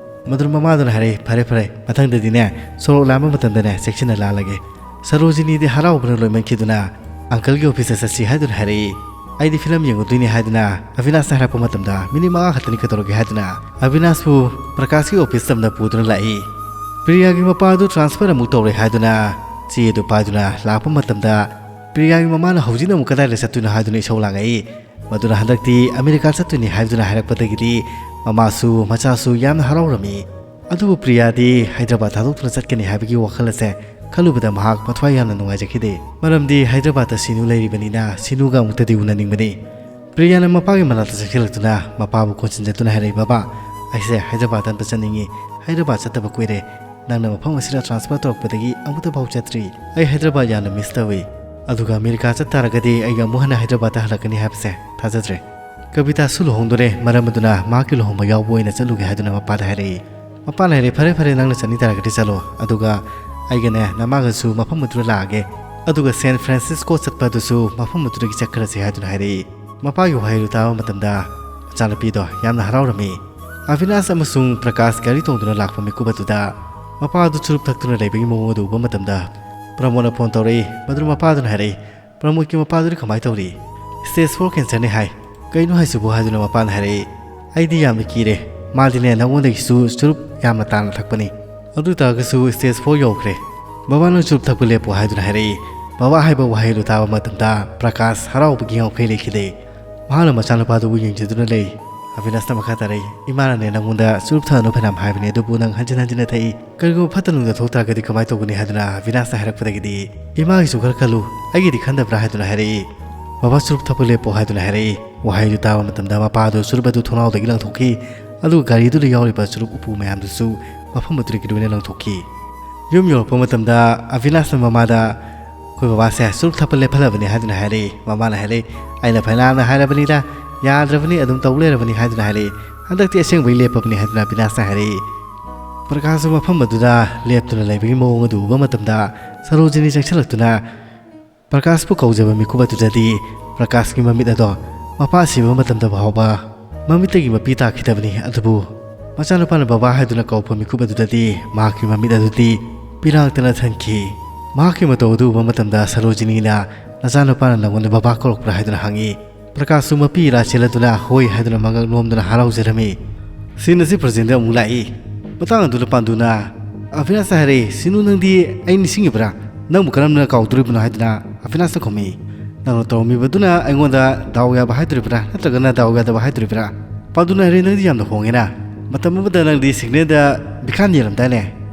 ꯃꯗꯨꯅ ꯃꯃꯥꯗꯨꯅ ꯍꯥꯏꯔꯛꯏ, "ꯐꯔꯦ ꯐꯔꯦ, ꯃꯊꯪꯗꯗꯤꯅꯦ ꯁꯣꯔꯣꯛ ꯂꯥꯟꯕ ꯃꯇꯝꯗꯅꯦ ꯆꯦꯛꯁꯤꯟꯅ ꯂꯥꯜꯂꯒꯦ꯫" ꯁꯔꯣꯖꯤꯅꯤꯗꯤ ꯍꯔꯥꯎꯕꯅ ꯂꯣꯏꯃꯟꯈꯤꯗꯨꯅ "ꯑꯪꯀꯜꯒꯤ ꯑꯣꯐꯤꯁꯇ ꯆꯠꯁꯤ" ꯍꯥꯏꯗꯨꯅ ꯍꯥꯏꯔꯛꯏ꯫ "ꯑꯩꯗꯤ ꯐꯤꯂꯝ ꯌꯦꯡꯉꯨꯗꯣꯏꯅꯤ" ꯍꯥꯏꯗꯨꯅ ꯑꯕꯤꯅꯥꯁꯅ ꯍꯥꯏꯔꯛꯄ ꯃꯇꯝꯗ, "ꯃꯤꯅꯤꯠ ꯃꯉꯥ ꯈꯛꯇꯅꯤ, ꯀꯩꯗꯧꯔꯒꯦ?" ꯍꯥꯏꯗꯨꯅ ꯑꯕꯤꯅꯥꯁꯄꯨ ꯄ꯭ꯔꯀꯥꯁꯀꯤ ꯑꯣꯐꯤꯁ ꯇꯝꯅ ꯄꯨꯗꯨꯅ ꯂꯥꯛꯏ꯫ ꯄ꯭ꯔꯤꯌꯥꯒꯤ ꯃꯄꯥ ꯑꯗꯨ ꯇ꯭ꯔꯥꯟꯁꯐꯔ ꯑꯃꯨꯛ ꯇꯧꯔꯦ ꯍꯥꯏꯗꯨꯅ ꯆꯦ ꯑꯗꯨ ꯄꯥꯏꯗꯨꯅ ꯂꯥꯛꯄ ꯃꯇꯝꯗ, ꯄ꯭ꯔꯤꯌꯥꯒꯤ ꯃꯃꯥꯅ ꯍꯧꯖꯤꯛꯅ ꯑꯃꯨꯛ ꯀꯗꯥꯏꯗ ꯆꯠꯇꯣꯏꯅꯣ ꯍꯥꯏꯗꯨꯅ ꯏꯁꯧ ꯂꯥꯡꯉꯛꯏ꯫ ꯃꯗꯨꯅ ꯍꯟꯗꯛꯇꯤ ꯑꯃꯦꯔꯤꯀꯥ ꯆꯠꯇꯣꯏꯅꯤ ꯍꯥꯏꯗꯨꯅ ꯍꯥꯏꯔꯛꯄꯗꯒꯤꯗꯤ ꯃꯃꯥꯁꯨ ꯃꯆꯥꯁꯨ ꯌꯥꯝꯅ ꯍꯔꯥꯎꯔꯝꯃꯤ꯫ ꯑꯗꯨꯕꯨ ꯄ꯭ꯔꯤꯌꯥꯗꯤ ꯍꯥꯏꯗ꯭ꯔꯕꯥꯗ ꯊꯥꯗꯣꯛꯇꯨꯅ ꯆꯠꯀꯅꯤ ꯍꯥꯏꯕꯒꯤ ꯋꯥꯈꯜ ꯑꯁꯦ ꯈꯜꯂꯨꯕꯗ ꯃꯍꯥꯛ ꯃꯊ꯭ꯋꯥꯏ ꯌꯥꯝꯅ ꯅꯨꯡꯉꯥꯏꯖꯈꯤꯗꯦ꯫ ꯃꯔꯝꯗꯤ ꯍꯥꯏꯗ꯭ꯔꯕꯥꯗꯇ ꯁꯤꯅꯨ ꯂꯩꯔꯤꯕꯅꯤꯅ ꯁꯤꯅꯨꯒ ꯑꯃꯨꯛꯇꯗꯤ ꯎꯅꯅꯤꯡꯕꯅꯤ꯫ ꯄ꯭ꯔꯤꯌꯥꯅ ꯃꯄꯥꯒꯤ ꯃꯅꯥꯛꯇ ꯆꯪꯁꯤꯜꯂꯛꯇꯨꯅ ꯃꯄꯥꯕꯨ ꯀꯣꯟꯁꯤꯟꯖꯗꯨꯅ ꯍꯥꯏꯔꯛꯏ, "ꯕꯕꯥ, ꯑꯩꯁꯦ ꯍꯥꯏꯗ꯭ꯔꯕꯥꯗ ꯑꯝꯇ ꯆꯠꯅꯤꯡꯉꯤ꯫ ꯍꯥꯏꯗ꯭ꯔꯕꯥꯗ ꯆꯠꯇꯕ ꯀꯨꯏꯔꯦ꯫ ꯅꯪꯅ ꯃꯐꯝ ꯑꯁꯤꯗ ꯇ꯭ꯔꯥꯟꯁꯐꯔ ꯇꯧꯔꯛꯄꯗꯒꯤ ꯑꯃꯨꯛꯇ ꯐꯥꯎ ꯆꯠꯇ꯭ꯔꯤ꯫ ꯑꯩ ꯍꯥꯏꯗ꯭ꯔꯕꯥꯗ ꯌꯥꯝꯅ ꯃꯤꯁ ꯇꯧꯏ꯫ ꯑꯗꯨꯒ ꯑꯃꯦꯔꯤꯀꯥ ꯆꯠꯇꯥꯔꯒꯗꯤ ꯑꯩꯒ ꯑꯃꯨꯛ ꯍꯟꯅ ꯍꯥꯏꯗ꯭ꯔꯕꯥꯗꯇ ꯍꯜꯂꯛꯀꯅꯤ ꯍꯥꯏꯕꯁꯦ ꯊꯥꯖꯗ꯭ꯔꯦ꯫" ꯀꯕꯤꯇꯥꯁꯨ ꯂꯨꯍꯣꯡꯗꯣꯔꯦ, ꯃꯔꯝ ꯑꯗꯨꯅ ꯃꯍꯥꯛꯀꯤ ꯂꯨꯍꯣꯡꯕ ꯌꯥꯎꯕ ꯑꯣꯏꯅ ꯆꯠꯂꯨꯒꯦ ꯍꯥꯏꯗꯨꯅ ꯃꯄꯥꯗ ꯍꯥꯏꯔꯛꯏ꯫ ꯃꯄꯥꯅ ꯍꯥꯏꯔꯛꯏ, "ꯐꯔꯦ ꯐꯔꯦ, ꯅꯪꯅ ꯆꯠꯅꯤꯡ ꯇꯥꯔꯒꯗꯤ ꯆꯠꯂꯣ, ꯑꯗꯨꯒ ꯑꯩꯒꯅꯦ ꯅꯃꯥꯒꯁꯨ ꯃꯐꯝ ꯑꯗꯨꯗ ꯂꯥꯛꯑꯒꯦ, ꯑꯗꯨꯒ ꯁꯦꯟ ꯐ꯭ꯔꯥꯟꯁꯤꯁꯀꯣ ꯆꯠꯄ ꯑꯗꯨꯁꯨ ꯃꯐꯝ ꯑꯗꯨꯗꯒꯤ ꯆꯠꯈ꯭ꯔꯁꯤ" ꯍꯥꯏꯗꯨꯅ ꯍꯥꯏꯔꯛꯏ꯫ ꯃꯄꯥꯒꯤ ꯋꯥꯍꯩꯗꯨ ꯇꯥꯕ ꯃꯇꯝꯗ ꯃꯆꯥꯅꯨꯄꯤꯗꯣ ꯌꯥꯝꯅ ꯍꯔꯥꯎꯔꯝꯃꯤ꯫ ꯑꯕꯤꯅꯥꯁ ꯑꯃꯁꯨꯡ ꯄ꯭ꯔꯀꯥꯁ ꯒꯥꯔꯤ ꯇꯣꯡꯗꯨꯅ ꯂꯥꯛꯄ ꯃꯤꯀꯨꯞ ꯑꯗꯨꯗ ꯃꯄꯥ ꯑꯗꯨ ꯆꯨꯔꯨꯞ ꯊꯛꯇꯨꯅ ꯂꯩꯕꯒꯤ ꯃꯑꯣꯡ ꯑꯗꯨ ꯎꯕ ꯃꯇꯝꯗ ꯄ꯭ꯔꯃꯣꯗꯅ ꯐꯣꯟ ꯇꯧꯔꯛꯏ꯫ ꯃꯗꯨꯅ ꯃꯄꯥꯗꯨꯅ ꯍꯥꯏꯔꯛꯏ, "ꯄ꯭ꯔꯃꯣꯗꯀꯤ ꯃꯄꯥꯗꯨꯗꯤ ꯀꯃꯥꯏꯅ ꯇꯧꯔꯤ?" "ꯁ꯭ꯇꯦꯖ ꯐꯣꯔ ꯀꯦꯟꯁꯔꯅꯤ ꯍꯥꯏ꯫" "ꯀꯩꯅꯣ ꯍꯥꯏꯁꯤꯕꯨ?" ꯍꯥꯏꯗꯨꯅ ꯃꯄꯥꯅ ꯍꯥꯏꯔꯛꯏ꯫ "ꯑꯩꯗꯤ ꯌꯥꯝꯅ ꯀꯤꯔꯦ꯫ ꯃꯥꯗꯤꯅꯦ ꯅꯉꯣꯟꯗꯒꯤꯁꯨ ꯆꯨꯔꯨꯞ ꯌꯥꯝꯅ ꯇꯥꯅ ꯊꯛꯄꯅꯤ꯫ ꯑꯗꯨ ꯑꯣꯏ ꯇꯥꯔꯒꯁꯨ ꯁ꯭ꯇꯦꯖ ꯐꯣꯔ ꯌꯧꯈ꯭ꯔꯦ꯫ ꯕꯕꯥ, ꯅꯪ ꯆꯨꯔꯨꯞ ꯊꯛꯄ ꯂꯦꯞꯄꯣ" ꯍꯥꯏꯗꯨꯅ ꯍꯥꯏꯔꯛꯏ꯫ ꯕꯕꯥ ꯍꯥꯏꯕ ꯋꯥꯍꯩꯗꯨ ꯇꯥꯕ ꯃꯇꯝꯗ ꯄ꯭ꯔꯀꯥꯁ ꯍꯔꯥꯎꯕꯒꯤ ꯉꯝꯈꯩ ꯂꯩꯈꯤꯗꯦ꯫ ꯃꯍꯥꯛꯅ ꯃꯆꯥꯅꯨꯄꯥꯗꯨꯕꯨ ꯌꯦꯡꯖꯗꯨꯅ ꯂꯩ꯫ ꯑꯕꯤꯅꯥꯁꯅ ꯃꯈꯥ ꯇꯥꯔꯛꯏ, "ꯏꯃꯥꯅꯅꯦ ꯅꯪꯉꯣꯟꯗ ꯆꯨꯔꯨꯞ ꯊꯛꯑꯅꯨ ꯐꯅꯌꯥꯝ ꯍꯥꯏꯕꯅꯦ, ꯑꯗꯨꯕꯨ ꯅꯪ ꯍꯟꯖꯤꯟ ꯍꯟꯖꯤꯟꯅ ꯊꯛꯏ꯫ ꯀꯔꯤꯒꯨꯝꯕ ꯐꯠꯇ ꯅꯨꯡꯗ ꯊꯣꯛ ꯇꯥꯔꯒꯗꯤ ꯀꯃꯥꯏꯅ ꯇꯧꯒꯅꯤ?" ꯍꯥꯏꯗꯨꯅ ꯑꯕꯤꯅꯥꯁꯅ ꯍꯥꯏꯔꯛꯄꯗꯒꯤꯗꯤ, "ꯏꯃꯥꯒꯤꯁꯨ ꯈꯔ ꯈꯜꯂꯨ, ꯑꯩꯒꯤꯗꯤ ꯈꯟꯗꯕ꯭ꯔꯥ?" ꯍꯥꯏꯗꯨꯅ ꯍꯥꯏꯔꯛꯏ꯫ "ꯕꯕꯥ, ꯆꯨꯔꯨꯞ ꯊꯛꯄ ꯂꯦꯞꯄꯣ" ꯍꯥꯏꯗꯨꯅ ꯍꯥꯏꯔꯛꯏ꯫ ꯋꯥꯍꯩꯗꯨ ꯇꯥꯕ ꯃꯇꯝꯗ ꯃꯄꯥꯗꯨ ꯆꯨꯔꯨꯞ ꯑꯗꯨ ꯊꯣꯡꯅꯥꯎꯗꯒꯤ ꯂꯪꯊꯣꯛꯈꯤ, ꯑꯗꯨꯒ ꯒꯥꯔꯤꯗꯨꯗ ꯌꯥꯎꯔꯤꯕ ꯆꯨꯔꯨꯞ ꯎꯄꯨ ꯃꯌꯥꯝꯗꯨꯁꯨ ꯃꯐꯝ ꯑꯗꯨꯗꯒꯤ ꯂꯣꯏꯅ ꯂꯪꯊꯣꯛꯈꯤ꯫ ꯌꯨꯝ ꯌꯧꯔꯛꯄ ꯃꯇꯝꯗ ꯑꯕꯤꯅꯥꯁꯅ ꯃꯃꯥꯗ, "ꯑꯩꯈꯣꯏ ꯕꯕꯥꯁꯦ ꯆꯨꯔꯨꯞ ꯊꯛꯄ ꯂꯦꯞꯍꯜꯂꯕꯅꯤ" ꯍꯥꯏꯗꯨꯅ ꯍꯥꯏꯔꯛꯏ꯫ ꯃꯃꯥꯅ ꯍꯥꯏꯔꯛꯏ, "ꯑꯩꯅ ꯐꯅꯌꯥꯝꯅ ꯍꯥꯏꯔꯕꯅꯤꯗ, ꯌꯥꯗ꯭ꯔꯕꯅꯤ, ꯑꯗꯨꯝ ꯇꯧ ꯂꯩꯔꯕꯅꯤ" ꯍꯥꯏꯗꯨꯅ ꯍꯥꯏꯔꯛꯏ꯫ "ꯍꯟꯗꯛꯇꯤ ꯑꯁꯦꯡꯕꯩ ꯂꯦꯞꯄꯕꯅꯤ" ꯍꯥꯏꯗꯨꯅ ꯑꯕꯤꯅꯥꯁꯅ ꯍꯥꯏꯔꯛꯏ꯫ ꯄ꯭ꯔꯀꯥꯁꯁꯨ ꯃꯐꯝ ꯑꯗꯨꯗ ꯂꯦꯞꯇꯨꯅ ꯂꯩꯕꯒꯤ ꯃꯑꯣꯡ ꯑꯗꯨ ꯎꯕ ꯃꯇꯝꯗ ꯁꯔꯣꯖꯤꯅꯤ ꯆꯪꯁꯤꯜꯂꯛꯇꯨꯅ ꯄ꯭ꯔꯀꯥꯁꯄꯨ ꯀꯧꯖꯕ ꯃꯤꯀꯨꯞ ꯑꯗꯨꯗꯗꯤ ꯄ꯭ꯔꯀꯥꯁꯀꯤ ꯃꯃꯤꯠ ꯑꯗꯣ ꯃꯄꯥ ꯁꯤꯕ ꯃꯇꯝꯗ ꯐꯥꯎꯕ ꯃꯃꯤꯠꯇꯒꯤ ꯃꯄꯤ ꯇꯥꯈꯤꯗꯕꯅꯤ꯫ ꯑꯗꯨꯕꯨ ꯃꯆꯥꯅꯨꯄꯥꯅ ꯕꯕꯥ ꯍꯥꯏꯗꯨꯅ ꯀꯧꯔꯛꯄ ꯃꯤꯀꯨꯞ ꯑꯗꯨꯗꯗꯤ ꯃꯍꯥꯛꯀꯤ ꯃꯃꯤꯠ ꯑꯗꯨꯗꯤ ꯄꯤꯔꯥꯡꯇꯅ ꯊꯟꯈꯤ꯫ ꯃꯍꯥꯛꯀꯤ ꯃꯇꯧ ꯑꯗꯨ ꯎꯕ ꯃꯇꯝꯗ ꯁꯔꯣꯖꯤꯅꯤꯅ, "ꯅꯆꯥꯅꯨꯄꯥꯅ ꯅꯪꯉꯣꯟꯗ ꯕꯕꯥ ꯀꯧꯔꯛꯄ꯭ꯔꯥ?" ꯍꯥꯏꯗꯨꯅ ꯍꯪꯉꯤ꯫ ꯄ꯭ꯔꯀꯥꯁꯁꯨ ꯃꯄꯤ ꯏꯔꯥ ꯆꯦꯜꯂꯗꯨꯅ "ꯍꯣꯏ" ꯍꯥꯏꯗꯨꯅ ꯃꯉꯛ ꯅꯣꯝꯗꯨꯅ ꯍꯔꯥꯎꯖꯔꯝꯃꯤ꯫ ꯁꯤꯟ ꯑꯁꯤ ꯄ꯭ꯔꯖꯦꯟꯗ ꯑꯃꯨꯛ ꯂꯥꯛꯏ꯫ ꯃꯇꯥꯡ ꯑꯗꯨꯗ ꯄꯥꯟꯗꯨꯅ ꯑꯕꯤꯅꯥꯁꯇ ꯍꯥꯏꯔꯛꯏ, "ꯁꯤꯅꯨ, ꯅꯪꯗꯤ ꯑꯩ ꯅꯤꯡꯁꯤꯡꯉꯤꯕ꯭ꯔꯥ? ꯅꯪꯕꯨ ꯀꯔꯝꯅ ꯀꯥꯎꯗꯣꯔꯤꯕꯅꯣ?" ꯍꯥꯏꯗꯨꯅ ꯑꯕꯤꯅꯥꯁꯅ ꯈꯨꯝꯃꯤ꯫ "ꯅꯪꯅ ꯇꯧꯔꯝꯃꯤꯕꯗꯨꯅ ꯑꯩꯉꯣꯟꯗ ꯗꯥꯎ ꯌꯥꯕ ꯍꯥꯏꯗꯣꯔꯤꯕ꯭ꯔꯥ, ꯅꯠꯇ꯭ꯔꯒꯅ ꯗꯥꯎ ꯌꯥꯗꯕ ꯍꯥꯏꯗꯣꯔꯤꯕ꯭ꯔꯥ?" ꯄꯥꯟꯗꯨꯅ ꯍꯥꯏꯔꯛꯏ, "ꯅꯪꯗꯤ ꯌꯥꯝꯅ ꯍꯣꯡꯉꯦꯅ꯫ ꯃꯇꯝ ꯑꯃꯗ ꯅꯪꯗꯤ ꯁꯤꯒꯅꯦꯜꯗ ꯕꯤꯈꯥꯟ ꯌꯦꯜꯂꯝꯗꯥꯏꯅꯦ?"